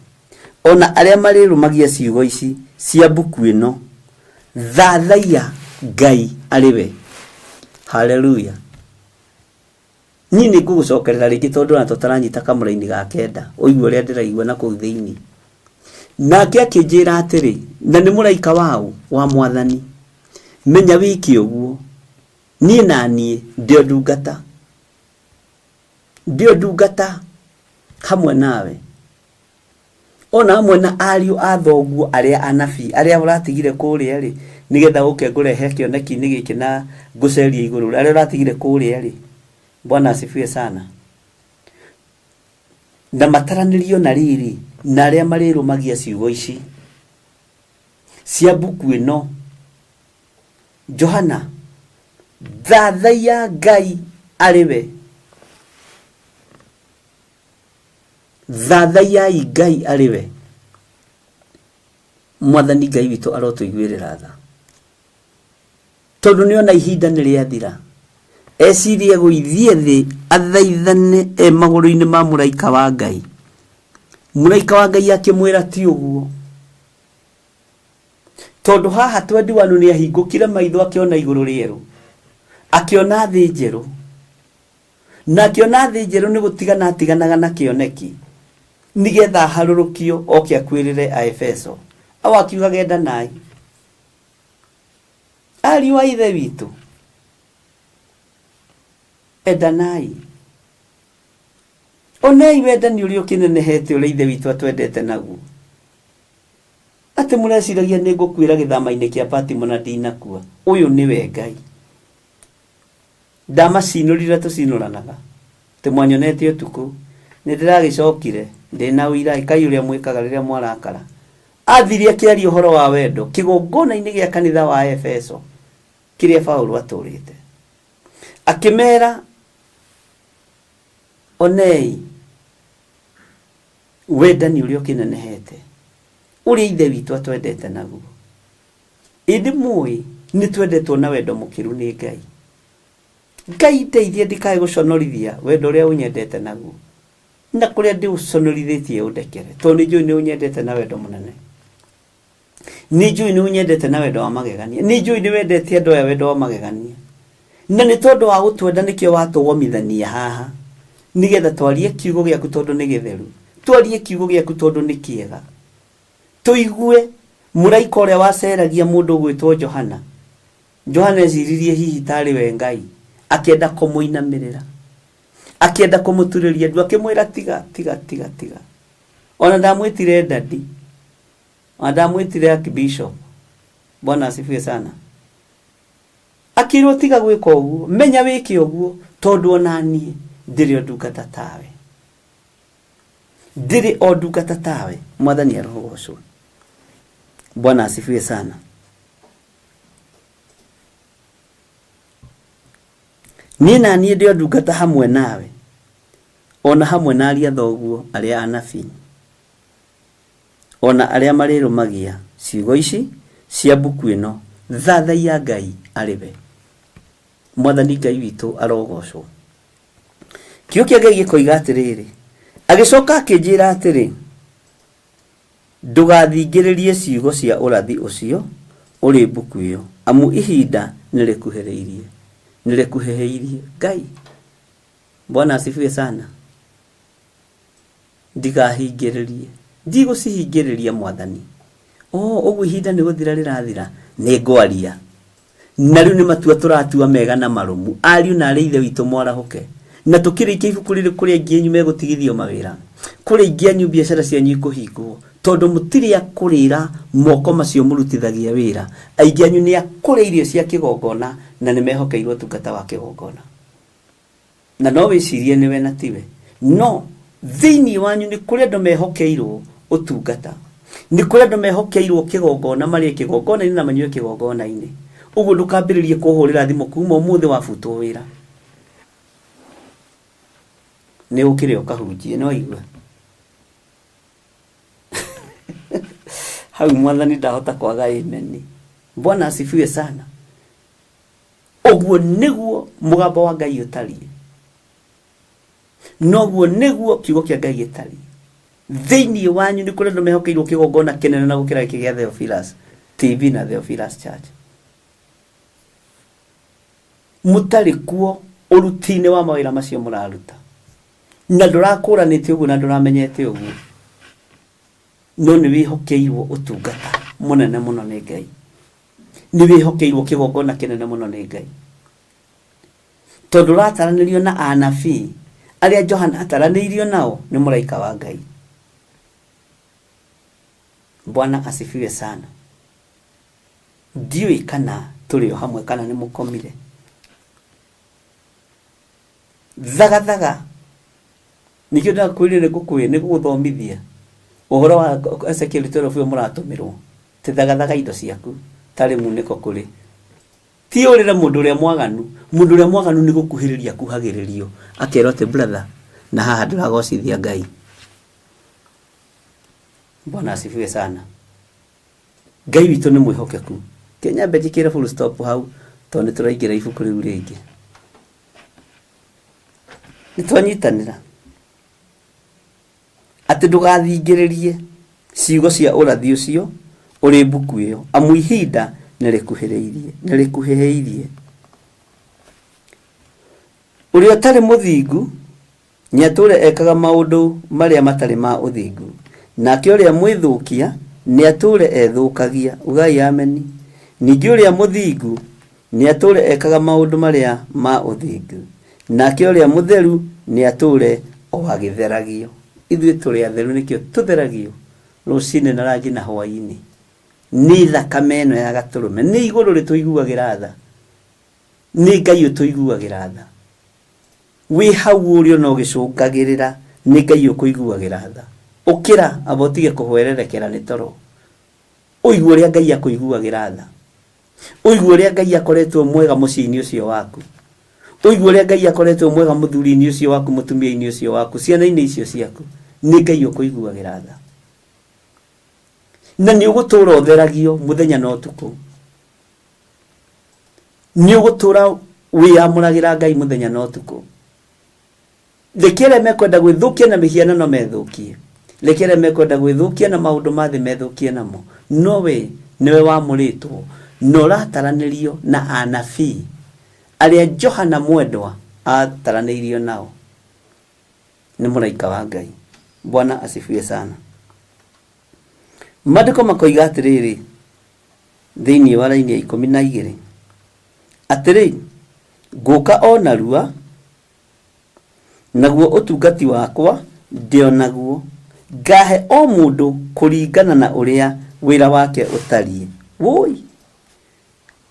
Ona arĩa marĩrũmagia ciugo ici cia mbuku ĩno, thathaiya Ngai arĩ we. Haleluya. Niĩ nĩ ngũgũcokerera rĩngĩ, tondũ ona tũtaranyita kamũraini ga kenda, ũigue ũrĩa ndĩraigua na kũu thĩinĩ. Nake akĩnjĩra atĩrĩ, na nĩ mũraika waũ wa Mwathani, menya wĩke ũguo, niĩ na niĩ ndĩ o ndungata, ndĩ o ndungata hamwe nawe, ona hamwe na ariũ a thoguo arĩa anabii, arĩa ũratigire kũrĩa rĩ, nĩgetha ũke ngũrehe kĩoneki-inĩ gĩkĩ na ngũcerie igũrũ, arĩa ũratigire kũrĩa rĩ. Bwana asifiwe sana. Na mataranĩrio na rĩrĩ na arĩa marĩrũmagia ciugo ici cia mbuku ĩno. Johana, thathaiya Ngai arĩ we. Thathaiyai Ngai arĩ we. Mwathani Ngai witũ arotũiguĩrĩra tha, tondũ nĩona ihinda nĩ rĩathira. Ecirie gũithiĩ thĩ athaithane e magũrũ-inĩ ma mũraika wa Ngai. Mũraika wa Ngai akĩmwĩra ti ũguo, tondũ haha 21 nĩ ahingũkire maitho, akĩona igũrũ rĩerũ, akĩona thĩ njerũ. Na akĩona thĩ njerũ nĩ gũtigana atiganaga na kĩoneki, nĩgetha aharũrũkio oke akuĩrĩre Aefeso. Au akiuga gendanai, ariũ a Ithe witũ, endanai. Onei wendani ũrĩa ũkĩnenehete, ũrĩa Ithe witũ atwendete naguo, atĩ mũreciragia nĩ ngũkuĩra gĩthama-inĩ kĩa Patimo na ndinakua. Ũyũ nĩwe Ngai. Ndamacinũrire tũcinũranaga, atĩ mwanyonete ũtukũ, nĩ ndĩragĩcokire ndĩna ũira. Ĩkai ũrĩa mwĩkaga rĩrĩa mwarakara. Athire akĩaria ũhoro wa wendo kĩgongona-inĩ gĩa kanitha wa Efeso kĩrĩa Paulo atũrĩte, akĩmera onei wendani ũrĩa ũkĩnenehete, ũrĩa Ithe witũ atwendete naguo. Ĩndĩ mũĩ nĩ twendetwo na wendo mũkĩru nĩ Ngai. Ngai ndeithie ndikae gũconorithia wendo ũrĩa ũnyendete naguo, na kũrĩa ndĩũconorithĩtie ũndekere, tondũ nĩ njũĩ nĩ ũnyendete na wendo mũnene, nĩ njũĩ nĩ ũnyendete na wendo wa magegania, nĩ njũĩ nĩ wendete andũ aya wendo wa magegania. Na nĩ tondũ wa gũtwenda nĩkĩo watũgomithania haha, nĩgetha twarie kiugo gĩaku, tondũ nĩ gĩtheru, twarie kiugo gĩaku tondũ nĩ kĩega. Tũigue mũraika ũrĩa waceragia mũndũ ũgwĩtwo Johana. Johana eciririe hihi tarĩ we Ngai, akĩenda kũmũinamĩrĩra, akĩenda kũmũturĩria ndu, akĩmwĩra tiga, tiga, tiga, tiga. Ona ndamwĩtire daddy, ona ndamwĩtire archbishop. Bwana asifiwe sana. Akĩrwo tiga gwĩka ũguo, menya wĩke ũguo, tondũ ona niĩ ndĩrĩ o ndungata tawe, ndĩrĩ o ndungata tawe. Mwathani arogocwo. Bwana asifiwe sana. Niĩ na niĩ ndĩ o ndungata hamwe nawe, ona hamwe na aria thoguo arĩa anabii, ona arĩa marĩrũmagia ciugo ici cia mbuku ĩno. Thathaiya Ngai arĩ we. Mwathani Ngai witũ arogocwo. Kiugo kĩa Ngai gĩkoiga atĩrĩrĩ, agĩcoka akĩnjĩra atĩrĩ, ndũgathingĩrĩrie ciugo cia ũrathi ũcio ũrĩ mbuku ĩyo, amu ihinda nĩrĩkuhĩrĩirie, nĩrĩkuhĩhĩirie. Ngai, Bwana asifiwe sana. Ndigahingĩrĩrie, ndigũcihingĩrĩria Mwathani. Oh, ũguo ihinda nĩ gũthira rĩrathira, nĩ ngwaria. Na rĩu nĩ matua tũratua mega na marũmu. Ariũ na arĩ ithe witũ mwarahũke. Na tũkĩrĩkia ibuku rĩrĩ kũrĩ aingĩ anyu megũtigithio mawĩra. Kũrĩ aingĩ anyu biacara cianyu ikũhingwo. Tondũ mũtirĩ a kũrĩra moko macio mũrutithagia wĩra. Aingĩ anyu nĩ a kũrĩa irio cia kĩgongona na nĩ mehokeirwo ũtungata wa kĩgongona. Na no wĩcirie nĩwe na tiwe. No thĩinĩ wanyu nĩ kũrĩ andũ mehokeirwo ũtungata. Nĩ kũrĩ andũ mehokeirwo kĩgongona, marĩe kĩgongona-inĩ na manyue kĩgongona-inĩ. Ũguo ndũkambĩrĩrie kũhũrĩra thimũ kuma ũmũthĩ wabutwo wĩra. Nĩ ũkĩre ũkahunjie, nĩ waigua? Hau Mwathani ndahota kwaga amen. Bwana asifiwe sana. Ũguo nĩguo mũgambo wa Ngai ũtariĩ. Noguo nĩguo kiugo kĩa Ngai gĩtariĩ. Thĩinĩ wanyu nĩ kũrĩ andũ mehokeirwo kĩgongona kĩnene na gũkĩra gĩkĩ gĩa Theophilus TV na Theophilus Church. Mũtarĩ kuo ũruti-inĩ wa mawĩra macio mũraruta. Na ndũrakũranĩte ũguo na ndũramenyete ũguo. No nĩ wĩhokeirwo ũtungata mũnene mũno nĩ Ngai. Nĩ wĩhokeirwo kĩgongona kĩnene mũno nĩ Ngai. Tondũ ũrataranĩrio na anabii arĩa Johana ataranĩirio nao nĩ mũraika wa Ngai. Bwana asifiwe sana. Ndiũĩ kana tũrĩ o hamwe kana nĩ mũkomire. Thagathaga. Nĩkĩo ndakwĩrire nĩ ngũgũthomithia ũhoro wa Ezekiel 12 ũyũ mũratũmĩrwo. Ti thagathaga indo ciaku tarĩ munĩko kũrĩ. Ti ũrĩre mũndũ ũrĩa mwaganu. Mũndũ ũrĩa mwaganu nĩ gũkuhĩrĩria akuhagĩrĩrio. Akerwo atĩ brother, na haha ndũragocithia Ngai. Bwana asifiwe sana. Ngai witũ nĩ mwĩhokeku. Ke nyambe njĩkĩre full stop hau tondũ nĩ tũraingĩra ibuku rĩu rĩngĩ. Nĩ twanyitanĩra atĩ ndũgathingĩrĩrie ciugo cia ũrathi ũcio ũrĩ mbuku ĩyo, amu ihinda nĩ rĩkuhĩrĩirie, nĩ rĩkuhĩhĩirie. Ũrĩa ũtarĩ mũthingu nĩatũũre ekaga maũndũ marĩa matarĩ ma ũthingu, nake ũrĩa mwĩthũkia nĩatũũre ethũkagia. Ugai ameni. Ningĩ ũrĩa mũthingu nĩatũũre ekaga maũndũ marĩa ma ũthingu, nake ũrĩa mũtheru nĩatũũre o agĩtheragio. Ithuĩ tũrĩ atheru nĩkĩo tũtheragio rũcinĩ na rangi na hwaĩ-inĩ. Nĩ thakame ĩno ya gatũrũme, nĩ igũrũ rĩtũiguagĩra tha, nĩ Ngai ũtũiguagĩra tha. Wĩ hau ũrĩ ona ũgĩcũngagĩrĩra, nĩ Ngai ũkũiguagĩra tha. Ũkĩra, amba ũtige kũhwererekera nĩ toro. Ũigue ũrĩa Ngai akũiguagĩra tha. Ũigue ũrĩa Ngai akoretwo mwega mũciĩ-inĩ ũcio waku. Ũigue ũrĩa Ngai akoretwo mwega mũthuri-inĩ ũcio waku, mũtumia-inĩ ũcio waku, ciana-inĩ icio ciaku. Nĩ Ngai ũkũiguagĩra tha. Na nĩ ũgũtũra ũtheragio mũthenya na ũtukũ. Nĩ ũgũtũra wĩyamũragĩra Ngai mũthenya na ũtukũ. Reke arĩa mekwenda gwĩthũkia na mĩhianano methũkie. Reke arĩa mekwenda gwĩthũkia na maũndũ ma thĩ methũkie namo. No we nĩwe wamũrĩtwo na ũrataranĩrio na anabii arĩa Johana mwendwa ataranĩirio nao nĩ mũraika wa Ngai. Bwana asifiwe sana. Maandĩko makoiga atĩrĩrĩ thĩinĩ wa raini ya 12 atĩrĩ, ngũka o narua, naguo ũtungati wakwa ndĩ o naguo, ngahe o mũndũ kũringana na ũrĩa wĩra wake ũtariĩ. Wũi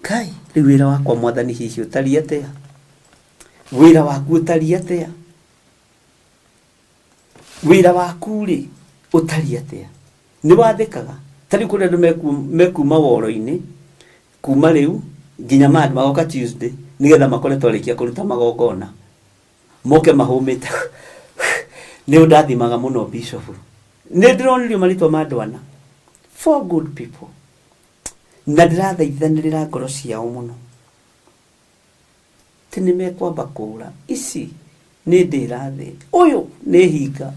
Ngai, rĩu wĩra wakwa Mwathani hihi ũtariĩ atĩa? Wĩra waku ũtariĩ atĩa? Wĩra waku rĩ ũtariĩ atĩa? Nĩ wathĩkaga? Ta rĩu kũrĩ andũ mekuma woro-inĩ kuma rĩu nginya magoka Tuesday nĩgetha makore twarĩkia kũruta magongona, moke mahũmĩte. Nĩ ũndathimaga mũno Bishop. Nĩ ndĩronirio marĩtwa ma andũ ana. Four good people. Na ndĩrathaithanĩrĩra ngoro ciao mũno. Ti nĩ mekwamba kũũra ici. Nĩ ndĩra thĩ. Ũyũ nĩ hinga.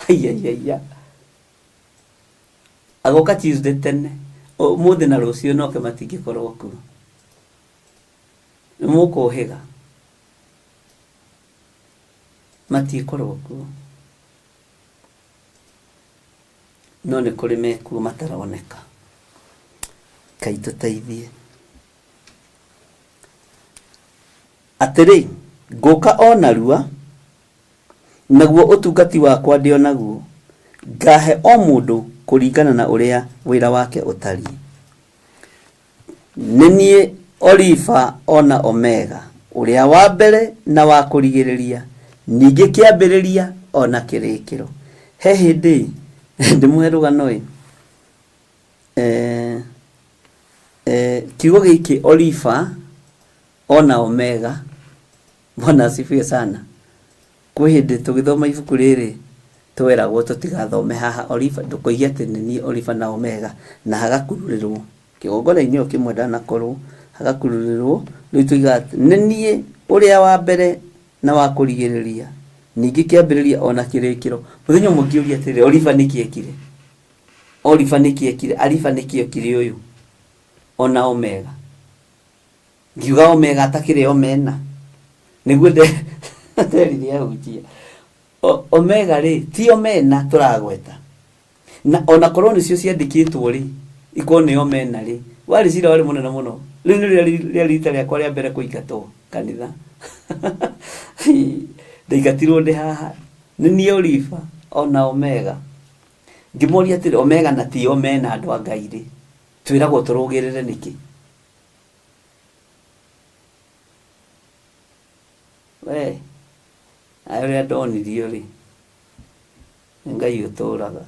Aiaiaia. Agoka Tuesday tene. Ũmũthĩ na rũciũ noke matingĩkorwo kuo. Nĩ mũkũhĩga. Matiĩkorwo kuo. No nĩ kũrĩ mekuo mataroneka. Ngai tũteithie. Atĩrĩ, ngũũka o narua, naguo ũtungati wakwa ndĩ o naguo, ngaahe o mũndũ kũringana na ũrĩa wĩra wake ũtariĩ. Nĩ niĩ Olifa o na Omega, ũrĩa wa mbere na wa kũrigĩrĩria, ningĩ kĩambĩrĩria o na kĩrĩkĩro. He hĩndĩ, ndĩmũhe rũgano-ĩ, eh, eh, kiugo gĩkĩ Olifa o na Omega, Bwana asifiwe sana. Kwĩ hĩndĩ tũgĩthoma ibuku rĩrĩ tweragwo tũtigathome haha Olifa, ndũkoige atĩ nĩ niĩ Olifa na Omega, na hagakururĩrwo kĩgongona-inĩ o kĩmwe ndanakorwo, hagakururĩrwo, rĩu tuigaga atĩ nĩ niĩ ũrĩa wa mbere na wa kũrigĩrĩria, ningĩ kĩambĩrĩria o na kĩrĩkĩro. Mũthenya ũmwe ngĩũria atĩrĩrĩ, Olifa nĩkĩ ekire? Olifa nĩkĩ ekire? Alifa nĩkĩ ekire ũyũ? Ona Omega. Ngiuga Omega atakĩrĩ Omena. Nĩguo nderire ahunjia. Omega rĩ, ti Omena tũragweta. Na ona korwo nĩcio ciandĩkĩtwo rĩ, ikorwo nĩ Omena rĩ, warĩ cira warĩ mũnene mũno. Rĩu nĩ rĩarĩ rita rĩakwa rĩa mbere kũingatwo kanitha. Ndaingatirwo ndĩ haha. Nĩ niĩ Olifa ona Omega. Ngĩmoria atĩrĩ, Omega na ti Omena andũ a Ngai rĩ, twĩragwo tũrũgĩrĩre nĩkĩ? We, nawe ũrĩa ndonirio rĩ, nĩ Ngai ũtũraga.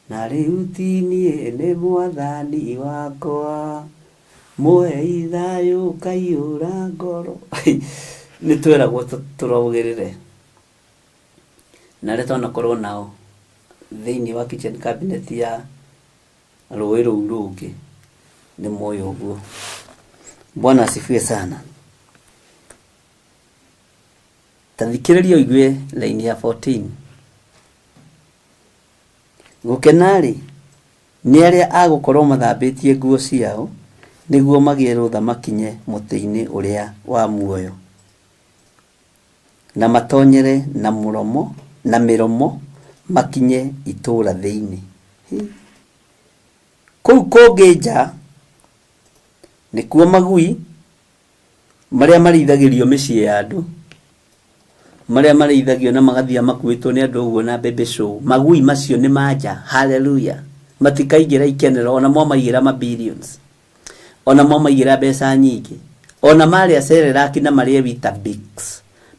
Na rĩu ti niĩ nĩ mwathani wakwa, mũhei thayũ ũkaiyũra ngoro. Nĩ tweragwo tũrũgĩrĩre. Na arĩa twanakorwo nao thĩinĩ wa kitchen cabinet ya rũĩ rũu rũngĩ nĩ moĩ ũguo. Bwana asifiwe sana. Ta thikĩrĩria ũigue laini ya 14. Gũkena-rĩ, nĩ arĩa a gũkorwo mathambĩtie nguo ciao, nĩguo magĩe rũtha makinye mũtĩ-inĩ ũrĩa wa muoyo, na matonyere na mũromo, na mĩromo makinye itũũra thĩinĩ. Kũu kũngĩ nja nĩkuo magui marĩa marĩithagĩrio mĩciĩ ya andũ, marĩa marĩithagio na magathiĩ makuĩtwo nĩ andũ ũguo na baby show, magui macio nĩ ma nja. Hallelujah. Matikaingĩra ikenero ona mwamaigĩra ma billions, ona mwamaigĩra mbeca nyingĩ, ona marĩa Cerelac na marĩe Weetabix,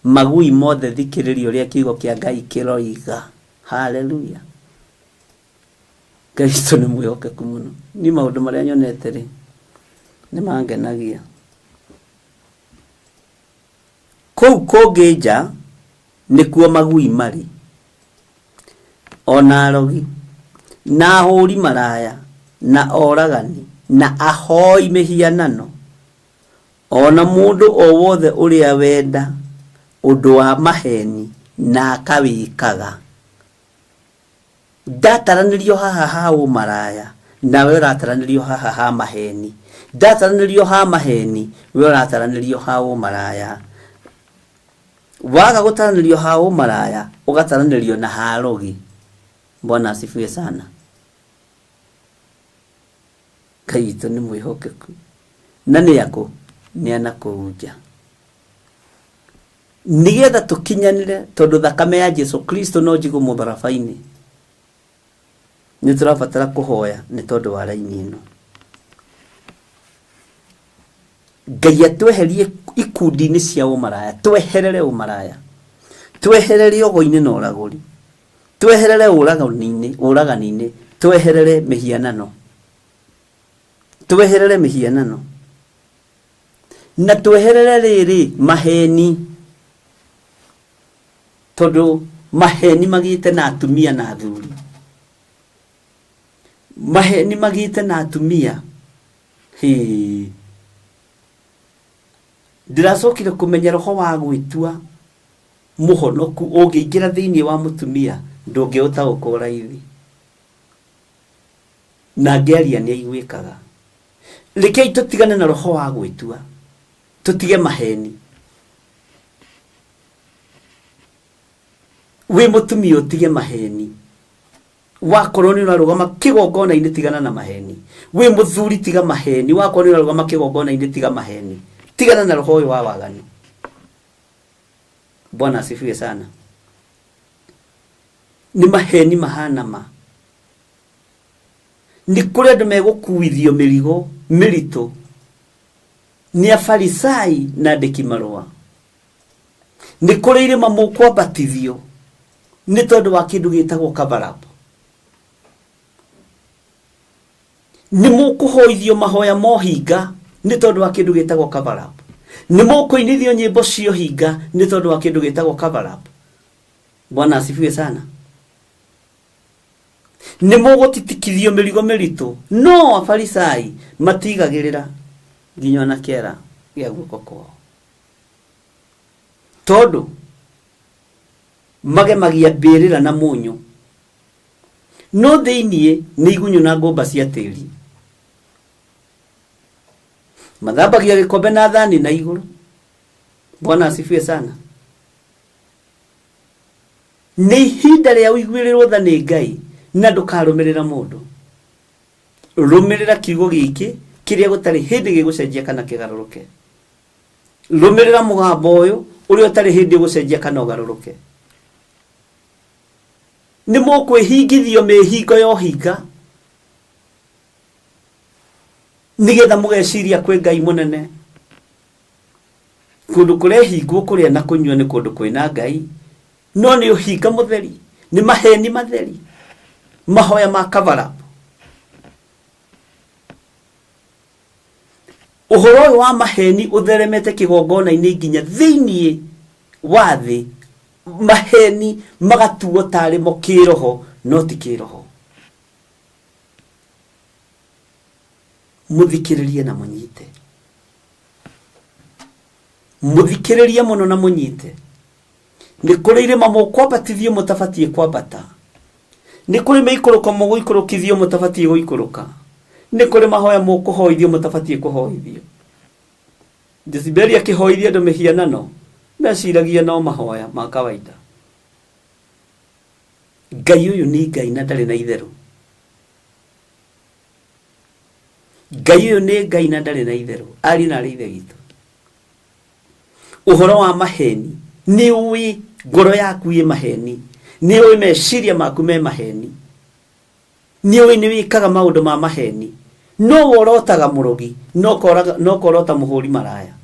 magui mothe thikĩrĩria ũrĩa kiugo kĩa Ngai kĩroiga. Hallelujah. Ngai witũ nĩ mwĩhokeku mũno. Niĩ maũndũ marĩa nyonete rĩ, nĩ mangenagia. Kũu kũngĩ nja nĩkuo magui marĩ, o na arogi, na ahũri maraya, na oragani, na ahoi mĩhianano, o na mũndũ o wothe ũrĩa wenda ũndũ wa maheni na akawĩkaga. Ndataranĩrio haha ha ũmaraya, nawe ũrataranĩrio haha ha maheni. Ndataranĩrio ha maheni, we ũrataranĩrio ha ũmaraya. Waga gũtaranĩrio ha ũmaraya, ũgataranĩrio na ha arogi. Bwana asifiwe sana. Ngai witũ nĩ mwĩhokeku. Na nĩ akũ? Nĩ anakũu nja. Nĩgetha tũkinyanĩre, tondũ thakame ya Jesu Kristo no njigũ mũtharaba-inĩ, nĩ tũrabatara kũhoya nĩ tondũ wa raini ĩno. Ngai atweherie ikundi-inĩ cia ũmaraya, tweherere ũmaraya, tweherere ũgo-inĩ na ũragũri, tweherere ũragani-inĩ, ũragani-inĩ, tweherere mĩhianano, tweherere mĩhianano. Na tweherere rĩrĩ maheni, tondũ maheni magĩte na atumia na athuri, maheni magĩte na atumia. Hĩ. Ndĩracokire kũmenya roho wa gwĩtua mũhonoku ũngĩingĩra thĩinĩ wa mũtumia ndũngĩũtaũkwo raithi. Na ngĩaria nĩ aiguĩkaga. Rekei tũtigane na roho wa gwĩtua, tũtige maheni. Wĩ mũtumia ũtige maheni. Wakorwo nĩ ũrarũgama kĩgongona-inĩ tigana na maheni. Wĩ mũthuri tiga maheni. Wakorwo nĩ ũrarũgama kĩgongona-inĩ tiga maheni. Tigana na roho ũyũ wa waganu. Bwana asifiwe sana. Nĩ maheni mahana ma. Nĩ kũrĩ andũ megũkuithio mĩrigo mĩritũ nĩ afarisai na andĩki marũa. Nĩ kũrĩ irĩma mũkwambatithio nĩ tondũ wa kĩndũ gĩtagwo cover up. Nĩ mũkũhoithio mahoya ma ũhinga nĩ tondũ wa kĩndũ gĩtagwo cover up. Nĩ mũkũinithio nyĩmbo cia ũhinga nĩ tondũ wa kĩndũ gĩtagwo cover up. Bwana asifiwe sana. Nĩ mũgũtitikithio mĩrigo mĩritũ, no afarisai matigagĩrĩra nginya ona kĩara gĩa guoko kwao, tondũ magemagia mbĩrĩra na mũnyũ, no thĩiniĩ nĩ igunyũ na ngũmba cia tĩri. Mathambagia gĩkombe na thani na igũrũ. Bwana asifiwe sana. Nĩ ihinda rĩa ũiguĩrĩrwo tha nĩ Ngai na ndũkarũmĩrĩra mũndũ. Rũmĩrĩra kiugo gĩkĩ kĩrĩa gũtarĩ hĩndĩ gĩgũcenjia kana kĩgarũrũke. Rũmĩrĩra mũgambo ũyũ ũrĩa ũtarĩ hĩndĩ ũgũcenjia kana ũgarũrũke. Nĩ mũkwĩhingithio mĩhingo ya ũhinga nĩgetha mũgeciria kwĩ Ngai mũnene. Kũndũ kũrehingwo kũrĩa na kũnyua nĩ kũndũ kwĩna Ngai, no nĩ ũhinga mũtheri, nĩ maheni matheri, mahoya ma cover up. Ũhoro ũyũ wa maheni ũtheremete kĩgongona-inĩ nginya thĩiniĩ wa thĩ, maheni magatuo tarĩ mo kĩroho, no ti kĩroho. Mũthikĩrĩrie na mũnyite. Mũthikĩrĩrie mũno na mũnyite. Nĩ kũrĩ irĩma mũkwambatithio mũtabatiĩ kwambata. Nĩ kũrĩ mĩikũrũko mũgũikũrũkithio mũtabatiĩ gũikũrũka. Nĩ kũrĩ mahoya mũkũhoithio mũtabatiĩ kũhoithio. Jezebeli akĩhoithia andũ mĩhianano, meciragia no mahoya ma kawaida. Ngai ũyũ nĩ Ngai na ndarĩ na itherũ. Ngai ũyũ nĩ Ngai na ndarĩ na itherũ. Ariũ na arĩ ithe witũ. Ũhoro wa maheni, nĩ ũĩ ngoro yaku ĩ maheni, nĩ ũĩ meciria maku me maheni, nĩ ũĩ nĩ wĩkaga maũndũ ma maheni, no worotaga mũrogi, no korota mũhũri maraya.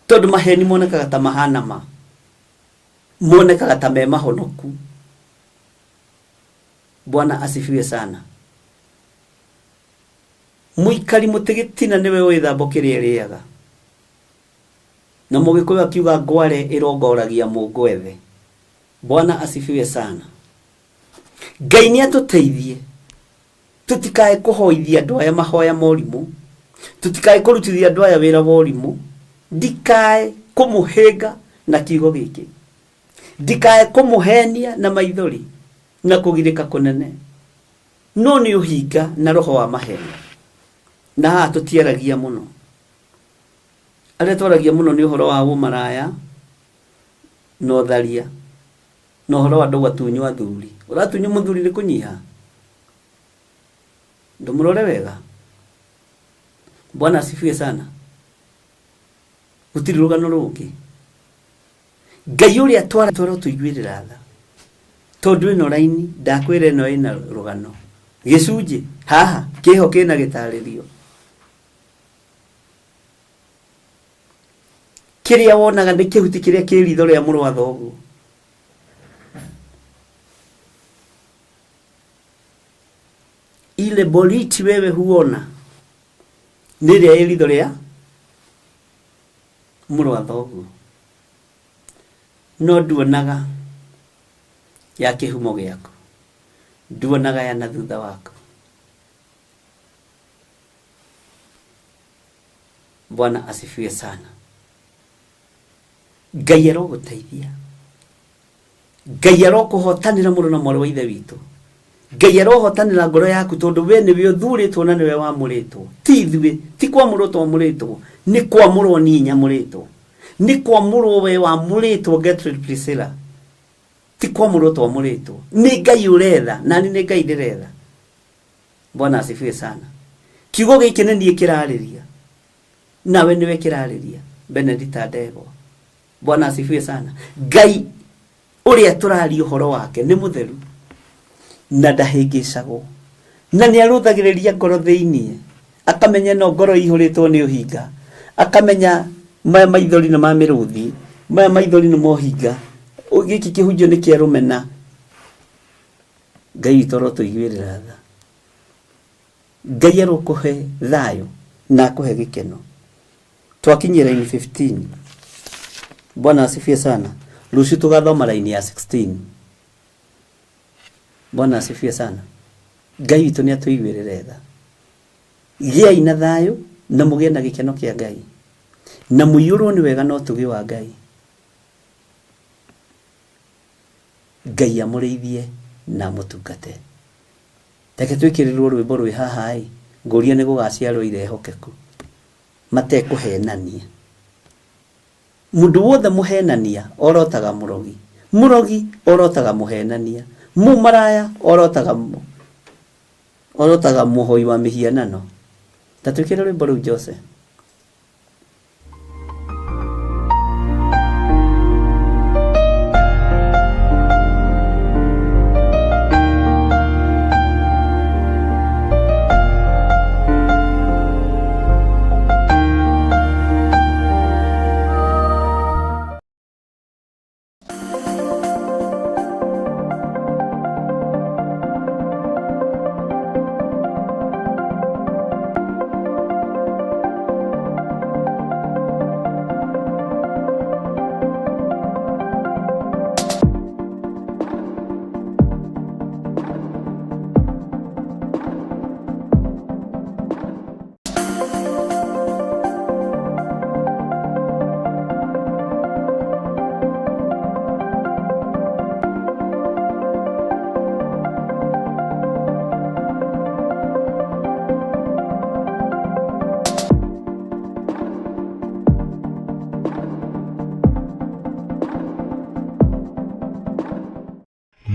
Tondũ maheni monekaga ta mahana ma, monekaga ta me mahonoku. Bwana asifiwe sana. Mũikari mũtĩ gĩtina nĩwe ũĩ thambo kĩrĩa ĩrĩaga. Na mũgĩkũyũ akiuga ngware ĩrongoragia mũngwethe. Bwana asifiwe sana. Ngai nĩ atũteithie tũtikae kũhoithia andũ aya mahoya morimũ, tũtikae kũrutithia andũ aya wĩra wa ũrimũ, ndikae kũmũhĩnga na kiugo gĩkĩ, ndikae kũmũhenia na maithori na kũgirĩka kũnene, no nĩ ũhinga na roho wa maheni. Na haha tũtiaragia mũno, arĩa twaragia mũno nĩ ũhoro wa ũmaraya na ũtharia na ũhoro wa andũ gũtunywo athuri. Ũratunywo mũthuri nĩ kũnyiha? Ndũmũrore wega. Bwana asifiwe sana. Gũtirĩ rũgano rũngĩ. Ngai ũrĩa twara tũiguĩrĩra tha. Tondũ ĩno raini ndakwĩra ĩno ĩna rũgano. Gĩcunjĩ haha kĩho kĩna gĩtarĩrio. Kĩrĩa wonaga nĩ kĩhuti kĩrĩa kĩ ritho rĩa mũrũ wa thoguo. Ile boriti wewe huona nĩ ĩrĩa ĩ ritho rĩa mũrũ wa thoguo. No nduonaga ya kĩhumo gĩaku, nduonaga ya na thutha waku. Bwana asifiwe sana. Ngai arogũteithia, Ngai arokũhotanĩra mũrũ na mwarĩ wa ithe witũ, Ngai arohotanĩra ngoro yaku, tondũ we nĩwe ũthurĩtwo na nĩwe wamũrĩtwo, ti ithuĩ, ti kwamũrwo twamũrĩtwo, nĩ kwamũrwo niĩ nyamũrĩtwo, nĩ kwamũrwo we wamũrĩtwo Gertrude Priscilla, ti kwamũrwo twamũrĩtwo, nĩ Ngai ũretha, nani nĩ Ngai ndĩretha. Bwana asifiwe sana. Kiugo gĩkĩ nĩ niĩ kĩrarĩria, nawe nĩwe kĩrarĩria, Benedita Ndegwa. Bwana asifiwe sana. Ngai ũrĩa tũraria ũhoro wake nĩ mũtheru na ndahĩngĩcagwo, na nĩ arũthagĩrĩria ngoro thĩiniĩ, akamenya no ngoro ĩihũrĩtwo nĩ ũhinga, akamenya maya maithori nĩ ma mĩrũthi, maya maithori nĩ ma ũhinga, gĩkĩ kĩhunjio nĩ kĩa rũmena. Ngai witũ arotũiguĩrĩra tha. Ngai arokũhe thayũ na akũhe gĩkeno. Twakinyia line 15. Bwana asifiwe sana. Rũciũ tũgathoma line ya 16. Bwana asifiwe sana. Ngai witũ nĩ atũiguĩrĩre tha. Gĩai na thayũ na mũgĩe na gĩkeno kĩa Ngai, na mũiyũrwo nĩ wega na ũtugi wa Ngai. Ngai amũrĩithie na amũtungate. Reke twĩkĩrĩrwo rwĩmbo rwĩ haha ĩ, ngũria nĩ gũgaciarwo aira ehokeku matekũhenania. Mũndũ wothe mũhenania orotaga mũrogi, mũrogi orotaga mũhenania, mũmaraya orotaga orotaga mũhoi wa mĩhianano. Ta twĩkĩre rwĩmbo rũu Jose.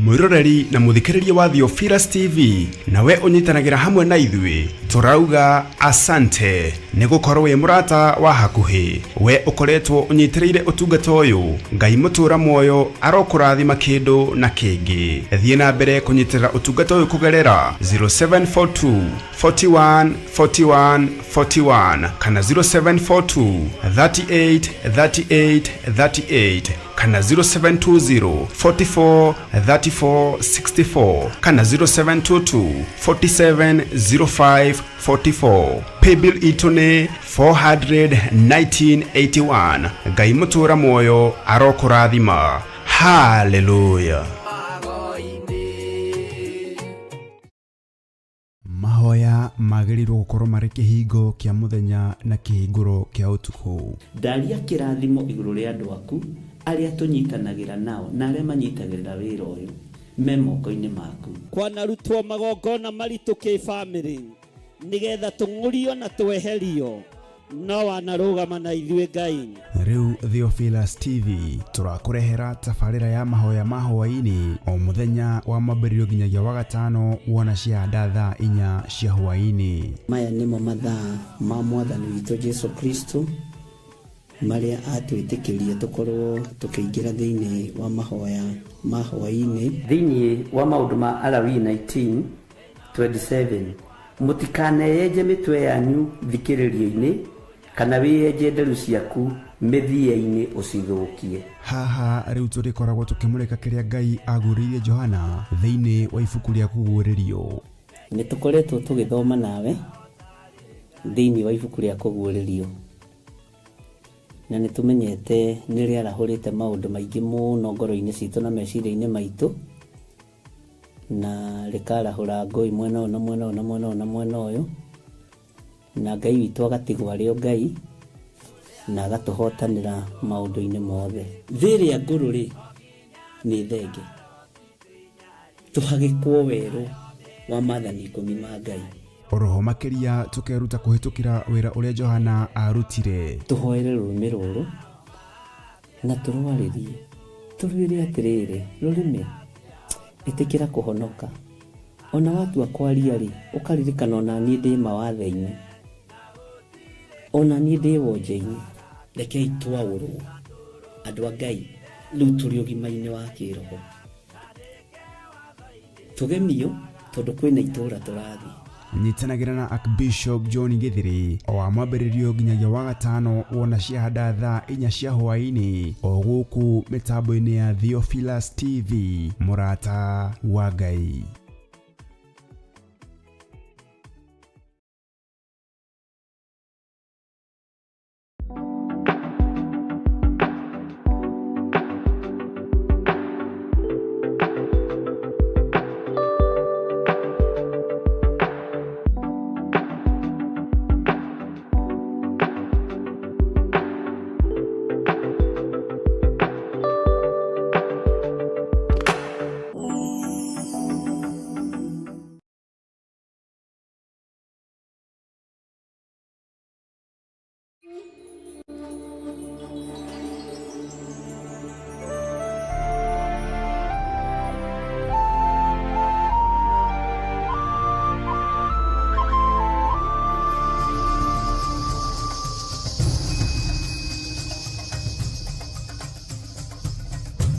Mwiroreri na muthikiriria wa Theophilus TV, nawe unyitanagĩra hamwe na ithuĩ, tũrauga asante nĩ gũkorwo wĩ mũrata wa hakuhĩ. We ũkoretwo ũnyitĩrĩire ũtungata ũyũ, Ngai mũtũra muoyo arokũrathima kĩndũ na kĩngĩ. Thiĩ na mbere kũnyitĩrĩra ũtungata ũyũ kũgerera 0742 41 41 41 kana 0742 38 38 38 kana 0720 44 34 64 kana 0722 47 05 44. Paybill itũ nĩ 41981. Ngai mũtũra muoyo arokũrathima. Haleluya. Mahoya magĩrĩirwo gũkorwo marĩ kĩhingo kĩa mũthenya na kĩhingũro kĩa ũtukũ. Ndaria kĩrathimo igũrũ rĩa andũ aku arĩa tũnyitanagĩra nao na arĩa manyitagĩrĩra wĩra ũyũ me moko-inĩ maku. Kwanarutwo magongona maritũ kĩbamĩrĩ nĩgetha tũng'ũrio na tweherio, no wanarũgama na ithuĩ Ngai. Rĩu Theophilus TV tũrakũrehera tabarĩra ya mahoya ma hwaĩ-inĩ o mũthenya wa mwambĩrĩrio nginyagia wa gatano wona ciahanda thaa 4 cia hwaĩ-inĩ. Maya nĩmo mathaa ma Mwathani witũ Jesu Kristo marĩa atwĩtĩkĩrie tũkorwo tũkĩingĩra thĩinĩ wa mahoya ma hwaĩ-inĩ. Thĩinĩ wa maũndũ ma Alawii 19:27, mũtikaneyenje mĩtwe yanyu thikĩrĩrio-inĩ, kana wĩyenje nderu ciaku mĩthia-inĩ ũcithũkie. Haha rĩu tũrĩkoragwo tũkĩmũrĩka kĩrĩa Ngai aguũrĩirie Johana thĩinĩ wa ibuku rĩa Kũguũrĩrio. Nĩ tũkoretwo tũgĩthoma nawe thĩinĩ wa ibuku rĩa Kũguũrĩrio, na nĩ tũmenyete nĩ rĩarahũrĩte maũndũ maingĩ mũno ngoro-inĩ citũ na meciria-inĩ maitũ, na rĩkarahũra ngũi mwena ũyũ na mwena ũyũ na mwena ũyũ na mwena ũyũ, na Ngai witũ agatigwo arĩ o Ngai. na agatũhotanĩra maũndũ-inĩ mothe. Thĩ ĩrĩa ngũrũ rĩ, nĩ thenge, tũhagĩkwo werũ wa maathani ikũmi ma Ngai. Oroho makĩria tũkeruta kũhĩtũkĩra wĩra ũrĩa Johana arutire. Tũhoere rũrĩmĩ rũrũ na tũrwarĩrie, tũrwĩre atĩrĩrĩ, rũrĩmĩ, ĩtĩkĩra kũhonoka. Ona watua kwaria-rĩ, ũkaririkana ona niĩ ndĩ mawathe-inĩ, ona niĩ ndĩ wonje-inĩ. Rekei twaũrwo andũ a Ngai, rĩu tũrĩ ũgima-inĩ wa kĩroho. Tũgemio tondũ kwĩna itũra tũrathiĩ. Nyitanagĩra na Archbishop John Githiri o wa mwambĩrĩrio nginyagia wa gatano wona ciahanda thaa inya cia hwaĩ-inĩ o gũkũ mĩtambo-inĩ ya Theophilus TV mũrata wa Ngai.